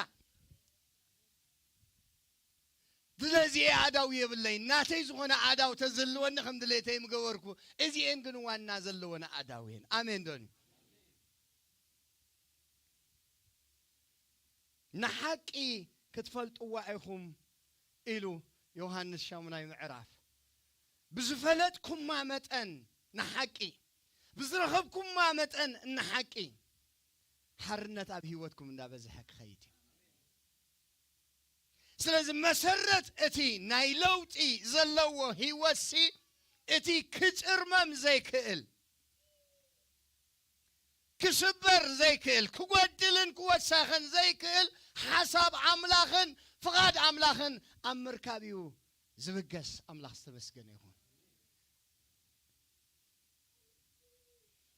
ስለዚ እየ ኣእዳው የብለይን። ናተይ ዝኾነ ኣእዳው ተዝህልወኒ ከም ድሌተይ ምገበርኩ። እዚኤን ግን ዋና ዘለወን ኣእዳው እየን። ኣሜን ዶኒ? "ንሓቂ ክትፈልጥዋ ኢኹም" ኢሉ ዮሃንስ ሻሙናይ ምዕራፍ። ብዝፈለጥኩማ መጠን ንሓቂ፣ ብዝረኸብኩማ መጠን ንሓቂ፣ ሓርነት ኣብ ህይወትኩም እንዳበዝሐ ክኸይድ እዩ። ስለዚ መሰረት እቲ ናይ ለውጢ ዘለዎ ህይወትሲ እቲ ክጭርመም ዘይክእል፣ ክስበር ዘይክእል፣ ክጎድልን ክወሳኸን ዘይክእል ሓሳብ ኣምላኽን ፍቓድ ኣምላኽን ኣብ ምርካብ እዩ ዝብገስ። ኣምላኽ ዝተመስገነ ይኹን።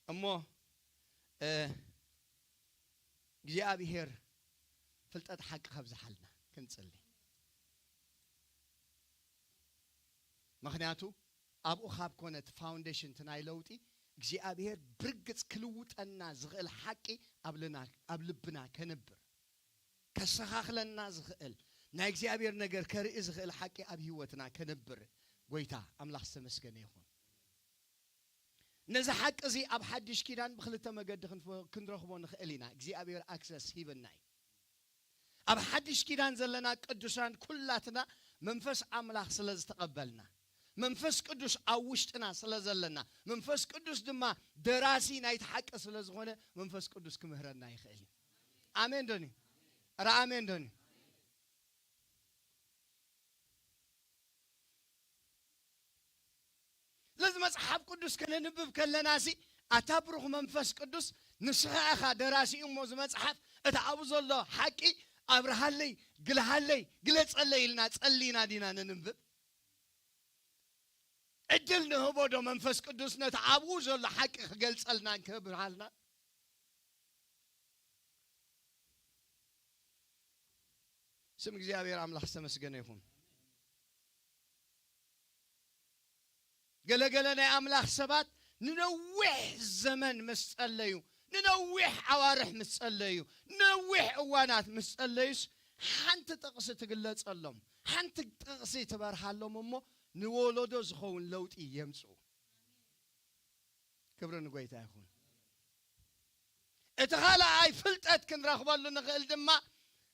እሞ፣ እ፣ እግዚኣብሔር ፍልጠት ሓቂ ከብዝሓልና ክንጽሊ። ምኽንያቱ ኣብኡ ካብ ኮነ እቲ ፋውንዴሽን እቲ ናይ ለውጢ እግዚኣብሔር ብርግጽ ክልውጠና ዝኽእል ሓቂ ኣብ ልና-፣ ኣብ ልብና ከንብር፣ ከስተኻኽለና ዝኽእል ናይ እግዚኣብሔር ነገር ከርኢ ዝኽእል ሓቂ ኣብ ህይወትና ከንብር ጎይታ ኣምላኽ ዝተመስገነ ይኹን። ነዚ ሓቂ እዚ ኣብ ሓድሽ ኪዳን ብኽልተ መገዲ ክንፈ-፣ ክንረኽቦ ንኽእል ኢና። እግዚኣብሔር ኣክሰስ ሂብና እዩ። ኣብ ሓድሽ ኪዳን ዘለና ቅዱሳን ኩላትና መንፈስ ኣምላኽ ስለ ዝተቐበልና፣ መንፈስ ቅዱስ ኣብ ውሽጥና ስለ ዘለና፣ መንፈስ ቅዱስ ድማ ደራሲ ናይቲ ሓቂ ስለ ዝኾነ መንፈስ ቅዱስ ክምህረና ይኽእል እዩ። ኣሜን ዶኒ? ኧረ ኣሜን ዶኒ? ስለዚ መጽሓፍ ቅዱስ ከነንብብ ከለናሲ፣ ኣታ ብሩኽ መንፈስ ቅዱስ፣ ንስኻ ኢኻ ደራሲኡ እሞ፣ እዚ መጽሓፍ፣ እቲ ኣብኡ ዘሎ ሓቂ ኣብርሃለይ፣ ግልሃለይ፣ ግለጸለይ ኢልና ጸሊና ዲና ነንብብ? ዕድል ንህቦ ዶ መንፈስ ቅዱስ ነቲ ኣብኡ ዘሎ ሓቂ ክገልጸልናን ክብርሃልና? ስም እግዚኣብሔር ኣምላኽ ዝተመስገነ ይኹን። ገለገለ ናይ ኣምላኽ ሰባት ንነዊሕ ዘመን ምስ ጸለዩ፣ ንነዊሕ ኣዋርሕ ምስ ጸለዩ፣ ንነዊሕ እዋናት ምስ ጸለዩስ፣ ሓንቲ ጥቕሲ ትግለጸሎም፣ ሓንቲ ጥቕሲ ትበርሃሎም እሞ፣ ንወለዶ ዝኸውን ለውጢ የምጽኡ። ክብሪ ንጎይታ ይኹን። እቲ ካልኣይ ፍልጠት ክንረኽበሉ ንኽእል ድማ፣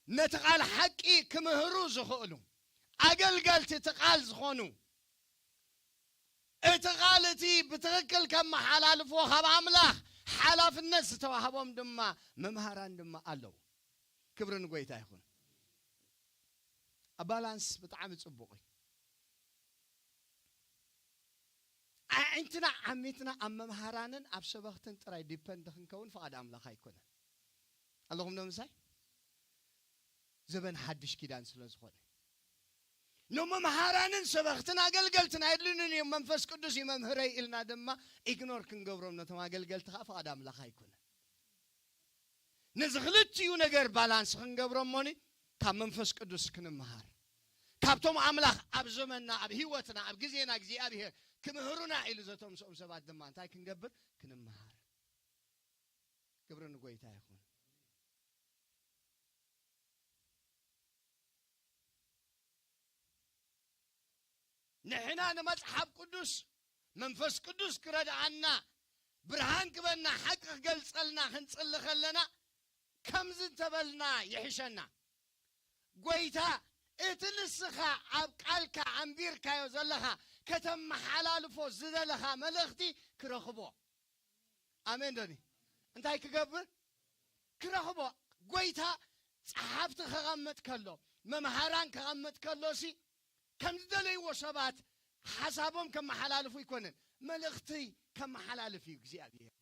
ነቲ ቃል ሓቂ ክምህሩ ዝኽእሉ ኣገልገልቲ እቲ ቃል ዝኾኑ፣ እቲ ቃል እቲ ብትኽክል ከመሓላልፍዎ ካብ ኣምላኽ ሓላፍነት ዝተዋህቦም ድማ መምሃራን ድማ ኣለዉ። ክብሪ ንጎይታ ይኹን። ኣባላንስ ብጣዕሚ ጽቡቕ እዩ። ኣዒንትና ዓሚትና ኣብ መምሃራንን ኣብ ሰበኽትን ጥራይ ዲፐንድ ክንከውን ፍቓድ ኣምላኽ ኣይኮነን። ኣለኹም ዶ ምሳይ? ዘበን ሓድሽ ኪዳን ስለ ዝኾነ፣ ንመምሃራንን ሰበኽትን ኣገልገልትን ኣየድልዩንን እዮም። መንፈስ ቅዱስ እዩ መምህረይ ኢልና ድማ ኢግኖር ክንገብሮም ነቶም ኣገልገልቲ ኸዓ ፍቓድ ኣምላኽ ኣይኮነን። ነዚ ክልቲኡ ነገር ባላንስ ክንገብሮ እሞኒ፣ ካብ መንፈስ ቅዱስ ክንምሃር፣ ካብቶም ኣምላኽ ኣብ ዘመንና፣ ኣብ ህይወትና፣ ኣብ ግዜና እግዚኣብሔር ክምህሩና ኢሉ ዘተምስኦም ሰባት ድማ እንታይ ክንገብር? ክንምሃር። ክብሪ ንጎይታ ይኹን። ንሕና ንመጽሓፍ ቅዱስ መንፈስ ቅዱስ ክረድኣና፣ ብርሃን ክበና፣ ሓቂ ክገልጸልና ክንጽሊ ከለና ከምዚ እንተበልና ይሕሸና። ጎይታ፣ እቲ ንስኻ ኣብ ቃልካ ኣንቢርካዮ ዘለኻ ከተመሓላልፎ ዝደለኻ መልእኽቲ ክረኽቦ። ኣሜን ዶኒ? እንታይ ክገብር? ክረኽቦ። ጎይታ ጸሓፍቲ ከቐምጥ ከሎ፣ መምሃራን ከቐምጥ ከሎ ሲ ከም ዝደለይዎ ሰባት ሓሳቦም ከመሓላልፉ ኣይኮነን፣ መልእኽቲ ከመሓላልፍ እዩ እግዚኣብሔር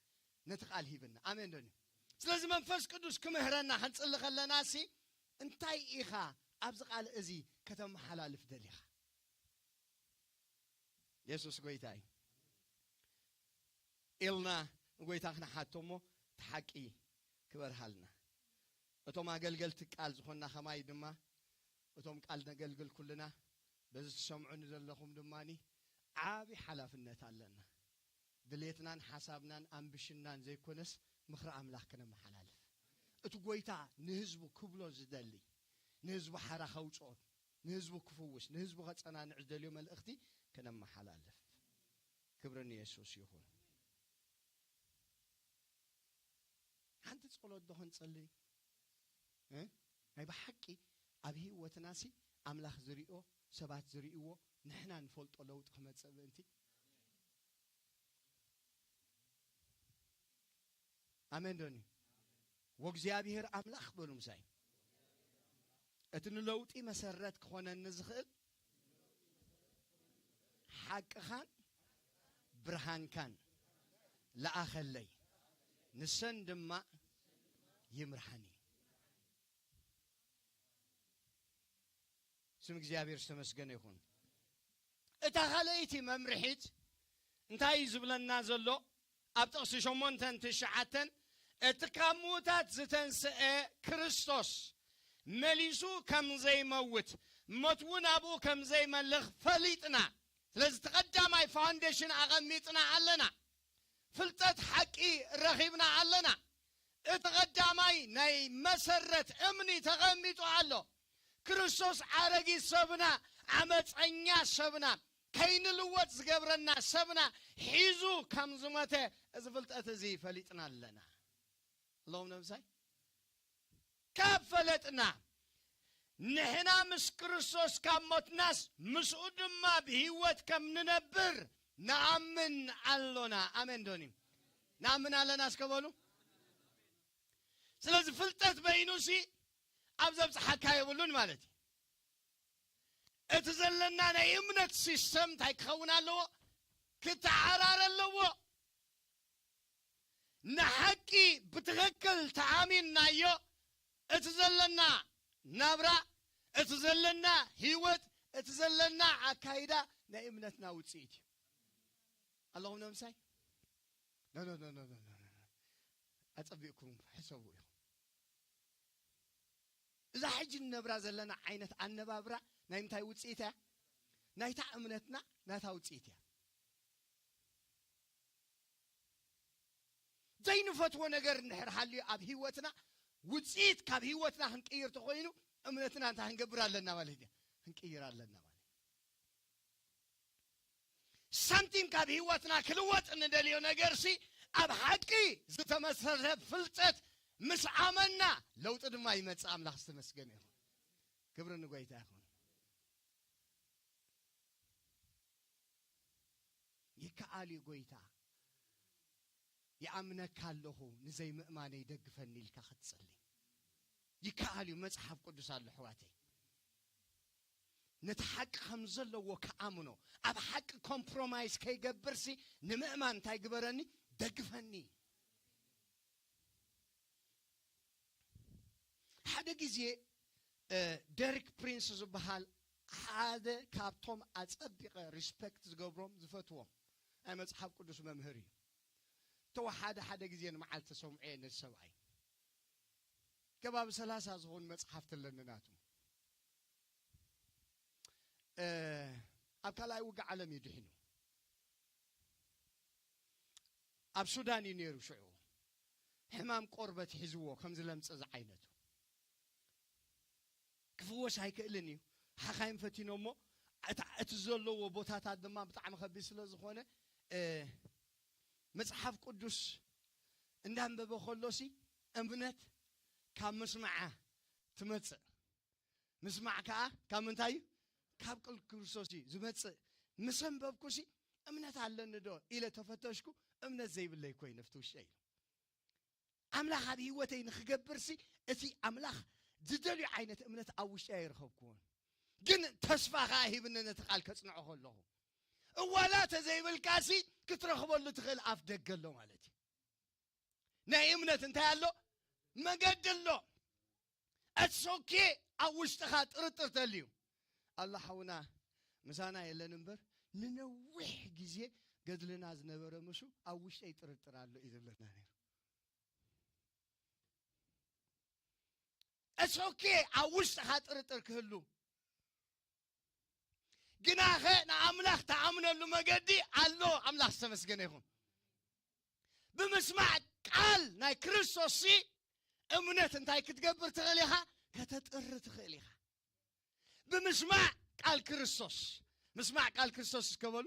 ነቲ ቃል ሂብና። ኣሜን ዶኒ? ስለዚ መንፈስ ቅዱስ ክምህረና ክንጽሊ ከለና ሲ እንታይ ኢኻ ኣብዚ ቃል እዚ ከተመሓላልፍ ደሊኻ? የሱስ ጎይታ እዩ ኢልና ንጎይታ ክንሓቶ እሞ እቲ ሓቂ ክበርሃልና። እቶም ኣገልገልቲ ቃል ዝኾንና ከማይ ድማ እቶም ቃል ነገልግል ኩልና በዚ ትሰምዑኒ ዘለኹም ድማ ዓቢ ሓላፍነት ኣለና። ድሌትናን ሓሳብናን ኣምብሽናን ዘይኮነስ ምኽሪ ኣምላኽ ክነመሓላልፍ። እቲ ጎይታ ንህዝቡ ክብሎ ዝደሊ፣ ንህዝቡ ሓራ ከውፅኦ፣ ንህዝቡ ክፍውስ፣ ንህዝቡ ከጸናንዕ ዝደልዮ መልእኽቲ ክነመሓላልፍ። ክብሪ ንየሱስ ይኹን። ሓንቲ ጸሎት ዶ ክንጸሊ? እ? ናይ ብሓቂ ኣብ ህይወትናሲ ኣምላኽ ዝሪኦ፣ ሰባት ዝሪእዎ፣ ንሕና ንፈልጦ ለውጢ ክመጽእ ምእንቲ። ኣሜን ዶኒ? ወእግዚኣብሔር ኣምላኽ በሉ ምሳይ። እቲ ንለውጢ መሰረት ክኾነኒ ዝኽእል ሓቅኻን ብርሃንካን ለኣኸለይ፣ ንሰን ድማ ይምርሓኒ። ስም እግዚኣብሔር ዝተመስገነ ይኹን። እታ ካልኣይቲ መምርሒት እንታይ እዩ ዝብለና ዘሎ? ኣብ ጥቕሲ ሸሞንተን ትሽዓተን፣ እቲ ካብ ምዉታት ዝተንስአ ክርስቶስ መሊሱ ከም ዘይመውት፣ ሞት እውን ኣብኡ ከም ዘይመልኽ ፈሊጥና። ስለዚ እቲ ቀዳማይ ፋውንዴሽን ኣቐሚጥና ኣለና። ፍልጠት ሓቂ ረኺብና ኣለና። እቲ ቀዳማይ ናይ መሰረት እምኒ ተቐሚጡ ኣሎ። ክርስቶስ ኣረጊት ሰብና፣ ዓመፀኛ ሰብና፣ ከይንልወጥ ዝገብረና ሰብና ሒዙ ከም ዝሞተ እዚ ፍልጠት እዚ ፈሊጥና ኣለና። ኣለኹም ነብሳይ? ካብ ፈለጥና፣ ንሕና ምስ ክርስቶስ ካብ ሞትናስ ምስኡ ድማ ብህይወት ከም ንነብር ንኣምን ኣሎና። ኣሜን ዶኒ? ንኣምን ኣለና እስከ በሉ። ስለዚ ፍልጠት በይኑሲ ኣብ ዘብጽሓካ የብሉን ማለት እዩ። እቲ ዘለና ናይ እምነት ሲስተም እንታይ ክኸውን ኣለዎ? ክተዓራር ኣለዎ። ንሓቂ ብትኽክል ተኣሚንናዮ፣ እቲ ዘለና ናብራ፣ እቲ ዘለና ህይወት፣ እቲ ዘለና ኣካይዳ ናይ እምነትና ውጽኢት እዩ። ኣለኹም ነምሳይ? ኖ፣ ኖ፣ ኖ፣ ኖ፣ ኖ፣ ኖ፣ ኖ። ኣጸቢቕኩም ሕሰቡ ኢኹም። እዛ ሕጂ ንነብራ ዘለና ዓይነት ኣነባብራ ናይ ምንታይ ውጽኢት እያ? ናይታ እምነትና ናታ ውጽኢት እያ። ዘይንፈትዎ ነገር እንድሕር ሃልዩ ኣብ ህይወትና፣ ውጽኢት ካብ ህይወትና ክንቅይር ተኾይኑ፣ እምነትና እንታይ ክንገብር ኣለና ማለት እዩ? ክንቅይር ኣለና ማለት እዩ። ሳንቲም ካብ ህይወትና ክልወጥ እንደልዮ ነገርሲ፣ ኣብ ሓቂ ዝተመሰረተ ፍልጠት ምስ ኣመና፣ ለውጢ ድማ ይመጽእ። ኣምላኽ ዝተመስገነ ይኹን። ክብሪ ንጎይታ ይኹን። ይከኣል እዩ ጎይታ፣ ይኣምነካ ኣለኹ፣ ንዘይምእማነይ ደግፈኒ ኢልካ ክትጽሊ ይከኣል እዩ። መጽሓፍ ቅዱስ ኣሎ ኣሕዋተይ። ነቲ ሓቂ ከም ዘለዎ ክኣምኖ፣ ኣብ ሓቂ ኮምፕሮማይዝ ከይገብርሲ ንምእማን እንታይ ግበረኒ? ደግፈኒ። ሓደ ግዜ፣ እ፣ ደሪክ ፕሪንስ ዝበሃል ሓደ ካብቶም ኣጸቢቐ ሪስፔክት ዝገብሮም ዝፈትዎም ናይ መጽሓፍ ቅዱስ መምህር እዩ። ተወሓደ ሓደ ግዜ ንመዓልቲ ሰምዖ ነቲ ሰብኣይ። ከባቢ ሰላሳ ዝኾኑ መጽሓፍቲ ኣለኒ ናቱ። እ፣ ኣብ ካልኣይ ውግእ ዓለም እዩ ድሒኑ። ኣብ ሱዳን እዩ ነይሩ ሽዑ። ሕማም ቆርበት ሒዝዎ፣ ከምዚ ለምጽ ዝዓይነቱ። ክፍወስ ኣይክእልን እዩ። ሓኻይም ፈቲኖሞ፣ እታ፣ እቲ ዘለዎ ቦታታት ድማ ብጣዕሚ ከቢድ ስለ ዝኾነ፣ እ፣ መጽሓፍ ቅዱስ እንዳንበበ ከሎሲ እምነት ካብ ምስማዓ ትመጽእ። ምስማዕ ከኣ ካብ ምንታይ እዩ? ካብ ቅል ክርስቶስ እዩ ዝመጽእ። ምስ ኣንበብኩሲ እምነት ኣለኒ ዶ ኢለ ተፈተሽኩ፣ እምነት ዘይብለይ ኮይነ ኣብቲ ውሽጠይ ኢሉ። ኣምላኽ ኣብ ህይወተይ ንኽገብርሲ እቲ ኣምላኽ ዝደልዩ ዓይነት እምነት ኣብ ውሽጠይ ኣይረኸብኩዎን። ግን ተስፋ ከኣ ሂብኒ ነቲ ቃል ከጽንዖ ከለኹ። እዋላ ተዘይብልካሲ ክትረኽበሉ ትኽእል ኣፍ ደገ ኣሎ ማለት እዩ። ናይ እምነት እንታይ ኣሎ? መገዲ ኣሎ። It's okay ኣብ ውሽጥኻ ጥርጥር ተልዩ። ኣላ ሓውና ምሳና የለን እምበር ንነዊሕ ግዜ ገድልና ዝነበረ ምሱ ኣብ ውሽጠይ ጥርጥር ኣሎ እዩ ዝብለና ነይሩ። It's okay ኣብ ውሽጥኻ ጥርጥር ክህሉ። ግናኸ ንኣምላኽ ተኣምነሉ መገዲ ኣሎ። ኣምላኽ ዝተመስገነ ይኹን። ብምስማዕ ቃል ናይ ክርስቶስ ሲ እምነት እንታይ ክትገብር ትኽእል ኢኻ? ከተጥሪ ትኽእል ኢኻ። ብምስማዕ ቃል ክርስቶስ። ምስማዕ ቃል ክርስቶስ እስከ በሉ።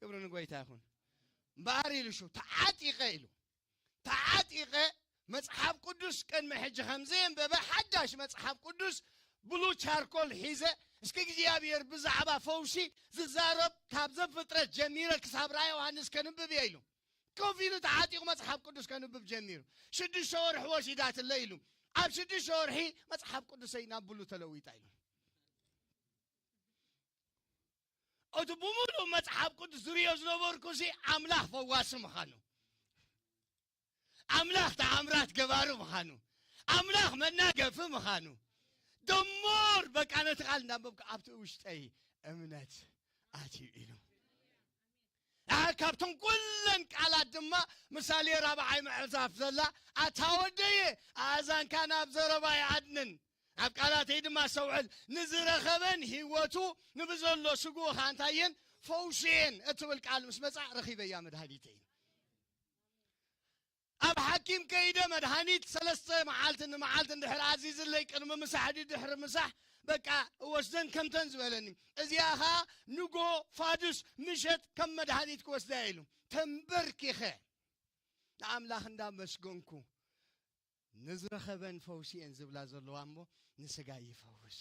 ክብሪ ንጎይታ ይኹን። እምበኣር ኢሉ ሽው ተዓጢቐ ኢሉ። ተዓጢቐ መጽሓፍ ቅዱስ ቅድሚ ሕጂ ከም ዘየንበበ ሓዳሽ መጽሓፍ ቅዱስ ብሉ ቻርኮል ሒዘ እስኪ እግዚኣብሔር ብዛዕባ ፈውሲ ዝዛረብ ካብ ዘፍጥረት ጀሚረ ክሳብ ራእይ ዮሃንስ ከንብብ እየ ኢሉ። ኮፍ ኢሉ ተዓጢቑ መጽሓፍ ቅዱስ ከንብብ ጀሚሩ። ሽዱሽተ ወርሒ ወሲዳትለ ኢሉ። ኣብ ሽዱሽተ ወርሒ መጽሓፍ ቅዱሰይ ናብ ብሉ ተለዊጣ ኢሉ። እቲ ብምሉእ መጽሓፍ ቅዱስ ዝርእዮ ዝነበርኩ ሲ ኣምላኽ ፈዋሲ ምዃኑ፣ ኣምላኽ ተኣምራት ገባሪ ምዃኑ፣ ኣምላኽ መናገፊ ምዃኑ፣ ደሞር በቃ ነቲ ቃል እንዳንበብኩ ኣብቲ ውሽጠይ እምነት ኣትዩ ኢሉ። ኣ፣ ካብቶም ኩለን ቃላት ድማ ምሳሌ ራብዓይ ምዕራፍ ዘላ፣ ኣታ ወደየ ኣእዛንካ ናብ ዘረባይ ኣድንን፣ ኣብ ቃላተይ ድማ ኣስተውዕል፣ ንዝረኸበን ህይወቱ ንብዘሎ ስግኡ ኸኣ እንታየን ፈውስየን እትብል ቃል ምስ መጻ ረኺበያ መድሃኒተይ። ኣብ ሓኪም ከይደ መድሃኒት ሰለስተ መዓልቲ ንመዓልቲ እንድሕር ኣዚዝለይ ቅድሚ ምሳሕ ድዩ ድሕሪ ምሳሕ በቃ እወስደን ከምተን ዝበለኒ። እዚኣ ኸኣ ንጎ ፋዱስ ምሸት ከም መድሃኒት ክወስዳ ኢሉ። ተንበርኪኸ ንኣምላኽ እንዳመስገንኩ ንዝረኸበን ፈውሲ እየን ዝብላ ዘለዋ እሞ ንስጋ ይፈውስ።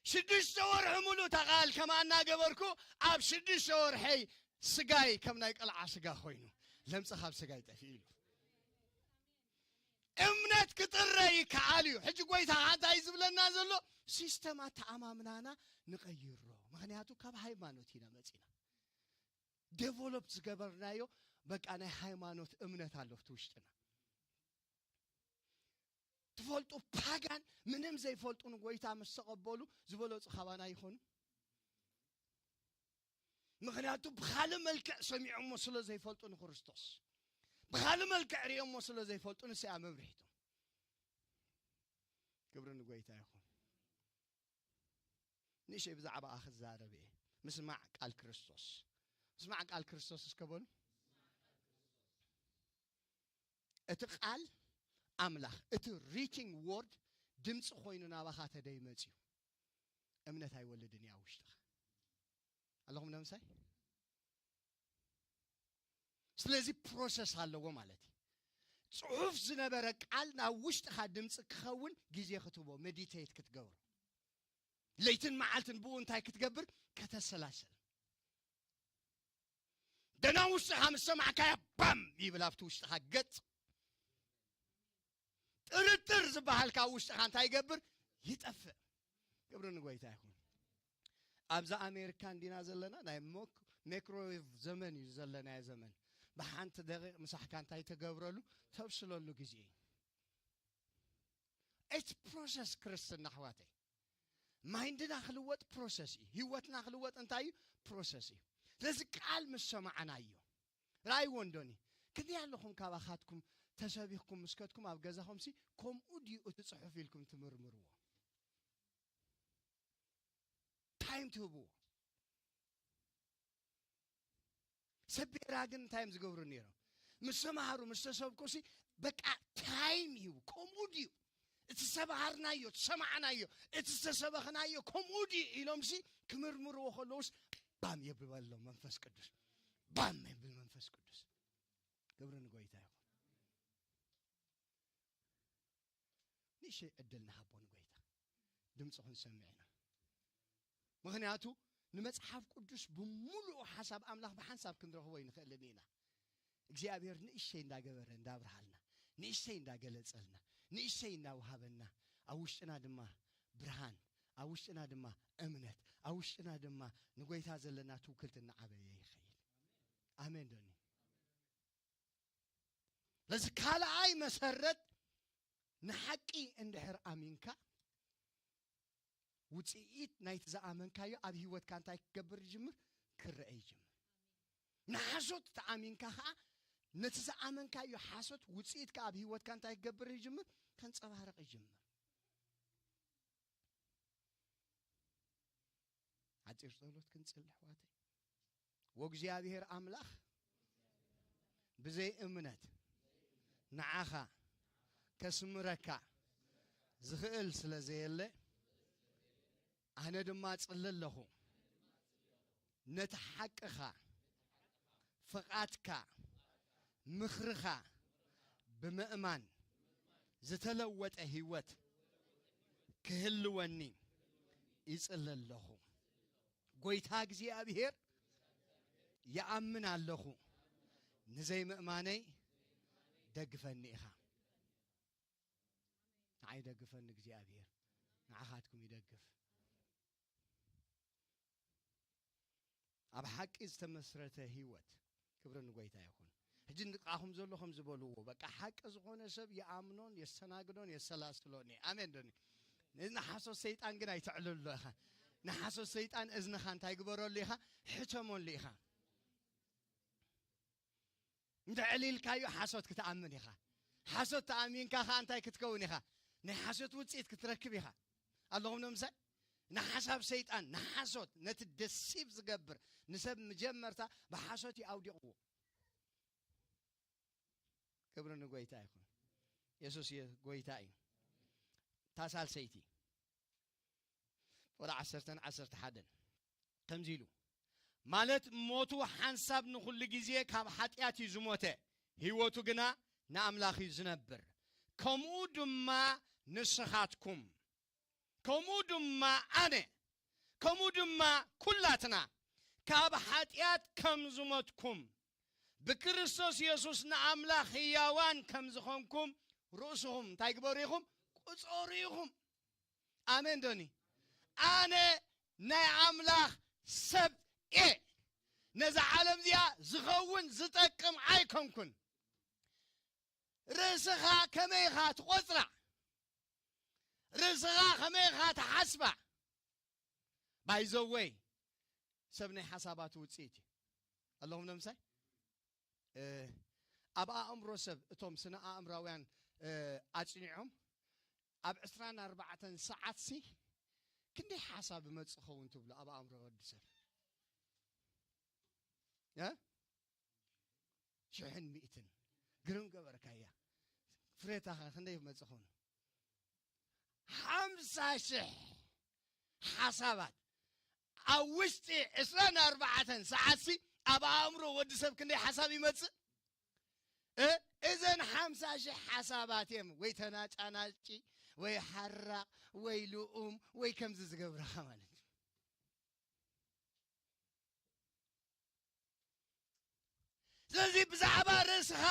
ሽዱሽተ ወርሒ ሙሉእ እታ ቃል ከማ እናገበርኩ ኣብ ሽዱሽተ ወርሐይ ስጋይ ከም ናይ ቀልዓ ስጋ ኮይኑ ለምጽ ካብ ስጋይ ጠፊኡ ኢሉ። እምነት ክጥረ ይከኣል እዩ። ሕጂ ጎይታ እንታይ ዝብለና ዘሎ? ሲስተም ኣተኣማምናና ንቐይሮ። ምኽንያቱ ካብ ሃይማኖት ኢና መጺና። ዴቨሎፕ ዝገበርናዮ በቃ ናይ ሃይማኖት እምነት ኣሎ ኣብቲ ውሽጥና። ትፈልጡ ፓጋን ምንም ዘይፈልጡ ንጎይታ ምስ ተቐበሉ ዝበለጹ ካባና ይኾኑ። ምኽንያቱ ብኻልእ መልክዕ ሰሚዖሞ ስለ ዘይፈልጡ ንክርስቶስ፣ ብኻልእ መልክዕ ርእዮሞ ስለ ዘይፈልጡ ንስያ መብርሂቶም። ክብሪ ንጎይታ ይኹን። ንእሽተይ ብዛዕባኣ ክዛረብ እየ። ምስማዕ ቃል ክርስቶስ። ምስማዕ ቃል ክርስቶስ እስከ በሉ። እቲ ቃል ኣምላኽ፣ እቲ ሪቲንግ ወርድ ድምፂ ኮይኑ ናባኻ ተደይመፅዩ እምነት ኣይወልድን እያ ውሽጥኻ። ኣለኹም ነምሳይ? ስለዚ ፕሮሰስ ኣለዎ ማለት እዩ። ጽሑፍ ዝነበረ ቃል ናብ ውሽጥኻ ድምፂ ክኸውን ግዜ ክትቦ፣ ሜዲቴት ክትገብሮ፣ ለይትን መዓልትን ብኡ እንታይ ክትገብር? ከተሰላሰል። ደና ውሽጥኻ ምስ ሰማዕካያ ባም ይብል ኣብቲ ውሽጥኻ ገጽ። ጥርጥር ዝበሃል ካብ ውሽጥኻ እንታይ ይገብር? ይጠፍእ። ክብሪ ንጎይታ ይኹን። ኣብዚ ኣሜሪካ እንዲና ዘለና፣ ናይ ሞክ-፣ ሜክሮዌቭ ዘመን እዩ ዘለናዮ ዘመን። ብሓንቲ ደቂቕ ምሳሕካ እንታይ ተገብረሉ? ተብስለሉ ግዜ እዩ። It's ፕሮሰስ ክርስትና ኣሕዋተይ። ማይንድና ክልወጥ ፕሮሰስ እዩ። ህይወትና ክልወጥ እንታይ እዩ? ፕሮሰስ እዩ። ስለዚ ቃል ምስ ሰማዕናዮ፣ ራእይዎ እንዶኒ። ክንደይ ኣለኹም ካባኻትኩም ተሰቢኽኩም ምስ ከድኩም ኣብ ገዛኹምሲ ከምኡ ድዩ እቲ ጽሑፍ ኢልኩም ትምርምርዎ። ታይም ትህብዎ። ሰብ ቤራ ግን እንታይ እዮም ዝገብሩ ነይሮም? ምስ ተምሃሩ ምስ ተሰብኩሲ በቃ ታይም ይህቡ። ከምኡ ድዩ እቲ ዝተምሃርናዮ፣ እቲ ዝሰማዕናዮ፣ እቲ ዝተሰበኽናዮ ከምኡ ድዩ ኢሎምሲ ክምርምርዎ ከለውስ ባም የብልበሎም መንፈስ ቅዱስ። ባም የብል መንፈስ ቅዱስ። ክብሪ ንጎይታ ይኹን። ንእሽተይ ዕድል ንሃቦ ንጎይታ። ድምፂ ክንሰምዕ ኢና። ምኽንያቱ ንመጽሓፍ ቅዱስ ብምሉኡ ሓሳብ ኣምላኽ ብሓንሳብ ክንረኽቦ ኣይንኽእልን ኢና። እግዚኣብሔር ንእሽተይ እንዳገበረ እንዳብርሃልና፣ ንእሽተይ እንዳገለጸልና፣ ንእሽተይ እንዳውሃበና፣ ኣብ ውሽጥና ድማ ብርሃን፣ ኣብ ውሽጥና ድማ እምነት፣ ኣብ ውሽጥና ድማ ንጎይታ ዘለና ትውክልቲ እናዓበየ ይኸይድ። ኣሜን ዶኒ? በዚ ካልኣይ መሰረት ንሓቂ እንድሕር ኣሚንካ፣ ውፅኢት ናይቲ ዝኣመንካዮ ኣብ ህይወትካ እንታይ ክገብር ይጅምር? ክረአ ይጅምር። ንሓሶት ተኣሚንካ ኸዓ፣ ነቲ ዝኣመንካዮ ሓሶት ውፅኢትካ ኣብ ህይወትካ እንታይ ክገብር ይጅምር? ከንፀባርቕ ይጅምር። ሓፂር ጸሎት ክንጽሊ ኣሕዋተይ። ወእግዚኣብሔር ኣምላኽ ብዘይ እምነት ንዓኻ ከስምረካ ዝኽእል ስለ ዘየለ፣ ኣነ ድማ ጽለ ኣለኹ። ነቲ ሓቅኻ፣ ፍቓድካ፣ ምኽርኻ ብምእማን ዝተለወጠ ህይወት ክህልወኒ ይጽለ ኣለኹ። ጎይታ እግዚኣብሔር፣ ይኣምን ኣለኹ። ንዘይምእማነይ ደግፈኒ ኢኻ። ንዓይ ደግፈኒ እግዚኣብሔር፣ ንዓኻትኩም ይደግፍ። ኣብ ሓቂ ዝተመስረተ ህይወት። ክብሪ ንጎይታ ይኹን። ሕጂ ንጥቃኹም ዘሎ ከም ዝበልዎ፣ በቃ ሓቂ ዝኾነ ሰብ ይኣምኖን የስተናግዶን የሰላስሎን እዩ። ኣሜን ዶኒ? ንሓሶት ሰይጣን ግን ኣይተዕልሎ ኢኻ። ንሓሶት ሰይጣን እዝንኻ እንታይ ግበረሉ ኢኻ? ሕተመሉ ኢኻ። እንተ ዕሊልካዮ ሓሶት ክትኣምን ኢኻ። ሓሶት ተኣሚንካ ኸኣ እንታይ ክትከውን ኢኻ? ናይ ሓሶት ውጽኢት ክትረክብ ኢኻ። ኣለኹም ዶ ምሳይ? ንሓሳብ ሰይጣን፣ ንሓሶት፣ ነቲ ደሲብ ዝገብር፣ ንሰብ መጀመርታ ብሓሶት እዩ ኣውዲቕዎ። ክብሪ ንጎይታ ይኹን። የሱስ የ-፣ ጎይታ እዩ። እታ ሳልሰይቲ ወደ ዓሰርተን ዓሰርተ ሓደን ከምዚ ኢሉ፣ ማለት ሞቱ ሓንሳብ ንኹሉ ግዜ ካብ ሓጢኣት እዩ ዝሞተ፣ ህይወቱ ግና ንኣምላኽ እዩ ዝነብር። ከምኡ ድማ ንስኻትኩም፣ ከምኡ ድማ ኣነ፣ ከምኡ ድማ ኩላትና ካብ ሓጢኣት ከም ዝሞትኩም፣ ብክርስቶስ የሱስ ንኣምላኽ ህያዋን ከም ዝኾንኩም ርእስኹም እንታይ ግበሩ ኢኹም? ቁጸሩ ኢኹም። ኣሜን ዶኒ? ኣነ ናይ ኣምላኽ ሰብ እየ። ነዛ ዓለም እዚኣ ዝኸውን ዝጠቅም ኣይኮንኩን። ርእስኻ ከመይ ኢኻ ትቖጽራ? ርእስኻ ከመይ ኢኻ ትሓስባ? ባይ ዘ ወይ፣ ሰብ ናይ ሓሳባቱ ውጽኢት እዩ። ኣለኹም ዶ ምሳይ? እ፣ ኣብ ኣእምሮ ሰብ፣ እቶም ስነ ኣእምራውያን፣ እ፣ ኣጽኒዖም፣ ኣብ ዕስራን ኣርባዕተን ሰዓትሲ ክንደይ ሓሳብ ይመጽእ ኸውን ትብሉ ኣብ ኣእምሮ ወዲ ሰብ? እ? ሽሕን ሚእትን። ግርም ገበርካያ። ፍሬታኸ ክንደይ ይመጽእ ኸውን? ሓምሳ ሽሕ ሓሳባት ኣብ ውሽጢ ዕስራን ኣርባዕተን ሰዓትሲ ኣብ ኣእምሮ ወዲ ሰብ ክንደይ ሓሳብ ይመጽእ? እ? እዘን ሓምሳ ሽሕ ሓሳባት እዮም ወይ ተናጫናጪ፣ ወይ ሓራቕ፣ ወይ ልኡም፣ ወይ ከምዚ ዝገብረኻ ማለት እዩ። ስለዚ ብዛዕባ ርእስኻ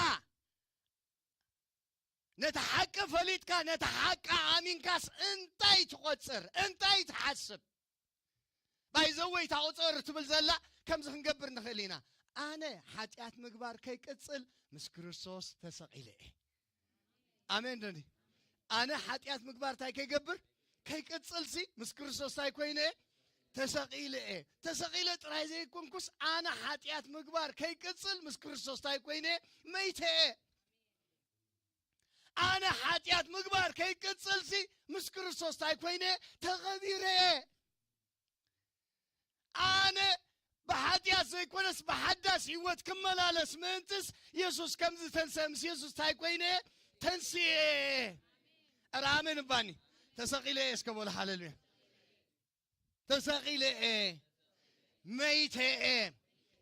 ነቲ ሓቂ ፈሊጥካ፣ ነቲ ሓቂ ኣሚንካስ እንታይ ትቖጽር? እንታይ ትሓስብ? ባይ ዘ ወይ እታ ቁጽር ትብል ዘላ ከምዚ ክንገብር ንኽእል ኢና። ኣነ ሓጢኣት ምግባር ከይቅጽል ምስ ክርስቶስ ተሰቒለ እየ። ኣሜን ዶኒ? ኣነ ሓጢኣት ምግባር እንታይ ከይገብር? ከይቅጽልሲ ምስ ክርስቶስ እንታይ ኮይነ እየ? ተሰቒለ እየ። ተሰቒለ ጥራይ ዘይኮንኩስ ኣነ ሓጢኣት ምግባር ከይቅጽል ምስ ክርስቶስ እንታይ ኮይነ እየ? መይተ እየ። ኣነ ሓጢኣት ምግባር ከይቅጽልሲ ምስ ክርስቶስ እንታይ ኮይነ? ተቐቢረ። ኣነ ብሓጢኣት ዘይኮነስ ብሓዳስ ህይወት ክመላለስ ምእንትስ የሱስ ከም ዝተንስአ ምስ የሱስ እንታይ ኮይነ? ተንስኤ። ኧረ ኣሜን እባኒ። ተሰቒለ እየ እስከ በሉ ሃሌሉያ። ተሰቒለ እየ፣ መይተ እየ፣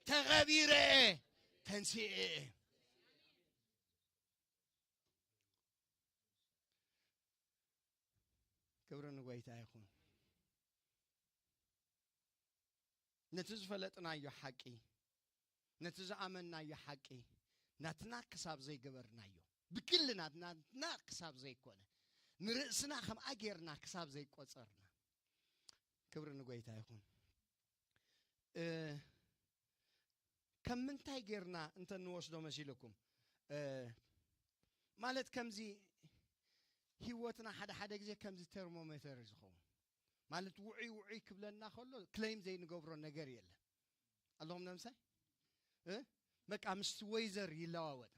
ተቐቢረ እየ፣ ተንስኤ እየ። ክብሪ ንጎይታ ይኹን። ነቲ ዝፈለጥናዮ ሓቂ፣ ነቲ ዝኣመንናዮ ሓቂ ናትና ክሳብ ዘይገበርናዮ፣ ብግልና ናትና ክሳብ ዘይኮነ፣ ንርእስና ከምኣ ጌርና ክሳብ ዘይቆጸርና፣ ክብሪ ንጎይታ ይኹን። እ፣ ከም ምንታይ ጌርና እንተ ንወስዶ መሲልኩም? እ፣ ማለት ከምዚ ህይወትና ሓደ ሓደ ግዜ ከምዚ ቴርሞሜተር እዩ ዝኸውን። ማለት ውዑይ ውዑይ ክብለና ከሎ ክሌም ዘይንገብሮ ነገር የለን። ኣለኹም ነምሳይ? እ? በቃ ምስቲ ወይዘር ይለዋወጥ።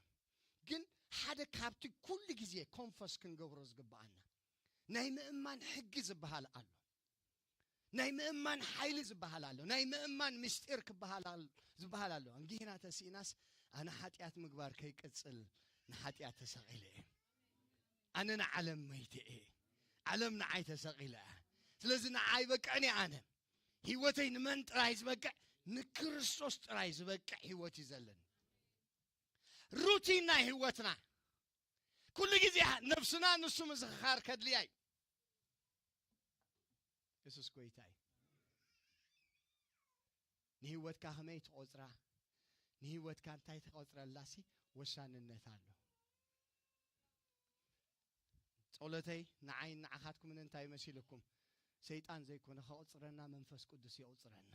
ግን ሓደ ካብቲ ኩሉ ግዜ ኮንፈስ ክንገብሮ ዝግብኣና ናይ ምእማን ሕጊ ዝበሃል ኣሎ። ናይ ምእማን ሓይሊ ዝበሃል ኣሎ። ናይ ምእማን ምስጢር ክበሃል ኣል-፣ ዝበሃል ኣሎ። እንጊህና ተስኢናስ ኣነ ሓጢኣት ምግባር ከይቅጽል ንሓጢኣት ተሰቒለ እየ። ኣነ ንዓለም መይተ እየ። ዓለም ንዓይ ተሰቒለ እያ። ስለዚ ንዓይ በቅዕኒ ኣነ። ህይወተይ ንመን ጥራይ ዝበቅዕ? ንክርስቶስ ጥራይ ዝበቅዕ ህይወት እዩ ዘለኒ። ሩቲን ናይ ህይወትና ኩሉ ግዜ ነብስና ንሱ ምዝኽኻር ከድልያ እዩ። የሱስ ጎይታ እዩ። ንህይወትካ ከመይ ትቖጽራ? ንህይወትካ እንታይ ትቖጽረላሲ ወሳንነት ኣሎ። ጸሎተይ ንዓይን ንዓኻትኩምን እንታይ መሲልኩም? ሰይጣን ዘይኮነ ከቑጽረና መንፈስ ቅዱስ የቑጽረና።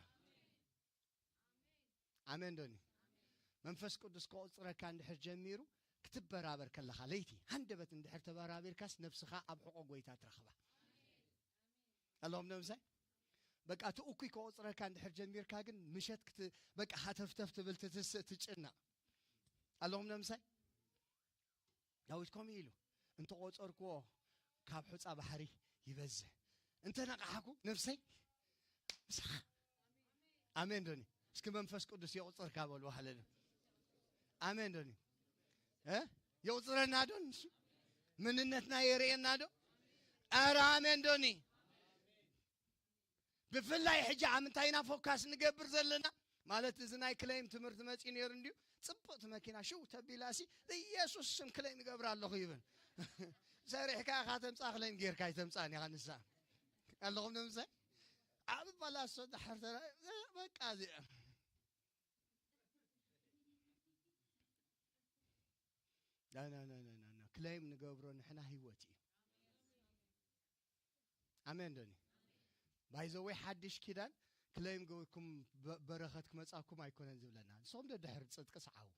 ኣሜን ዶኒ? መንፈስ ቅዱስ ከቑጽረካ እንድሕር ጀሚሩ ክትበራበር ከለኻ ለይቲ ሃንደበት እንድሕር ተበራቢርካስ ነብስኻ ኣብ ሕቖ ጎይታ ትረኽባ። ኣለኹም ነምሳይ? በቃ እቲ እኩይ ከቑጽረካ እንድሕር ጀሚርካ ግን ምሸት ክት-፣ በቃ ሃተፍተፍ ትብል ትትስእ ትጭነቕ። ኣለኹም ነምሳይ? ዳዊት ከምኡ ኢሉ፣ "እንተቖጸርክዎ ካብ ሑጻ ባሕሪ ይበዝሕ፣ እንተ ነቓሕኩ ነፍሰይ ምሳኻ." ኣሜን ዶኒ? እስኪ መንፈስ ቅዱስ የቑጽርካ በሉ፣ ሃሌሉያ። ኣሜን ዶኒ? እ? የቑጽረና ዶ ንሱ? መንነትና የርእየና ዶ? ኧረ ኣሜን ዶኒ? ብፍላይ ሕጂ ኣብ ምንታይ ኢና ፎካስ ንገብር ዘለና? ማለት እዚ ናይ ክሌም ትምህርቲ መጺኡ ነይሩ እንድዩ። ጽብቕቲ መኪና ሽው ተቢላሲ ብኢየሱስ ስም ክሌም ይገብር ኣለኹ ይብል። ሰሪሕካ ኢኻ ተምጻ፣ ክሌም ጌርካ ኣይተምጻን ኢኻ ንሳ። ኣለኹም ንምሳይ? ኣብ ባላሶ ድሕር ተራ-፣ በቃ እዚኣ። ና፣ ና፣ ና፣ ና፣ ና፣ ና። ክሌም ንገብሮ ንሕና ህይወት እዩ። ኣሜን ዶኒ? ባይ ዘ ወይ ሓድሽ ኪዳን ክሌም ገበርኩም በ-፣ በረኸት ክመጻኩም ኣይኮነን ዝብለና። ንስኹም ደድሕር ጽድቂ ሰዓቡ።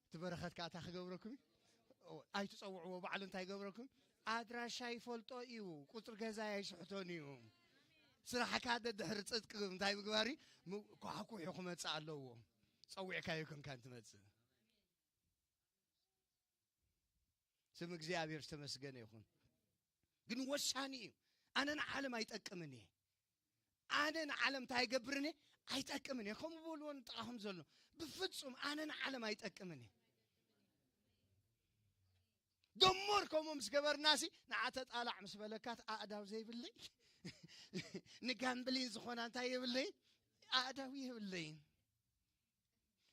እቲ በረኸት ከኣ እንታይ ክገብረኩም እዩ? ኦ፣ ኣይትጸውዕዎ፣ ባዕሉ እንታይ ይገብረኩም? ኣድራሻ ይፈልጦ እዩ፣ ቁጽሪ ገዛ ኣይስሕቶን እዩ። ስራሕካ ደድሕር ጽድቂ እንታይ ምግባር እዩ? ም-፣ ኳሕኩሑ ክመጽእ ኣለዎ። ጸዊዕካዮ ኮንካን ትመጽእ። ስም እግዚኣብሔር ዝተመስገነ ይኹን። ግን ወሳኒ እዩ። ኣነ ንዓለም ኣይጠቅምን እየ። ኣነ ንዓለም እንታይ ኣይገብርን እየ? ኣይጠቅምን እየ። ከምኡ በልዎ ንጥቓኹም ዘሎ። ብፍጹም ኣነ ንዓለም ኣይጠቅምን እየ። ደሞር ከምኡ ምስ ገበርናሲ ንዓ ተጣላዕ ምስ በለካት ኣእዳው ዘይብለይ ንጋምብሊን ዝኾና እንታይ የብለይ? ኣእዳው የብለይን።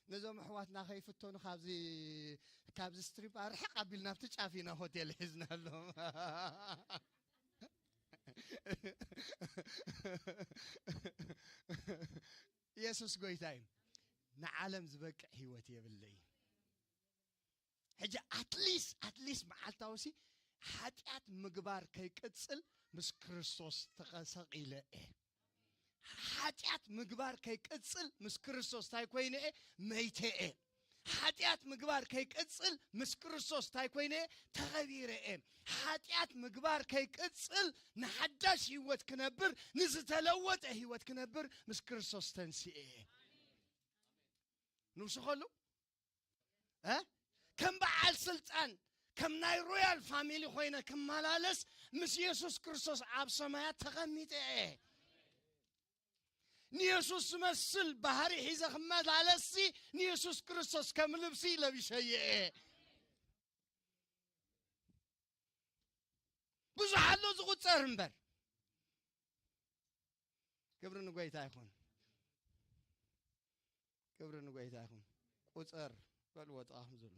ነዞም ኣሕዋትና ከይፍተኑ ካብዚ፣ ካብዚ ስትሪፕ ኣርሕቕ ኣቢልና ኣብቲ ጫፍ ኢና ሆቴል ሒዝናሎም። የሱስ ጎይታ እዩ። ንዓለም ዝበቅዕ ህይወት የብለይ። ሕጂ ኣትሊስት፣ ኣትሊስት መዓልታውሲ ሓጢኣት ምግባር ከይቅጽል ምስ ክርስቶስ ተቐሰቒለ እየ። ሓጢኣት ምግባር ከይቅጽል ምስ ክርስቶስ እንታይ ኮይነ እየ? መይተ እየ። ሓጢኣት ምግባር ከይቅጽል ምስ ክርስቶስ እንታይ ኮይነ እየ? ተቐቢረ እየ። ሓጢኣት ምግባር ከይቅጽል ንሓዳሽ ህይወት ክነብር፣ ንዝተለወጠ ህይወት ክነብር ምስ ክርስቶስ ተንስኤ እየ። ንውስኸሉ? እ? ከም በዓል ስልጣን፣ ከም ናይ ሮያል ፋሚሊ ኮይነ ክመላለስ ምስ የሱስ ክርስቶስ ኣብ ሰማያት ተቐሚጠ እየ። ንየሱስ ዝመስል ባህሪ ሒዘ ክመላለስሲ ንየሱስ ክርስቶስ ከም ልብሲ ለቢሰዮ እየ። ብዙሕ ኣሎ ዝቑጸር እምበር። ክብሪ ንጎይታ ይኹን። ክብሪ ንጎይታ ይኹን። ቁጸር በልዎ ጥቓኹም ዘሎ።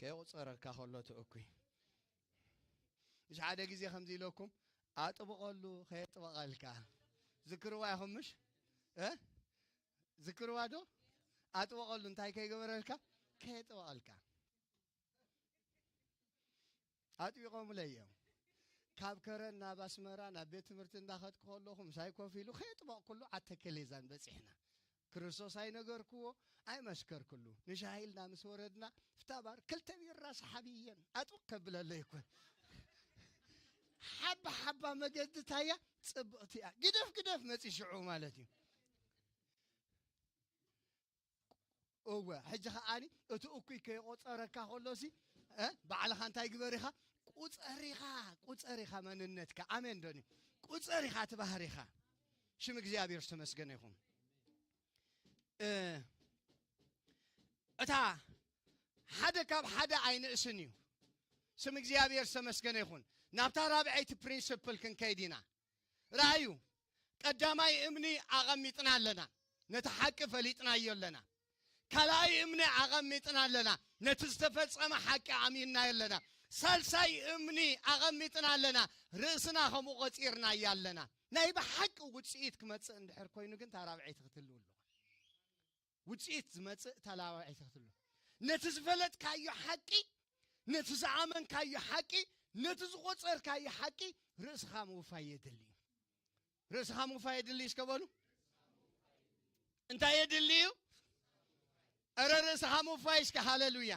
ከይቁጸረካ ከሎ እቲ እኩይ። ምሽ ሓደ ግዜ ከምዚ ኢለኩም፣ ኣጥብቐሉ ከየጥበቐልካ። ዝክርዋ ኢኹም ምሽ? እ? ዝክርዋ ዶ? ኣጥብቐሉ እንታይ ከይገበረልካ? ከየጥበቐልካ። ኣጥቢቖምለይ እዮም። ካብ ከረን ናብ ኣስመራ ናብ ቤት ትምህርቲ እንዳኸድኩ ከለኹ ምሳይ ኮፍ ኢሉ ከየጥበቕኩሉ ዓተከሌዛን በጺሕና። ክርስቶስ ኣይነገርክዎ፣ ኣይመስከርክሉ። ንሻሂ ኢልና ምስ ወረድና፣ ፍታባር ክልተ ቢራ ሰሓቢ እየን። ኣጥብቕ ከብለለይ እኮ። ሓባ ሓባ መገዲ ታያ ጽብቕቲ እያ። ግደፍ ግደፍ መጺ ሽዑ ማለት እዩ። እወ፣ ሕጂ ኸዓኒ እቲ እኩይ ከይቆጸረካ ከሎሲ፣ እ፣ ባዕልኻ እንታይ ግበር ኢኻ? ቁጸር ኢኻ፣ ቁጸር ኢኻ መንነትካ። ኣሜን ዶኒ? ቁጸር ኢኻ እቲ ባህሪኻ። ሽም እግዚኣብሔር ዝተመስገነ ይኹን። እ፣ እታ ሓደ ካብ ሓደ ኣይንእስን እዩ። ስም እግዚኣብሔር ዝተመስገነ ይኹን። ናብታ ራብዐይቲ ፕሪንስፕል ክንከይድ ኢና። ረኣዩ፣ ቀዳማይ እምኒ ኣቐሚጥና ኣለና፣ ነቲ ሓቂ ፈሊጥናዮ ኣለና። ካልኣይ እምኒ ኣቐሚጥና ኣለና፣ ነቲ ዝተፈጸመ ሓቂ ኣሚንናዮ ኣለና። ሳልሳይ እምኒ ኣቐሚጥና ኣለና፣ ርእስና ከምኡ ቆጺርናዮ ኣለና። ናይ ብሓቂ ውጽኢት ክመጽእ እንድሕር ኮይኑ ግን፣ እታ ራብዐይቲ ክትህልው ኣለዋ። ውጽኢት ዝመጽእ እታ ራብዐይቲ ክትህልው። ነቲ ዝፈለጥካዮ ሓቂ፣ ነቲ ዝኣመንካዮ ሓቂ፣ ነቲ ዝቖጸርካዮ ሓቂ ርእስኻ ምውፋይ የድሊ እዩ። ርእስኻ ምውፋይ የድሊ እስከ በሉ። እንታይ የድሊ እዩ? እረ ርእስኻ ምውፋይ እስከ። ሃሌሉያ።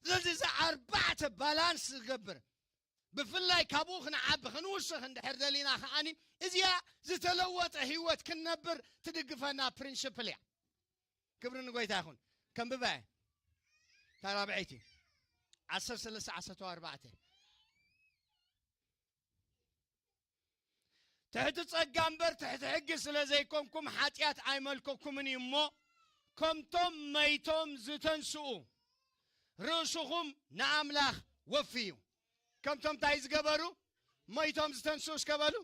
ስለዚ እዚ ኣርባዕተ ባላንስ ዝገብር፣ ብፍላይ ካብኡ ክንዓቢ ክንውስኽ እንድሕር ደሊና ከዓኒ፣ እዚኣ ዝተለወጠ ህይወት ክንነብር ትድግፈና ፕሪንስፕል እያ። ክብሪ ንጎይታ ይኹን። ከንብባ እየ። እታ ራብዐይቲ፣ ዓሰርተ ሰለስተ ዓሰርተ ኣርባዕተ። ትሕቲ ጸጋ እምበር ትሕቲ ሕጊ ስለ ዘይኮንኩም ሓጢኣት ኣይመልከኩምን እዩ እሞ፣ ከምቶም መይቶም ዝተንስኡ ርእስኹም ንኣምላኽ ወፍዩ። ከምቶም እንታይ ዝገበሩ? መይቶም ዝተንስኡ እስከ በሉ።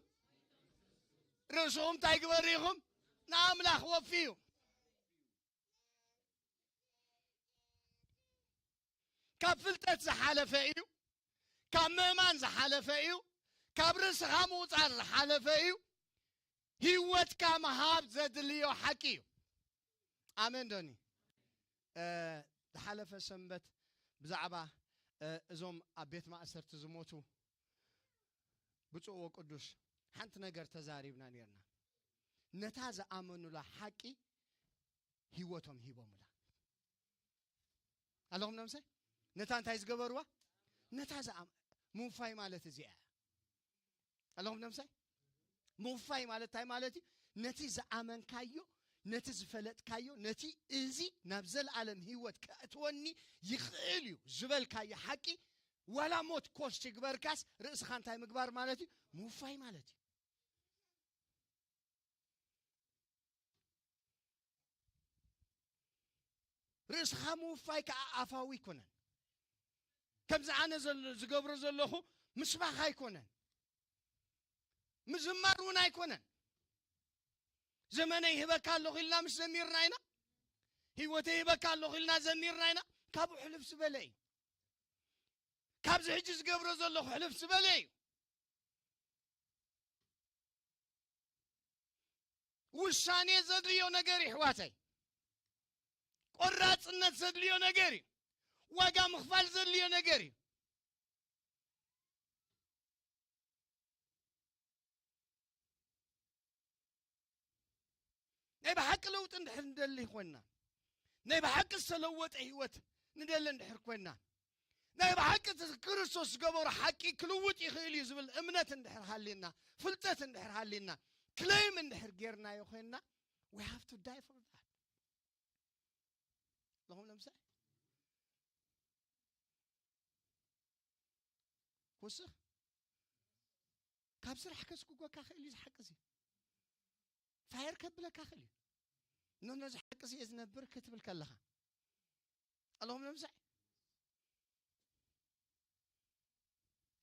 ርእስኹም እንታይ ግበሩ ኢኹም? ንኣምላኽ ወፍዩ። ካብ ፍልጠት ዝሓለፈ እዩ። ካብ ምእማን ዝሓለፈ እዩ። ካብ ርእስኻ ምቑጻር ዝሓለፈ እዩ። ህይወትካ ምሃብ ዘድልዮ ሓቂ እዩ። ኣሜን ዶኒ? እ፣ ዝሓለፈ ሰንበት ብዛዕባ፣ እ፣ እዞም ኣብ ቤት ማእሰርቲ ዝሞቱ ብፁዕ ወቅዱስ ሓንቲ ነገር ተዛሪብና ነርና። ነታ ዝኣመኑላ ሓቂ ህይወቶም ሂቦምላ። ኣለኹም ነምሳይ? ነታ እንታይ ዝገበርዋ? ነታ ዝኣም-፣ ምውፋይ ማለት እዚኣ እያ። ኣለኹም ነምሳይ? ምውፋይ ማለት እንታይ ማለት እዩ? ነቲ ዝኣመንካዮ፣ ነቲ ዝፈለጥካዮ፣ ነቲ እዚ ናብ ዘለኣለም ህይወት ከእትወኒ ይኽእል እዩ ዝበልካዮ ሓቂ፣ ዋላ ሞት ኮስት ይግበርካስ፣ ርእስኻ እንታይ ምግባር ማለት እዩ? ምውፋይ ማለት እዩ። ርእስኻ ምውፋይ ከዓ ኣፋዊ ኣይኮነን። ከምዚ ኣነ ዘል-፣ ዝገብሮ ዘለኹ ምስባኽ ኣይኮነን። ምዝማር እውን ኣይኮነን። ዘመነይ ይህበካ ኣለኹ ኢልና ምስ ዘሚርና ኢና። ህይወተይ ይህበካ ኣለኹ ኢልና ዘሚርና ኢና። ካብኡ ሕልፍ ዝበለ እዩ። ካብዚ ሕጂ ዝገብሮ ዘለኹ ሕልፍ ዝበለ እዩ። ውሳኔ ዘድልዮ ነገር እዩ፣ ኣሕዋተይ። ቆራጽነት ዘድልዮ ነገር እዩ። ዋጋ ምኽፋል ዘድልዮ ነገር እዩ። ናይ ብሓቂ ለውጢ እንድሕር ንደሊ ኮይንና፣ ናይ ብሓቂ ዝተለወጠ ህይወት ንደሊ እንድሕር ኮይንና፣ ናይ ብሓቂ እቲ ክርስቶስ ዝገበሮ ሓቂ ክልውጥ ይኽእል እዩ ዝብል እምነት እንድሕር ሃልየና፣ ፍልጠት እንድሕር ሃልየና፣ ክለይም እንድሕር ጌርናዮ ኮይንና፣ we have to die for that። ኣለኹም ነምሳይ? ውስኽ። ካብ ስራሕ ከስጉጎካ ክእል እዩ ዝሓቂ እዚ። ፋየር ከብለካ ክእል እዩ። ኖ፣ ነዚ ሓቂ እዚ እየ ዝነብር ክትብል ከለኻ። ኣለኹም ነምሳይ?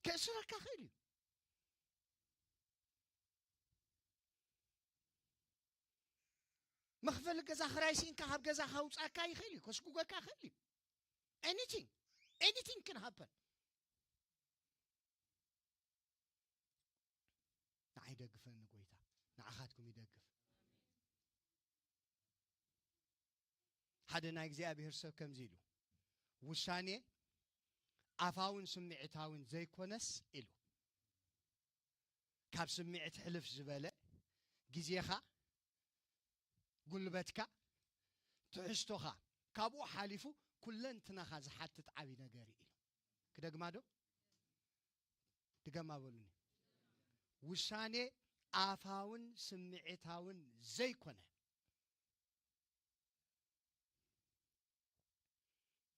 ከእስረካ ክእል እዩ። መኽፈሊ ገዛ ክራይ ሲንካ ካብ ገዛ ካውፃካ ይኽእል እዩ። ከስጉገካ ክእል እዩ። Anything, anything can happen. ንዓይ ደግፈኒ ጎይታ፣ ንዓኻትኩም ይደግፍ። ሓደ ናይ እግዚኣብሔር ሰብ ከምዚ ኢሉ፣ ውሳኔ ኣፋውን ስምዒታውን ዘይኮነስ ኢሉ፣ ካብ ስምዒት ሕልፍ ዝበለ፣ ግዜኻ፣ ጉልበትካ፣ ትሕዝቶኻ፣ ካብኡ ሓሊፉ ኩለንትናኻ ዝሓትት ዓብዪ ነገር እዩ ኢሉ። ክደግማ ዶ? ድገማ በሉኒ። ውሳኔ ኣፋውን ስምዒታውን ዘይኮነ፣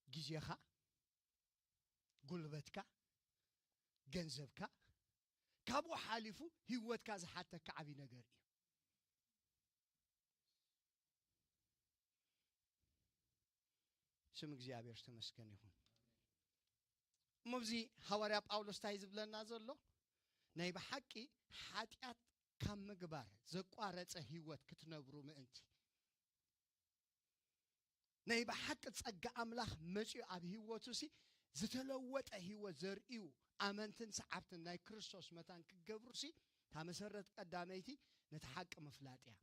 ግዜኻ፣ ጉልበትካ፣ ገንዘብካ፣ ካብኡ ሓሊፉ ህይወትካ ዝሓተካ ዓብዪ ነገር እዩ። ስም እግዚኣብሔር ዝተመስገነ ይኹን። እሞ ኣብዚ ሃዋርያ ጳውሎስ እንታይ ዝብለና ዘሎ? ናይ ብሓቂ ሓጢኣት ካብ ምግባር ዘቋረጸ ህይወት ክትነብሩ ምእንቲ፣ ናይ ብሓቂ ጸጋ ኣምላኽ መጺኡ ኣብ ህይወቱ ሲ ዝተለወጠ ህይወት ዘርእዩ ኣመንትን ሰዓብትን ናይ ክርስቶስ መታን ክገብሩ ሲ፣ እታ መሰረት ቀዳመይቲ ነቲ ሓቂ ምፍላጥ እያ።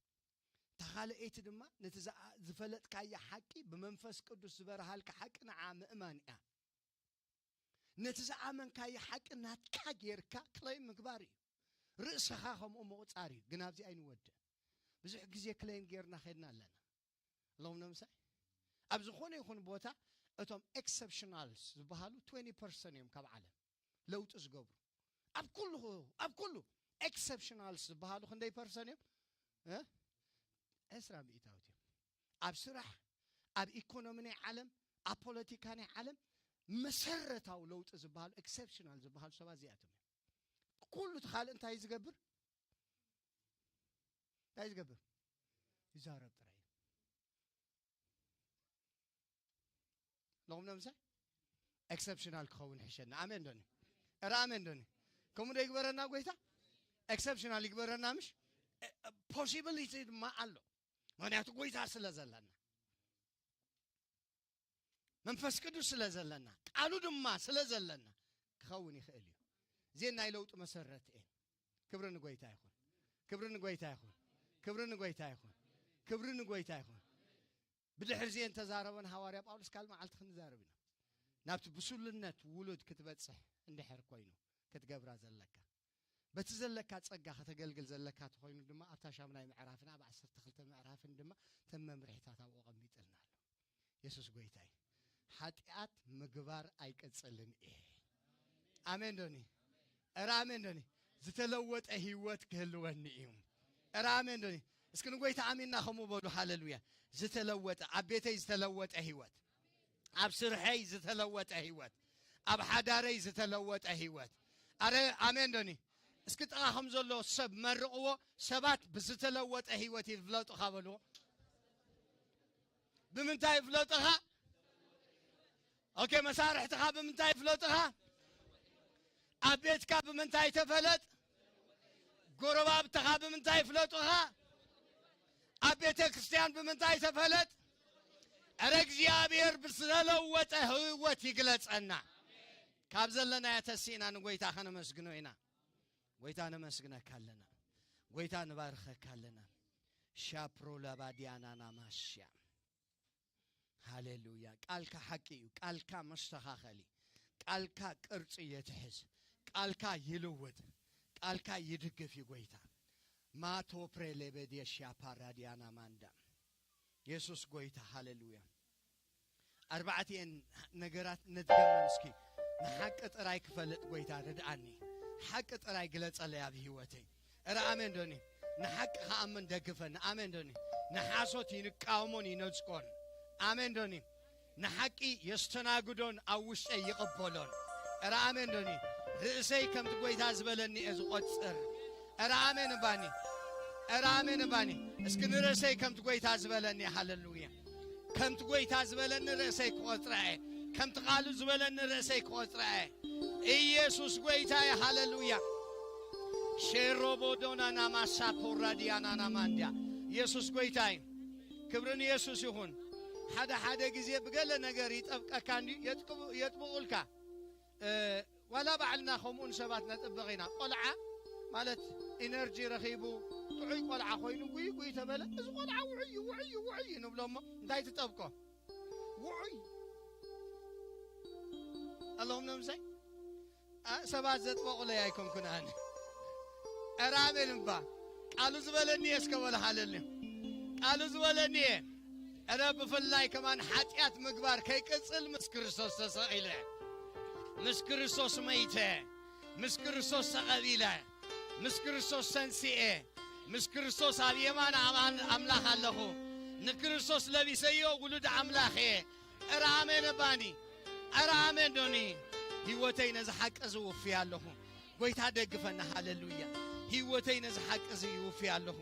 እታ ካልኣይቲ ድማ ነቲ ዝኣ-፣ ዝፈለጥካዮ ሓቂ ብመንፈስ ቅዱስ ዝበርሃልካ ሓቂ ንዓ ምእማን እያ። ነቲ ዝኣመንካዮ ሓቂ ናትካ ጌርካ ክለይም ምግባር እዩ። ርእስኻ ከምኡ ምቑጻር እዩ። ግን ኣብዚ ኣይንወድእ። ብዙሕ ግዜ ክለይም ጌርና ኸድና ኣለና። ኣለኹም ነምሳይ? ኣብ ዝኾነ ይኹን ቦታ እቶም ኤክሰፕሽናልስ ዝበሃሉ ትዌንቲ ፐርሰንት እዮም ካብ ዓለም ለውጢ ዝገብሩ። ኣብ ኩሉ፣ ኣብ ኩሉ ኤክሰፕሽናልስ ዝበሃሉ ክንደይ ፐርሰንት እዮም? እ? ዕስራ ሚእታዊት እዮም። ኣብ ስራሕ፣ ኣብ ኢኮኖሚ ናይ ዓለም፣ ኣብ ፖለቲካ ናይ ዓለም መሰረታዊ ለውጢ ዝበሃሉ፣ ኤክሰፕሽናል ዝበሃሉ ሰባት እዚኣቶም እዮም። ኩሉ እቲ ካልእ እንታይ ዝገብር? እንታይ ዝገብር? ይዛረብ ጥራይ እዩ። ኣለኹም ነምሳይ? ኤክሰፕሽናል ክኸውን ይሕሸና። ኣሜን ዶኒ? እረ ኣሜን ዶኒ? ከምኡ ዶ ይግበረና ጎይታ? ኤክሰፕሽናል ይግበረና ምሽ? ፖሲቢሊቲ ድማ ኣሎ። ምኽንያቱ ጎይታ ስለ ዘለና፣ መንፈስ ቅዱስ ስለ ዘለና፣ ቃሉ ድማ ስለ ዘለና ክኸውን ይኽእል እዩ። እዚአን ናይ ለውጢ መሰረት እየን። ክብሪ ንጎይታ ይኹን። ክብሪ ንጎይታ ይኹን። ክብሪ ንጎይታ ይኹን። ክብሪ ንጎይታ ይኹን። ብድሕሪ እዚአን ተዛረበን ሃዋርያ ጳውሎስ፣ ካልእ መዓልቲ ክንዛረብ ኢና። ናብቲ ብሱልነት ውሉድ ክትበጽሕ እንድሕር ኮይኑ ክትገብራ ዘለካ፣ በቲ ዘለካ ጸጋ ከተገልግል ዘለካ ተኾይኑ ድማ ኣብታ ሻምናይ ምዕራፍን ኣብ ዓሰርተ ክልተ ምዕራፍን ድማ እተን መምርሒታት ኣብኡ ኣቐሚጥልና ኣሎ። የሱስ ጎይታይ። ሓጢኣት ምግባር ኣይቀጽልን እየ። ኣሜን ዶኒ? እረ ኣሜን ዶኒ? ዝተለወጠ ህይወት ክህልወኒ እዩ። እረ ኣሜን ዶኒ? እስኪ ንጎይታ ኣሚንና ከምኡ በሉ። ሃሌሉያ። ዝተለወጠ፣ ኣብ ቤተይ ዝተለወጠ ህይወት፣ ኣብ ስርሐይ ዝተለወጠ ህይወት፣ ኣብ ሓዳረይ ዝተለወጠ ህይወት። ኣረ ኣሜን ዶኒ? እስኪ ጥቓኹም ዘሎ ሰብ መርቕዎ። ሰባት ብዝተለወጠ ህይወት ይፍለጡኻ በልዎ። ብምንታይ ይፍለጡኻ? ኦኬ፣ መሳርሕትኻ ብምንታይ ይፍለጡኻ? ኣብ ቤትካ ብምንታይ ተፈለጥ? ጎረባብትኻ ብምንታይ ይፍለጡኻ? ኣብ ቤተ ክርስቲያን ብምንታይ ተፈለጥ? እረ እግዚኣብሔር ብዝተለወጠ ህይወት ይግለጸና። ካብ ዘለናዮ ተሲእና ንጎይታ ከነመስግኖ ኢና። ጎይታ ነመስግነካ ኣለና። ጎይታ ንባርኸካ ኣለና። ሻፕሮ ላባዲያናና ማሽያ። ሃሌሉያ። ቃልካ ሓቂ እዩ። ቃልካ መስተኻኸሊ፣ ቃልካ ቅርጺ የትሕዝ፣ ቃልካ ይልውጥ፣ ቃልካ ይድግፍ እዩ ጎይታ። ማቶ ፕሬሌቤዴሽያ ፓራዲያና ማንዳ። የሱስ ጎይታ። ሃሌሉያ። ኣርባዕቲኤን ነገራት ንድገመን እስኪ። ንሓቂ ጥራይ ክፈልጥ ጎይታ ርድኣኒ። ሓቂ ጥራይ ግለጸለይ ኣብ ህይወተይ። እረ ኣሜን ዶኒ? ንሓቂ ክኣምን ደግፈኒ። ኣሜን ዶኒ? ንሓሶት ይንቃወሞን ይነጽቆን። ኣሜን ዶኒ? ንሓቂ የስተናግዶን ኣብ ውሽጠይ ይቕበሎን። እረ ኣሜን ዶኒ? ርእሰይ ከምቲ ጎይታ ዝበለኒ እየ ዝቖጽር። እረ ኣሜን እባኒ፣ እረ ኣሜን እባኒ። እስኪ ንርእሰይ ከምቲ ጎይታ ዝበለኒ፣ ሃለሉያ። ከምቲ ጎይታ ዝበለኒ ርእሰይ ክቖጽራ እየ። ከምቲ ቃሉ ዝበለኒ ርእሰይ ክቖጽራ እየ። ኢየሱስ ጎይታ እየ፣ ሃለሉያ። ሼሮቦዶናና ማሳፖራዲያናና ማንዲያ። ኢየሱስ ጎይታ እዩ። ክብሪ ንየሱስ ይኹን። ሓደ ሓደ ግዜ ብገለ ነገር ይጠብቀካ እንድዩ፣ የጥቅቡ-፣ የጥብቑልካ። እ፣ ዋላ ባዕልና ከምኡ ንሰባት ነጥብቕ ኢና። ቆልዓ ማለት ኢነርጂ ረኺቡ፣ ጥዑይ ቆልዓ ኮይኑ ጉይ ጉይ ተበለ፣ "እዚ ቆልዓ ውዑይ እዩ፣ ውዑይ እዩ፣ ውዑይ እዩ" ንብሎ እሞ፣ እንታይ ትጠብቆ? ውዑይ። ኣለኹም ዶ ምሳይ? ኣ፣ ሰባት ዘጥበቑለይ ኣይኮንኩን ኣነ። ኧረ ኣሜን እባ። ቃሉ ዝበለኒ እየ እስከ በሉ ሃለሉ። ቃሉ ዝበለኒ እየ። ኧረ ብፍላይ ከማን ሓጢኣት ምግባር ከይቅጽል ምስ ክርስቶስ ተሰቒለ። ምስ ክርስቶስ መይተ። ምስ ክርስቶስ ተቐቢለ። ምስ ክርስቶስ ተንሲኤ። ምስ ክርስቶስ ኣብ የማን ኣማን ኣምላኽ ኣለኹ። ንክርስቶስ ለቢሰዮ ውሉድ ኣምላኽ እየ። ኧረ ኣሜን እባኒ። ኧረ ኣሜን ዶኒ። ህይወተይ ነዚ ሓቂ እዚ ውፍያ ኣለኹ። ጎይታ ደግፈና። ሃለሉያ። ህይወተይ ነዚ ሓቂ እዚ ይውፍያ ኣለኹ።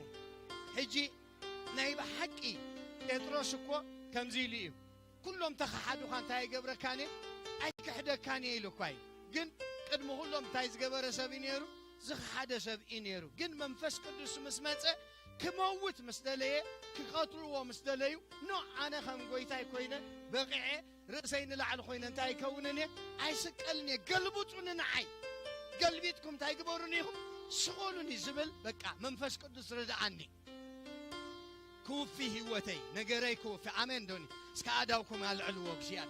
ሕጂ ናይ ብሓቂ ጴጥሮስ እኮ ከምዚ ኢሉ እዩ። ኩሎም ተኸሓዱኻ እንታይ ኣይገብረካን እየ? ኣይክሕደካን እየ ኢሉ እኳ እዩ። ግን ቅድሚ ኩሎም እንታይ ዝገበረ ሰብ እዩ ነይሩ? ዝኸሓደ ሰብ እዩ ነይሩ። ግን መንፈስ ቅዱስ ምስ መጸ ክመውት ምስ ደለየ፣ ክቐትልዎ ምስ ደለዩ፣ ኖ ኣነ ከም ጎይታይ ኮይነ በቒዐ ርእሰይ ንላዕሊ ኮይነ እንታይ ኣይከውንን እየ? ኣይስቀልን እየ። ገልብጡኒ ንዓይ። ገልቢጥኩም እንታይ ግበሩኒ ኢኹም? ስቐሉኒ ዝብል በቃ መንፈስ ቅዱስ ርድኣኒ። ክውፊ ህይወተይ፣ ነገረይ ክውፊ። ኣሜን ዶኒ? እስከ ኣእዳውኩም ኣልዕልዎ እግዚኣብሔር።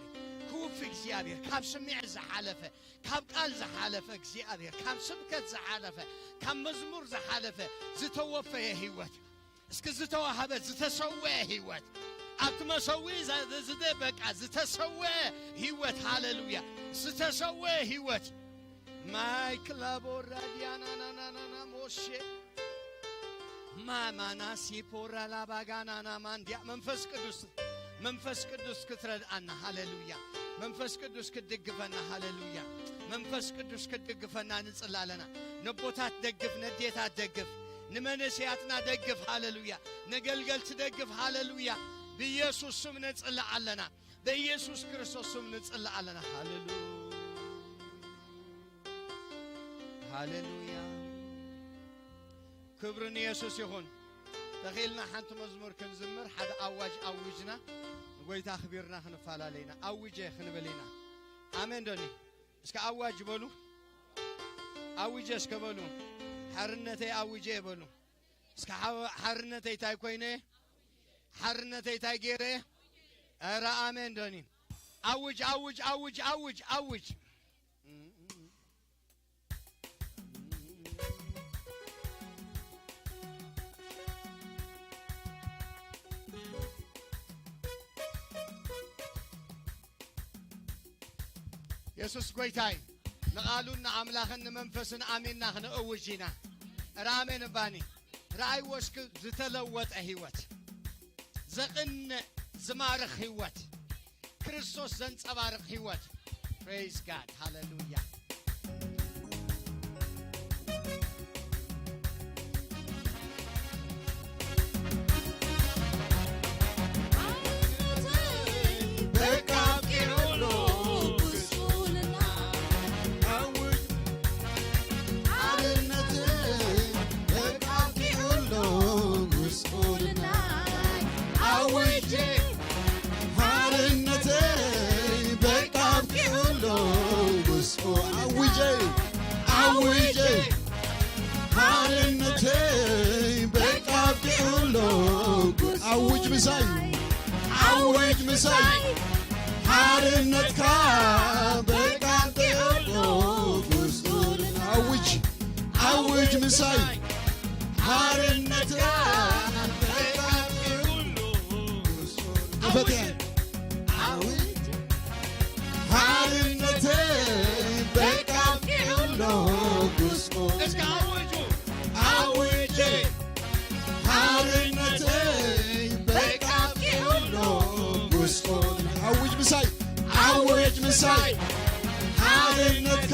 ክውፊ እግዚኣብሔር፣ ካብ ስምዒት ዝሓለፈ፣ ካብ ቃል ዝሓለፈ እግዚኣብሔር፣ ካብ ስብከት ዝሓለፈ፣ ካብ መዝሙር ዝሓለፈ ዝተወፈየ ህይወት። እስኪ ዝተዋህበ፣ ዝተሰወየ ህይወት። ኣብቲ መሰዊኢ ዘ-፣ ዘ-፣ ዝደ-፣ በቃ ዝተሰወየ ህይወት። ሃሌሉያ። ዝተሰወየ ህይወት። ማይክላቦራ ዲያናናናናና ሞሼ ማማና ሲፖራ ላባጋናና ማንዲያ። መንፈስ ቅዱስ፣ መንፈስ ቅዱስ ክትረድኣና። ሃሌሉያ። መንፈስ ቅዱስ ክትድግፈና። ሃሌሉያ። መንፈስ ቅዱስ ክትድግፈና ንጽሊ ኣለና። ነቦታት ደግፍ፣ ነዴታት ደግፍ፣ ንመንእሰያትና ደግፍ። ሃሌሉያ። ነገልገልቲ ደግፍ። ሃሌሉያ። ብኢየሱስ ስም ንጽሊ ኣለና። በኢየሱስ ክርስቶስ ስም ንጽሊ ኣለና። ሃሌሉያ። ሃሌሉያ። ክብሪ ንየሱስ ይኹን። ተኺእልና ሓንቲ መዝሙር ክንዝምር፣ ሓደ ኣዋጅ ኣዊጅና ንጎይታ ኣኽቢርና ክንፈላለ ኢና። ኣዊጀ ክንብል ኢና። ኣሜን ዶኒ? እስከ ኣዋጅ በሉ። ኣዊጀ እስከ በሉ። ሓርነተይ ኣዊጀ በሉ። እስከ ሓ-፣ ሓርነተይ እንታይ ኮይነ? ሓርነተይ እንታይ ገይረ? ኧረ ኣሜን ዶኒ? ኣውጅ፣ ኣውጅ፣ ኣውጅ፣ ኣውጅ፣ ኣውጅ። የሱስ ጐይታ እዩ። ንቓሉን ንኣምላኽን ንመንፈስን ኣሚንና ክንእውጅ ኢና። ኧረ ኣሜን እባኒ። ረኣይዎ እስኪ ዝተለወጠ ህይወት፣ ዘቕንእ ዝማርኽ ህይወት፣ ክርስቶስ ዘንጸባርቕ ህይወት። Praise God. ሃሌሉያ። በቃ ኣብቂዑ ኣሎ ጉስቁልና። ሓርነተይ በቃ ኣብቂዑ ኣሎ ጉስቁልና። ኣውጄ ሓርነተይ በቃ ኣብቂዑ ኣሎ ጉስቁልና። ኣውጄ፣ ኣውጄ ሓርነተይ በቃ ኣብቂዑ ኣሎ። ኣውጅ ምሳይ፣ ኣውጅ ምሳይ ሓርነትካ በቃ ኣብቂዑ ኣሎ ጉስቁልና። ኣውጅ፣ ኣውጅ ምሳይ ሓርነትካ በቃ ኣብቂዑ ኣሎ። ኣፈትያ ሓርነተይ በቃ ኣብቂዑ ኣሎ ጉስቁል። እስከ ኣውጁ። ኣውጄ ሓርነተይ በቃ ኣብቂዑ ኣሎ ጉስቁል። ኣውጅ ምሳይ፣ ኣውጅ ምሳይ ሓርነትካ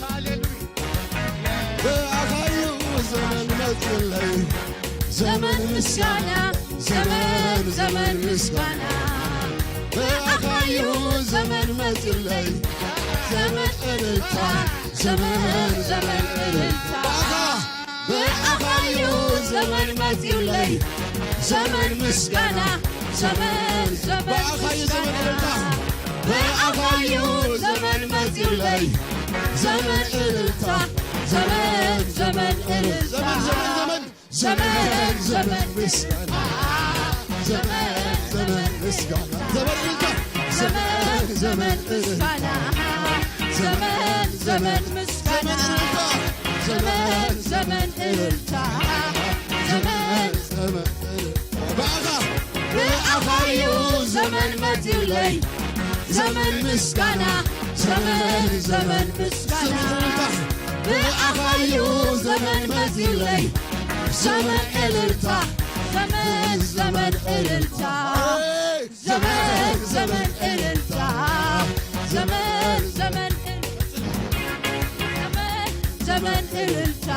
ሃሌሉያ። ብኣኻዩ ዘመን መፅለይ፣ ዘመን ምስጋና፣ ዘመን፣ ዘመን ምስጋና። ብኣኻዩ ዘመን መፅለይ፣ ዘመን እልልታ፣ ዘመን፣ ዘመን እልልታ። ብኣኻ፣ ብኣኻዩ ዘመን መፅለይ፣ ዘመን ምስጋና፣ ዘመን፣ ዘመን ብኣኻዩ ዘመን ምስጋና። እልልታ። ብኣኻዩ ዘመን መፅለይ፣ ዘመን እልልታ፣ ዘመን፣ ዘመን እልልታ። ዘመን፣ ዘመን፣ ዘመን። ዘመን፣ ዘመን ምስጋና፣ ዘመን፣ ዘመን ምስጋና። ዘመን እልልታ። ዘመን፣ ዘመን ምስጋና፣ ዘመን፣ ዘመን ምስጋና። ዘመን እልልታ። ዘመን፣ ዘመን እልልታ ዘመን ዘመን ብኣኻ ብኣኻዩ ዘመን መጺኡለይ ዘመን ምስጋና ዘመን ዘመን ምስጋና ብኣኻዩ ዘመን መጺኡለይ ዘመን እልልታ ዘመን ዘመን እልልታ ዘመን ዘመን እልልታ ዘመን ዘመን እልልታ ዘመን ዘመን እልልታ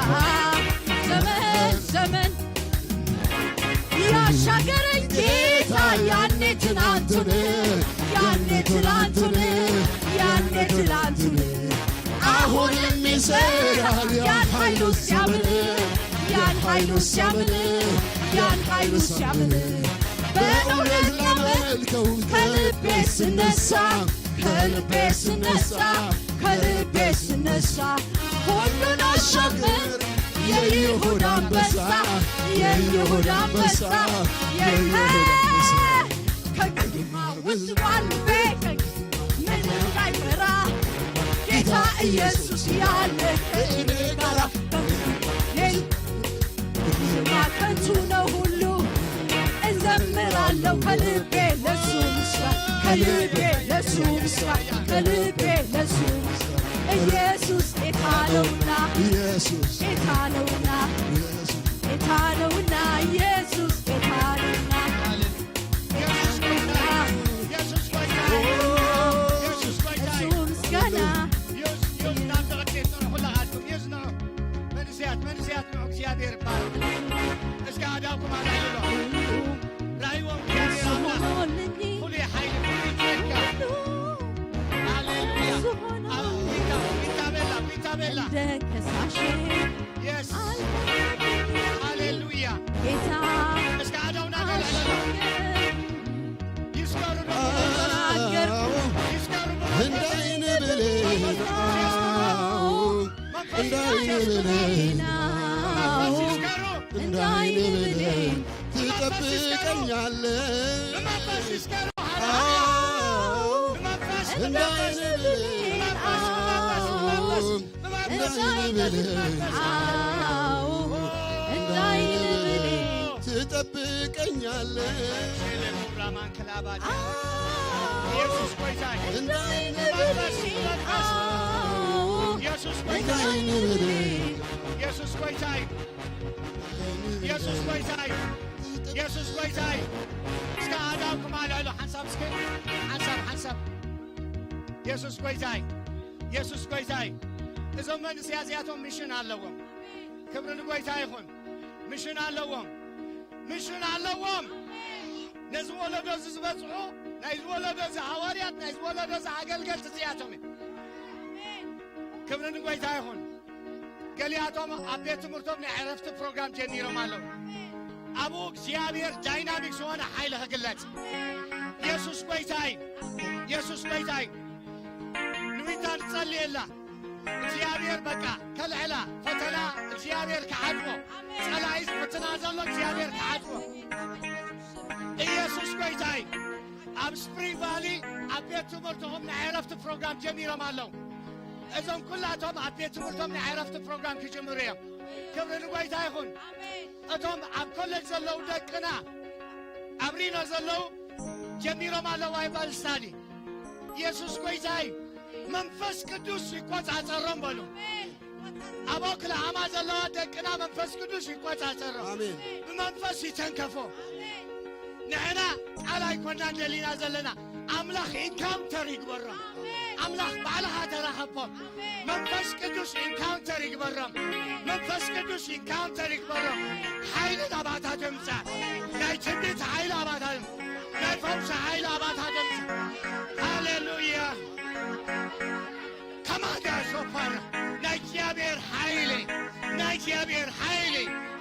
ዘመን ዘመን ያሻገረኝ ጌታ ያኔ ትናንቱን ያኔ ትናንቱን ያኔ ትናንቱን አሁንም ይሰራል ያን ኃይሉ ሲያምን ያን ኃይሉ ሲያምን ያን ኃይሉ ሲያምን በእውነት ላመልከው ከልቤ ስነሳ ከልቤ ስነሳ ከልቤ ስነሳ ሁሉን አሻግር የይሁዳ አንበሳ የይሁዳ አንበሳ የይሁዳ አንበሳ ከእንግዲህማ ወጥቷል ልቤ ከእንግዲህማ ምንም ላይፈራ ጌታ ኢየሱስ ያለ ከእኔ ጋራ ሌላ ከንቱ ነው ሁሉ እዘምራለሁ ከልቤ ለሱ ምስጋና ከልቤ ለሱ ምስጋና ከልቤ ለሱ ምስጋና ኢየሱስ ጌታ ነውና ኢየሱስ ጌታ ነውና ኢየሱስ ጌታ ነውና ኢየሱስ ጌታ ነውና ኢየሱስ ጌታ ኢየሱስ ጌታ ኢየሱስ ጌታ ለሱ ምስጋና ኢየሱስ ኢየሱስ ናብ ተቐድሜ ጽንሑ ለኻትኩም ኢየሱስ ንዑ መንእሰያት መንእሰያት ንዑ እግዚኣብሔር ይባረክ እስከ ኣዳውኩም ኣላይሎ ራእይዎም እግዚኣብሔር ኣምላኽ ፍሉይ ሓይሊ ፍሉይ ጸጋ ሃሌሉያ ቢታ ቢታ ቤላ ቢታ ቤላ ከሳሽ yes ሃሌሉያ ጌታ እስከ ኣዳውና ቤላ ይስከሩ ይስከሩ እንዳይ ንብል እንዳይ ንብል እንዳይ ንብል ትጠብቀኛለ እንዳይ ንብል እንዳይ ንብል እንዳይ ንብል ትጠብቀኛለ ኢየሱስ ጎይታይ እንዳይ ንብል ኢየሱስ ጎይታይ ኢየሱስ ጎይታይ ኢየሱስ ጎይታይ ኢየሱስ ጎይታይ እስከ ኣዳውኩም ኣልዕሉ ሓንሳብ እስከ ሓንሳብ ሓንሳብ ኢየሱስ ጎይታይ ኢየሱስ ጎይታይ እዞም መንእሰያ እዚኣቶም ሚሽን ኣለዎም ክብሪ ንጎይታ ይኹን ምሽን ኣለዎም ምሽን ኣለዎም ነዚ ወለዶ እዚ ዝበፅሑ ናይዚ ወለዶ እዚ ሃዋርያት ናይዚ ወለዶ እዚ ኣገልገልቲ እዚኣቶም እዮም ክብሪ ንጎይታ ይኹን ገሊኣቶም ኣብ ቤት ትምህርቶም ናይ ዕረፍቲ ፕሮግራም ጀሚሮም ኣለዉ ኣብኡ እግዚኣብሔር ዳይናሚክ ዝኾነ ሓይሊ ክግለጽ ኢየሱስ ጎይታ እዩ ኢየሱስ ጎይታ እዩ ንዊታ ትጸልየላ እግዚኣብሔር በቃ ከልዕላ ፈተና እግዚኣብሔር ክዓድሞ ጸላኢ ዝፍትና ዘሎ እግዚኣብሔር ክዓድሞ ኢየሱስ ጎይታይ ኣብ ስፕሪንግ ቫሊ ኣብ ቤት ትምህርትኹም ናይ ዕረፍቲ ፕሮግራም ጀሚሮም ኣለዉ እዞም ኩላቶም ኣብ ቤት ትምህርቶም ናይ ዕረፍቲ ፕሮግራም ክጅምሩ እዮም ክብሪ ንጎይታ ይኹን እቶም ኣብ ኮሌጅ ዘለዉ ደቅና ኣብ ሪኖ ዘለዉ ጀሚሮም ኣለዋ ባይብል ስታዲ ኢየሱስ ጎይታ እዩ መንፈስ ቅዱስ ይቆጻጸሮም በሉ ኣብ ኦክላሃማ ዘለዋ ደቅና መንፈስ ቅዱስ ይቆጻጸሮም ብመንፈስ ይተንከፎ ንሕና ቃል ኣይኮናን ደሊና ዘለና ኣምላኽ ኢንካውንተር ይግበሮም ኣምላኽ ባዕልኻ ተራኸቦም መንፈስ ቅዱስ ኢንካውንተር ይግበሮም መንፈስ ቅዱስ ኢንካውንተር ይግበሮም ሓይሊ ናባታ ድምፃ ናይ ትንቢት ሓይሊ ኣባታ ናይ ፈውሲ ሓይሊ ኣባታ ድምፃ ሃሌሉያ ከማዳ ሶፋር ናይ እግዚኣብሔር ሓይሊ ናይ እግዚኣብሔር ሓይሊ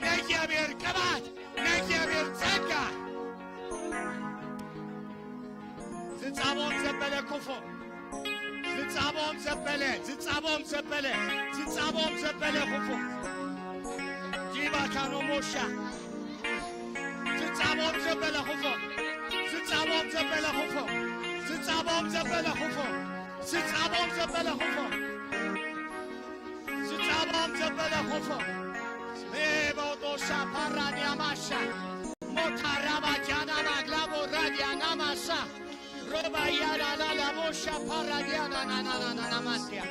ናይ እግዚኣብሔር ቅባት ናይ እግዚኣብሔር ጸጋ ዝጻቦም ዘበለ ክፉ ዝጻቦም ዘበለ ዝጻቦም ዘበለ ዝጻቦም ዘበለ ክፉ ጂባካኖ ሞሻ ዝጻቦም ዘበለ ክፉ ዝጻቦም ዘበለ ክፉ ዝጻቦም ዘበለ ክፉ ዝጻቦም ዘበለ ክፉ ዝጻቦም ዘበለ ክፉ Ebodosa paradia masha. Motaraba jana maglabo radia namasa. Roba yara la la bosha paradia na na na na na na masia.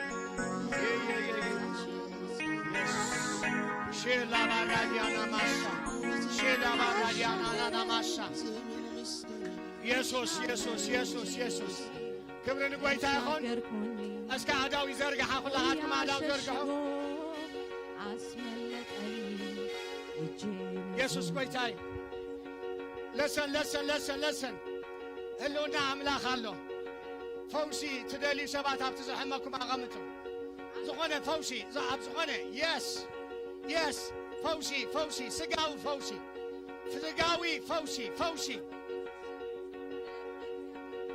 Yes. Shela baradia namasa. Shela baradia na na na masha. ኢየሱስ ኢየሱስ ኢየሱስ ኢየሱስ። ክብሪ ንጎይታ ይኹን። እስከ ኣእዳው ይዘርግሓ፣ ኩላኻትኩም ኣእዳው ዘርግሑ። ኢየሱስ ጎይታ እዩ። ለሰን ለሰን ለሰን ለሰን። ህልውና ኣምላኽ ኣሎ። ፈውሲ ትደልዩ ሰባት ኣብቲ ዘሐመኩም ኣቐምጡ። ዝኾነ ፈውሲ፣ ዝ-፣ ኣብ ዝኾነ፣ የስ፣ የስ፣ ፈውሲ፣ ፈውሲ፣ ስጋዊ ፈውሲ፣ ስጋዊ ፈውሲ፣ ፈውሲ።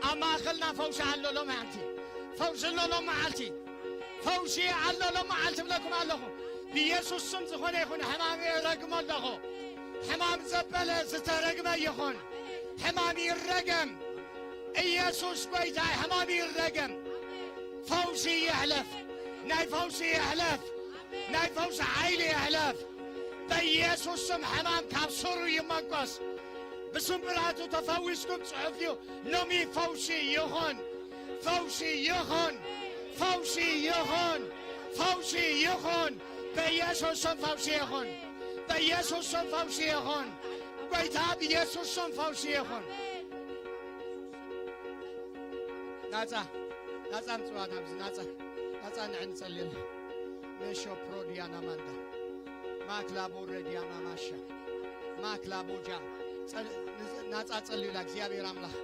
ኣብ ማእከልና ፈውሲ ኣሎ ሎሚ መዓልቲ። ፈውሲ ኣሎ ሎሚ መዓልቲ። ፈውሲ ኣሎ ሎሚ መዓልቲ እብለኩም ኣለኹ። ብኢየሱስ ስም ዝኾነ ይኹን ሕማም እረግሞ ኣለኹ። ሕማም ዘበለ ዝተረግመ ይኹን። ሕማም ይረገም። ኢየሱስ ጎይታ፣ ሕማም ይረገም። ፈውሲ ይሕለፍ። ናይ ፈውሲ ይሕለፍ። ናይ ፈውሲ ሓይሊ ይሕለፍ። በኢየሱስ ስም ሕማም ካብ ስሩ ይመንቆስ። ብስምብራቱ ተፈዊስኩም ጽሑፍ እዩ። ሎሚ ፈውሲ ይኹን። ፈውሲ ይኹን። ፈውሲ ይኹን። ፈውሲ ይኹን። በኢየሱስ ስም ፈውሲ ይኹን። በኢየሱስ ስም ፈውሲ ይኹን። ጎይታ ብኢየሱስ ስም ፈውሲ ይኹን። ናጻ፣ ናጻ ምጽዋ ናብዚ ናጻ፣ ናጻ ንዕን ጸልየላ። መሾ ፕሮዲያና ማንዳ። ማክላቦ ረዲያና ማሻ። ማክላቦጃ። ጸል-፣ ናጻ ጸልዩላ እግዚኣብሔር ኣምላኽ።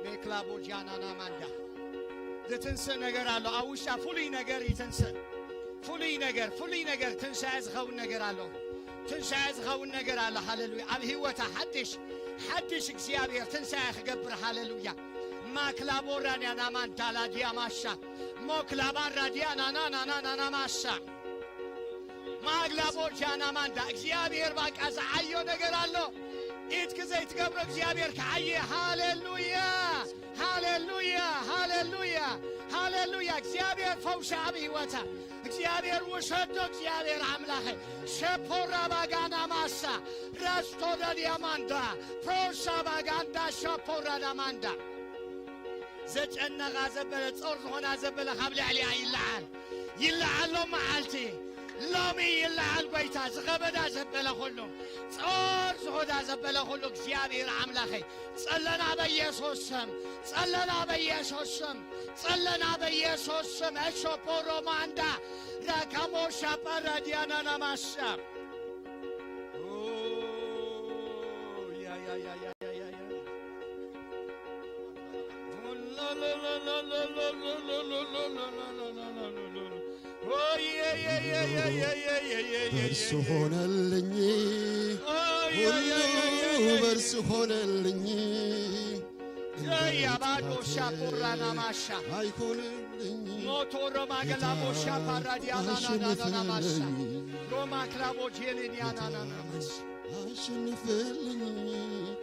ሜክላቦጃናና ማንዳ። ዝትንስእ ነገር ኣሎ። ኣብ ውሽጣ ፍሉይ ነገር ይትንስእ። ፍሉይ ነገር፣ ፍሉይ ነገር፣ ትንሳኤ ዝኸውን ነገር ኣሎ። ትንሳኤ ዝኸውን ነገር ኣሎ። ሃሌሉያ። ኣብ ህይወታ ሓድሽ፣ ሓድሽ እግዚኣብሔር ትንሳኤ ክገብር። ሃሌሉያ። ማክላቦራንያ ናማንዳ ላዲያ ማሻ። ሞክላባራ ዲያ ናና ናና ናና ማሻ። ማግላቦጃና ማንዳ እግዚኣብሔር ባቃ ዝዓዮ ነገር ኣሎ። ኢድኪ ዘይትገብሮ እግዚኣብሔር ክዓየ። ሃሌሉያ፣ ሃሌሉያ፣ ሃሌሉያ፣ ሃሌሉያ። እግዚኣብሔር ፈውሲ ኣብ ህይወታ እግዚኣብሔር ውሰዶ። እግዚኣብሔር ኣምላኸ ሸፖራ ባጋና ማሳ ራስቶዳ ዲያማንዳ ፕሮሳ ባጋንዳ ሸፖራ ዳማንዳ ዘጨነቓ ዘበለ፣ ጾር ዝኾና ዘበለ ካብ ልዕሊኣ ይለዓል። ይለዓል ሎም መዓልቲ፣ ሎሚ ይለዓል ጐይታ። ዝኸበዳ ዘበለ ኹሉ፣ ጾር ዝኾዳ ዘበለ ኹሉ፣ እግዚኣብሔር ኣምላኸይ፣ ጸለና በኢየሱስ ስም፣ ጸለና በኢየሱስ ስም፣ ጸለና በኢየሱስ ስም። እሾ ፖሮማንዳ ራካሞ ሻጳራ ዲያናና ማሻ። ኦ፣ ያ፣ ያ፣ ያ። በእርሱ ሆነልኝ፣ ሁሉ በእርሱ ሆነልኝ። ያባዶ ሻፖራና ማሻ አይሆንልኝ። ሞቶሮ ማገላቦ ሻፓራዲያናናናናማሻ ሮማ ክላቦ ጄሌንያናናናማሻ።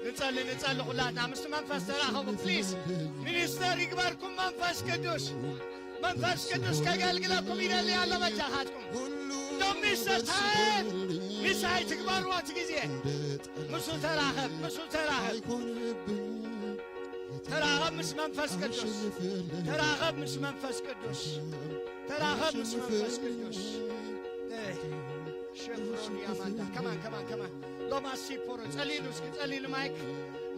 ንጸሊ፣ ንጸሊ። ኩላትና ምስ መንፈስ ተራኸቡ ፕሊዝ። ሚኒስተር ይግበርኩም መንፈስ ቅዱስ። መንፈስ ቅዱስ ከገልግለኩም ይደሊ ኣሎ። በጃኻትኩም ዶም ሚስተር ታየት ሚሳይ ትግበርዎ እቲ ግዜ። ምስ ተራኸብ፣ ምስ ተራኸብ። ተራኸብ ምስ መንፈስ ቅዱስ። ተራኸብ ምስ መንፈስ ቅዱስ። ተራኸብ ምስ መንፈስ ቅዱስ። ሸፍሮን ያማንዳ። ከማን፣ ከማን፣ ከማን። ሎማስ ሲፖሮ ጸሊሉ፣ እስኪ ጸሊሉ። ማይክ፣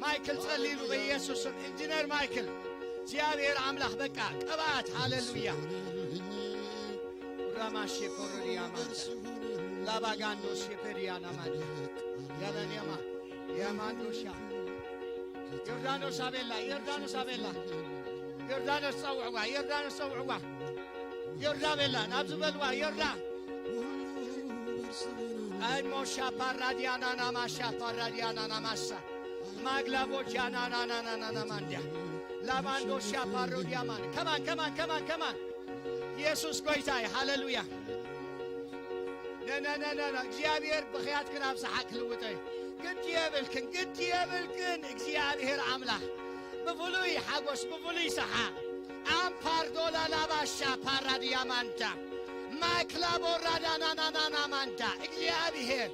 ማይክል ጸሊሉ በኢየሱስ ስም። ኢንጂነር ማይክል፣ እግዚኣብሔር ኣምላኽ በቃ ቅብኣት። ሃሌሉያ። ራማ ሼፖሮ ያማንዳ። ላባጋንዶ ሼፔር ያናማንዳ። ያላንያማ፣ ያማንዶሻ። ዮርዳኖስ ኣቤላ፣ ዮርዳኖስ ኣቤላ። ዮርዳኖስ ጸውዕዋ፣ ዮርዳኖስ ጸውዕዋ። ዮርዳ ቤላ፣ ናብዚ በልዋ፣ ዮርዳ። ኣይ ሞሻ ፓራዲያናና ማሻ ፓራዲያናና ማሳ። ማግላቦ ጃናናናናና ማንዲያ። ላባንዶ ሻፓሮዲያማን። ከማን፣ ከማን፣ ከማን፣ ከማን። ኢየሱስ ጎይታ እዩ። ሃሌሉያ። ነ፣ ነ፣ ነ፣ ነ፣ ነ። እግዚኣብሔር ብኽያትክን ኣብ ሰሓቅ ክልውጠ እዩ። ግዲ የብልክን፣ ግዲ የብልክን። እግዚኣብሔር ኣምላኽ ብፍሉይ ሓጎስ፣ ብፍሉይ ሰሓቅ ኣምፓርዶ ላላባሻ ፓራዲያ ማንዳ ማክላቦ ራዳናናናና ማንዳ። እግዚኣብሔር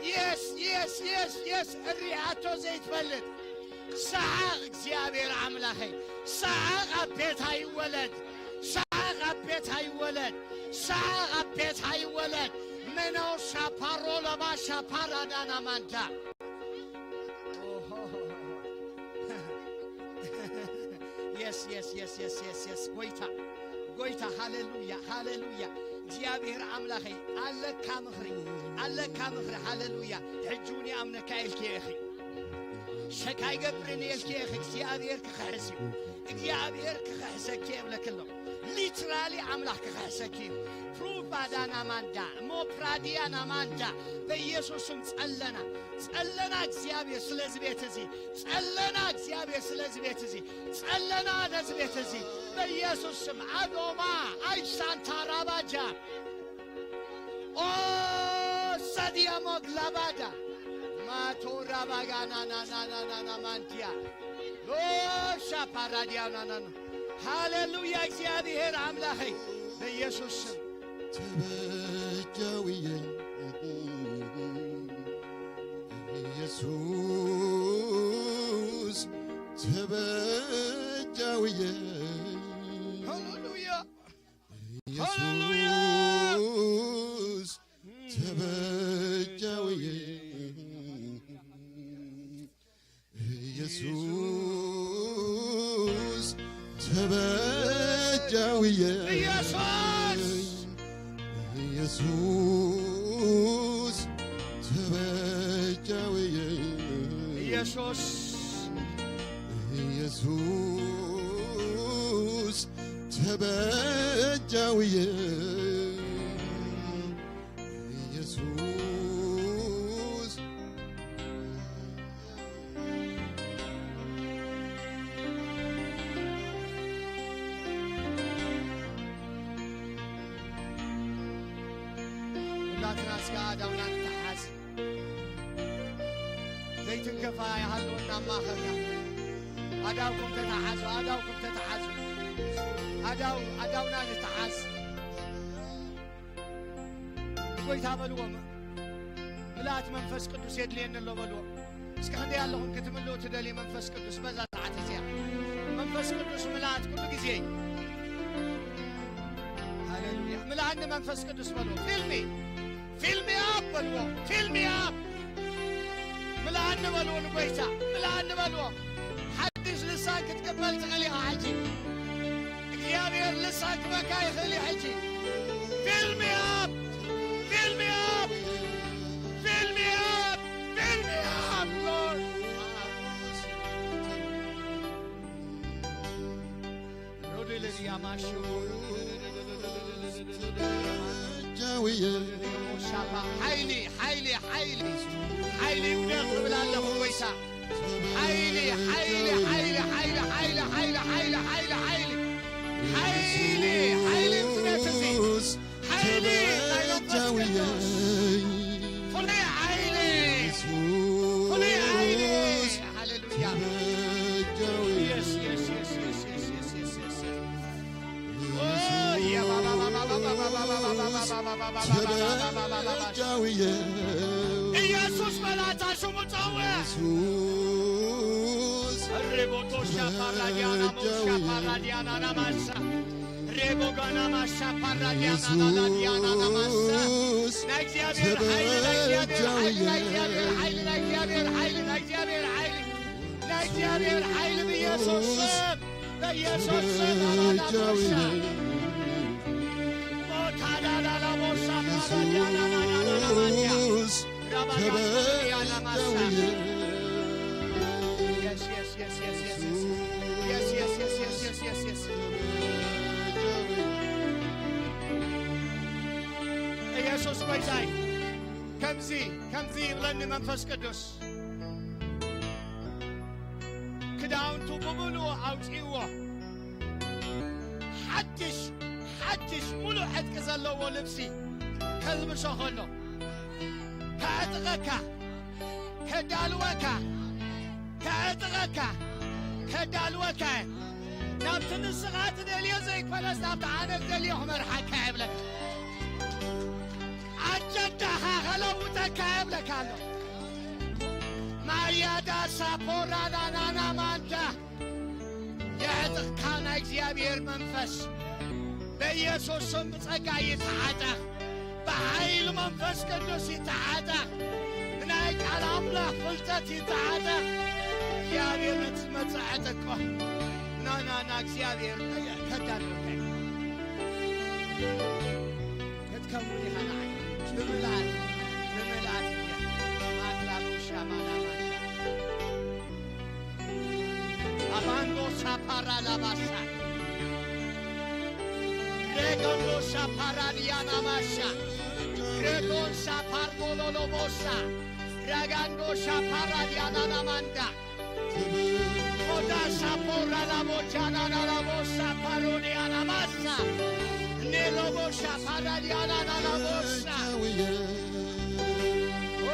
የስ የስ የስ የስ እሪኣቶ ዘይትፈልጥ ሰዓቕ እግዚኣብሔር ኣምላኸይ፣ ሰዓቕ ኣብ ቤታ ይወለድ፣ ሰዓቕ ኣብ ቤታ ይወለድ፣ ሰዓቕ ኣብ ቤታ ይወለድ። መነው ሻፓሮ ለባ ሻፓራዳና ማንዳ። የስ የስ የስ የስ የስ የስ ጎይታ፣ ጎይታ፣ ሃሌሉያ፣ ሃሌሉያ። እግዚኣብሔር ኣምላኸይ፣ ኣለካ ምኽሪ፣ ኣለካ ምኽሪ። ሃሌሉያ። ሕጂ እውን ይኣምነካ ኢልኪ ኢኺ። ሸካ ይገብርን ኢልኪ ኢኺ። እግዚኣብሔር ክኽሕስ እዩ። እግዚኣብሔር ክኽሕሰኪ እብለኪ ኣለኹ። ሊትራሊ ኣምላኽ ክኽሕሰኪ እዩ። ፕሩቫዳና ማንዳ፣ ሞፕራዲያና ማንዳ፣ በኢየሱስ ስም ጸለና፣ ጸለና። እግዚኣብሔር ስለዚ ቤት እዚ ጸለና። እግዚኣብሔር ስለዚ ቤት እዚ ጸለና። ነዚ ቤት እዚ በኢየሱስ ስም ኣዶማ ኣይ ሳንታ ራባጃ ኦ ሰዲያሞ ግላባዳ ማቶ ራባጋናናናናናና ማንቲያ ሎ ሻፓራዲያናናና። ሃሌሉያ። እግዚኣብሔር ኣምላኸይ በኢየሱስ ስም ተበጃውየ ኢየሱስ ተበጃውየ ሃሌሉያ። ኢየሱስ ተበጃውየ ኢየሱስ ተበጃውየ ኢየሱስ ኢየሱስ ተበጃውየ ኢየሱስ ኢየሱስ ተበጃውየ ኢየሱስ ኩላትና እስከ ኣእዳውና ንተሓዝ። ዘይትንከፋ ይሃለወና ኣብ ማእኸልና። ኣእዳውኩም ተተሓዙ፣ ኣእዳውኩም ተተሓዙ። ኣእዳው-፣ ኣእዳውና ንተሓዝ። ንጎይታ በልዎ፣ ምልኣት መንፈስ ቅዱስ የድልየኒ ኣሎ በልዎ። እስከ ክንደይ ኣለኹም ክትምልኡ ትደልዩ መንፈስ ቅዱስ በዛ ሰዓት እዚኣ? መንፈስ ቅዱስ ምልኣት ኩሉ ግዜ። ሃሌሉያ። ምልኣኒ መንፈስ ቅዱስ በልዎ። ፊልሚ፣ ፊልሚ ኣብ በልዎ። ፊልሚ ኣብ። ምልኣኒ በልዎ ንጎይታ። ምልኣኒ በልዎ። ሓድሽ ልሳን ክትቅበል ትኽእል ኢኻ ሕጂ። እግዚኣብሔር ልሳን ክበካ ይኽእል እዩ ሕጂ። ፊልሚ ኣብ። ፊልሚ ኣብ። ፊልሚ ኣብ። ፊልሚ ኣብ። ሎርድ። ሮድልልያ ማሹ። ሓይሊ፣ ሓይሊ፣ ሓይሊ፣ ሓይሊ ይውደቕ እብል ኣለኹ ጎይታ። ሓይሊ፣ ሓይሊ፣ ሓይሊ፣ ሓይሊ፣ ሓይሊ፣ ሓይሊ፣ ሓይሊ፣ ሓይሊ፣ ሓይሊ፣ ሓይሊ፣ ሓይሊ፣ እምነት እዚ፣ ሓይሊ ናይ መንፈስ ቅዱስ፣ ፍሉይ ሓይሊ፣ ፍሉይ ሓይሊ። ሃሌሉያ። የስ፣ የስ፣ የስ። ኢየሱስ በላታ ስሙ ጸውዕ። ሬቦቶ ሻፓራዲያና ሞሻ ፓራዲያና ናማሳ ሬቦጋና ማሻ ፓራዲያና ናማሳ ናይ እግዚኣብሔር ሓይሊ ናይ እግዚኣብሔር ሓይሊ ናይ እግዚኣብሔር ሓይሊ ናይ እግዚኣብሔር ሓይሊ ናይ እግዚኣብሔር ሓይሊ ናይ እግዚኣብሔር ሓይሊ ብኢየሱስ ስም በኢየሱስ ስም ኣባዳቦሻ ሞታዳዳላቦሻ ፓራዲያናናናናናማንያ ራባዳያናማሳ Yes, yes, yes, yes, yes, yes. Yes, yes, yes, yes, yes, yes, yes. ኢየሱስ ጎይታይ ከምዚ ከምዚ ይብለኒ መንፈስ ቅዱስ ክዳውንቱ ብምሉኡ ኣውፅእዎ ሓድሽ ሓድሽ ሙሉእ ዕጥቂ ዘለዎ ልብሲ ከልብሶ ከሎ ከዕጥቐካ ከዳልወካ ከዕጥቐካ ከዳልወካ ናብቲ ንስኻ ትደልዮ ዘይኮነስ ናብቲ ኣነ ዝደልዮ ክመርሓካ የብለካ። ኣጀንዳኻ ከለውጠካ የብለካ ኣሎ። ማያዳ ሳፖራ ናናና ማንዳ የዕጥቕካ ናይ እግዚኣብሔር መንፈስ በኢየሱስ ስም ብጸጋ ይተዓጠቕ። ብሓይሊ መንፈስ ቅዱስ ይተዓጠቕ። ብናይ ቃል ኣምላኽ ፍልጠት ይተዓጠቕ። እግዚኣብሔር ነቲ ዝመጽእ ዕጥቆ ናናና እግዚኣብሔር ከዳልወካ እዩ። ክትከውን ኢኻ ንዓይ ብምልኣት ብምልኣት እያ። ማክላ ቡሻ ማና ማሻ ኣባንጎ ሳፓራ ላባሳ ሬጎንዶ ሳፓራ ዲያና ማሻ ሬጎን ሳፓር ቦሎሎ ቦሳ ራጋንዶ ሳፓራ ዲያና ናማንዳ ሞዳ ሳፖራ ላቦቻና ናላቦሳ ፓሮዲያና ማሳ ኔሎቦሻ ፓራዲያና ናላቦሳ ኦ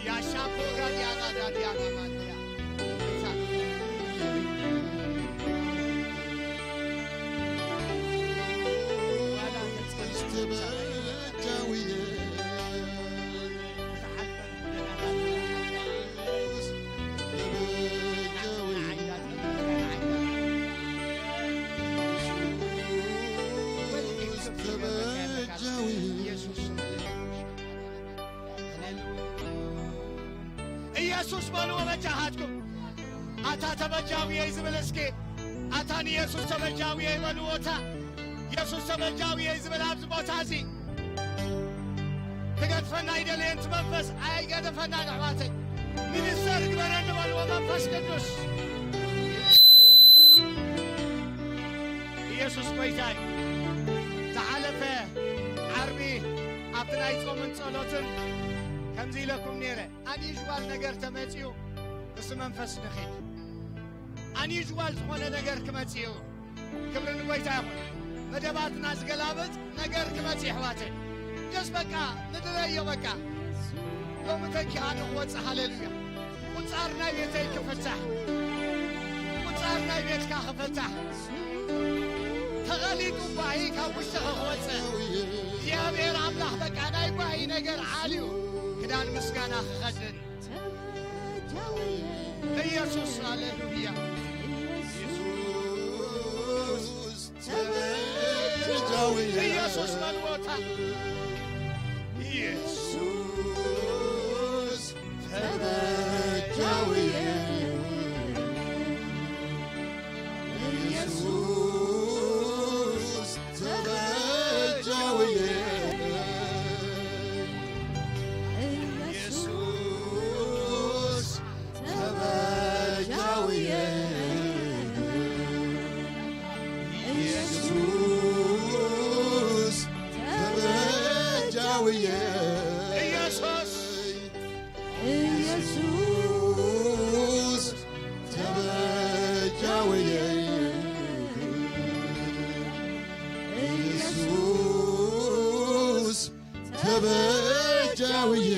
ያሻፖራ ዲያና ዳዲያና ማንዲያ ኢየሱስ በልዎ በጃኻትኩም። ኣታ ተበጃውየይ ዝብል እስኪ ኣታ ንየሱስ ተበጃውየይ በልዎ። እታ የሱስ ተበጃውየይ ዝብል ኣብዚ ቦታ እዚ ክገድፈና ኣይደለየን። እቲ መንፈስ ኣይገደፈና። ኣሕዋተይ ሚኒስተር ግበረኒ በልዎ መንፈስ ቅዱስ። ኢየሱስ ጎይታይ ዝሓለፈ ዓርቢ ኣብቲ ናይ ጾምን ጸሎትን ከምዚ ኢለኩም ነይረ። ኣንዩዥዋል ነገር ተመጺኡ ምስ መንፈስ ንኺድ። ኣንዩዥዋል ዝኾነ ነገር ክመጽእ እዩ። ክብሪ ንጎይታ ይኹን። መደባትና ዝገላብጥ ነገር ክመጽእ ይሕዋተይ። ጀስ በቃ ንድረዮ በቃ። ሎሚ ተኪኣ ንክወጽእ ሃሌሉያ። ቁጻር ናይ ቤተይ ክፍታሕ። ቁጻር ናይ ቤትካ ክፍታሕ። ተቐሊጡ ባሂ ካብ ውሽጥኻ ክወጽእ። እግዚኣብሔር ኣምላኽ በቃ ናይ ባሂ ነገር ዓልዩ ክዳን ምስጋና ክኸድን። ኢየሱስ ሃሌሉያ። ኢየሱስ ተበጃዊ ኢየሱስ መልቦታ ኢየሱስ ተበጃዊ ኢየሱስ ተበጃዊ ኢየሱስ ተበጃውየ ኢየሱስ ተበጃውየ ኢየሱስ ኢየሱስ ተበጃውየ ኢየሱስ ተበጃውየ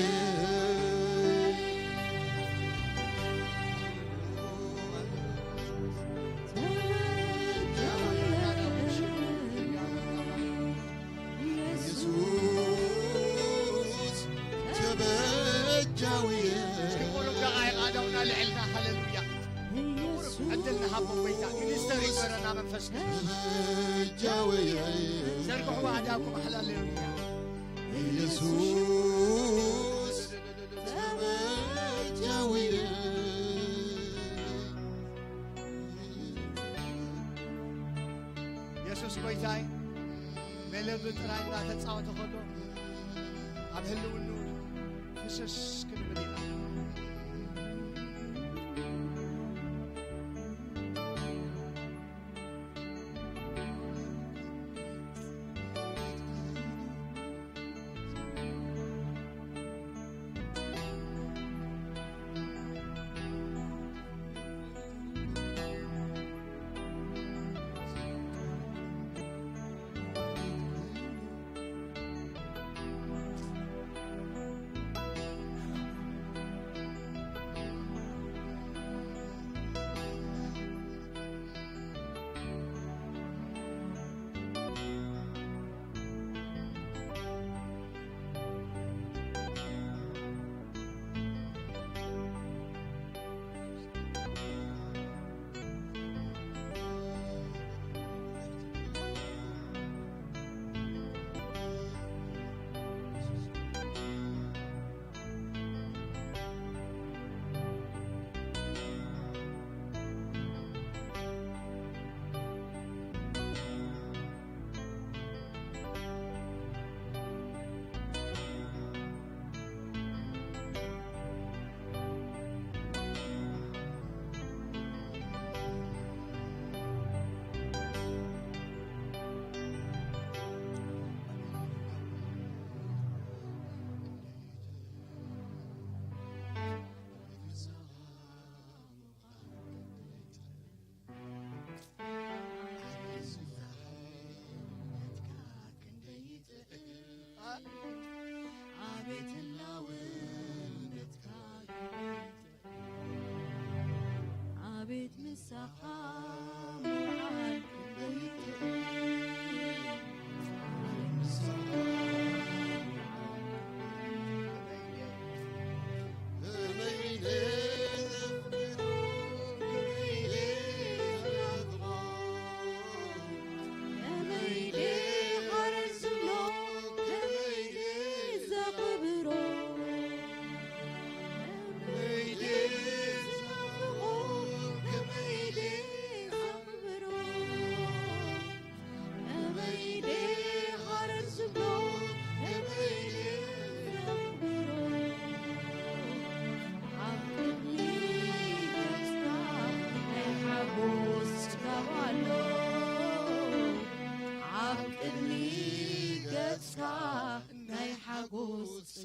ኢየሱስ ተበጃውየ። እስኪ ቁሩብ ደቓይቕ ኣእዳውና ልዕልና፣ ሃሌሉያ። ቁሩብ ዕድል ንሃቦ ጎይታ። ሚኒስተር ይግበረና መንፈስ ቅዱስ። ተበጃውየ። ዘርግሕዋ ኣእዳውኩም፣ ሃሌሉያ። ኢየሱስ ተበጃውየ። የሱስ ጎይታይ ሜሎዲ ጥራይ እናተጻወተ ከሎ ኣብ ህልውኑ ፍስስ ክንብል ኢና።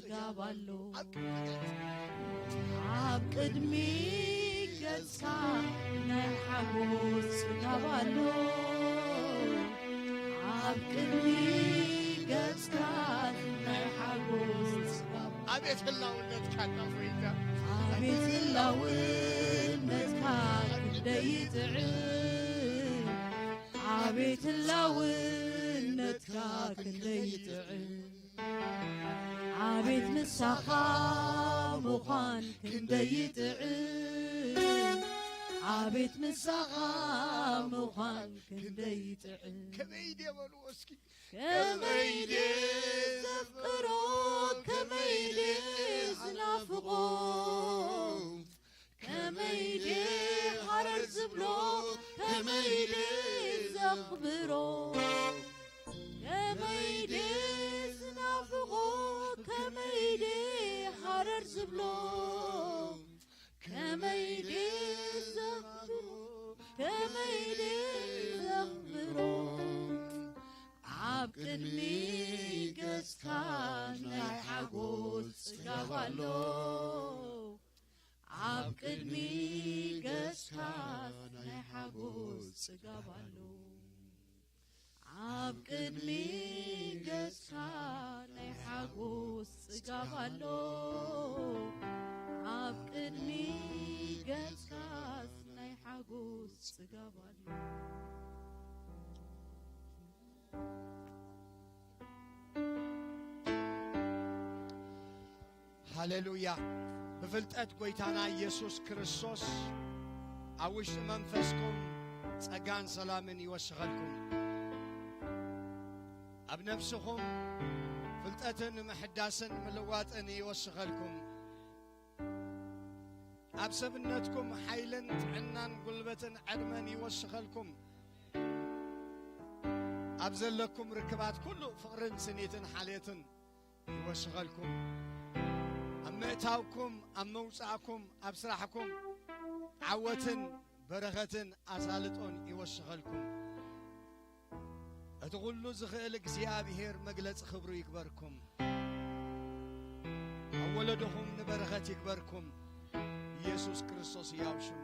ጽጋብ ኣሎ። ኣብ ቅድሚ ገጽካ ናይ ሓጎስ ጽጋብ ኣሎ። ኣብ ቅድሚ ገጽካ ናይ ሓጎስ ጽጋብ ኣሎ። ኣቤት ህላውነትካ፣ ኣቦይታ። ኣቤት ህላውነትካ ክንደይ ይጥዕም። ኣቤት ህላውነትካ ክንደይ ይጥዕም። ኣቤት ምሳኻ ምዃን ክንደይ ይጥዕም። ኣቤት ምሳኻ ምዃን ክንደይ ይጥዕም። ከመይ ድየ በልዎ እስኪ። ከመይ ድየ ዘፍቅሮ፣ ከመይ ድየ ዝናፍቆ፣ ከመይ ድየ ሃረር ዝብሎ፣ ከመይ ድየ ዘኽብሮ፣ ከመይ ድየ ዝናፍቆ፣ ከመይ ድየ ሃረር ዝብሎ፣ ከመይ ድየ ዘኽብሮ፣ ከመይ ድየ ዘኽብሮ። ኣብ ቅድሚ ገጽካ ናይ ሓጎስ ጽጋብ ኣሎ። ኣብ ቅድሚ ገጽካ ናይ ሓጎስ ጽጋብ ኣሎ። ኣብ ቅድሚ ገጽካ ናይ ሓጎስ ጽጋብ ኣሎ። ኣብ ቅድሚ ገጽካ ናይ ሓጎስ ጽጋብ ኣሎ። ሃሌሉያ። ብፍልጠት ጐይታና ኢየሱስ ክርስቶስ ኣብ ውሽጢ መንፈስኩም ጸጋን ሰላምን ይወስኸልኩም። ኣብ ነፍስኹም ፍልጠትን ምሕዳስን ምልዋጥን ይወስኸልኩም። ኣብ ሰብነትኩም ሓይልን ጥዕናን ጉልበትን ዕድመን ይወስኸልኩም። ኣብ ዘለኩም ርክባት ኩሉ ፍቕርን ስኒትን ሓልየትን ይወስኸልኩም። ኣብ ምእታውኩም፣ ኣብ ምውጻእኩም፣ ኣብ ስራሕኩም ዓወትን በረኸትን ኣሳልጦን ይወስኸልኩም። እቲ ኩሉ ዝኽእል እግዚኣብሔር መግለጺ ክብሩ ይግበርኩም። ኣብ ወለዶኹም ንበረኸት ይግበርኩም። ኢየሱስ ክርስቶስ ሕያው ሽሙ።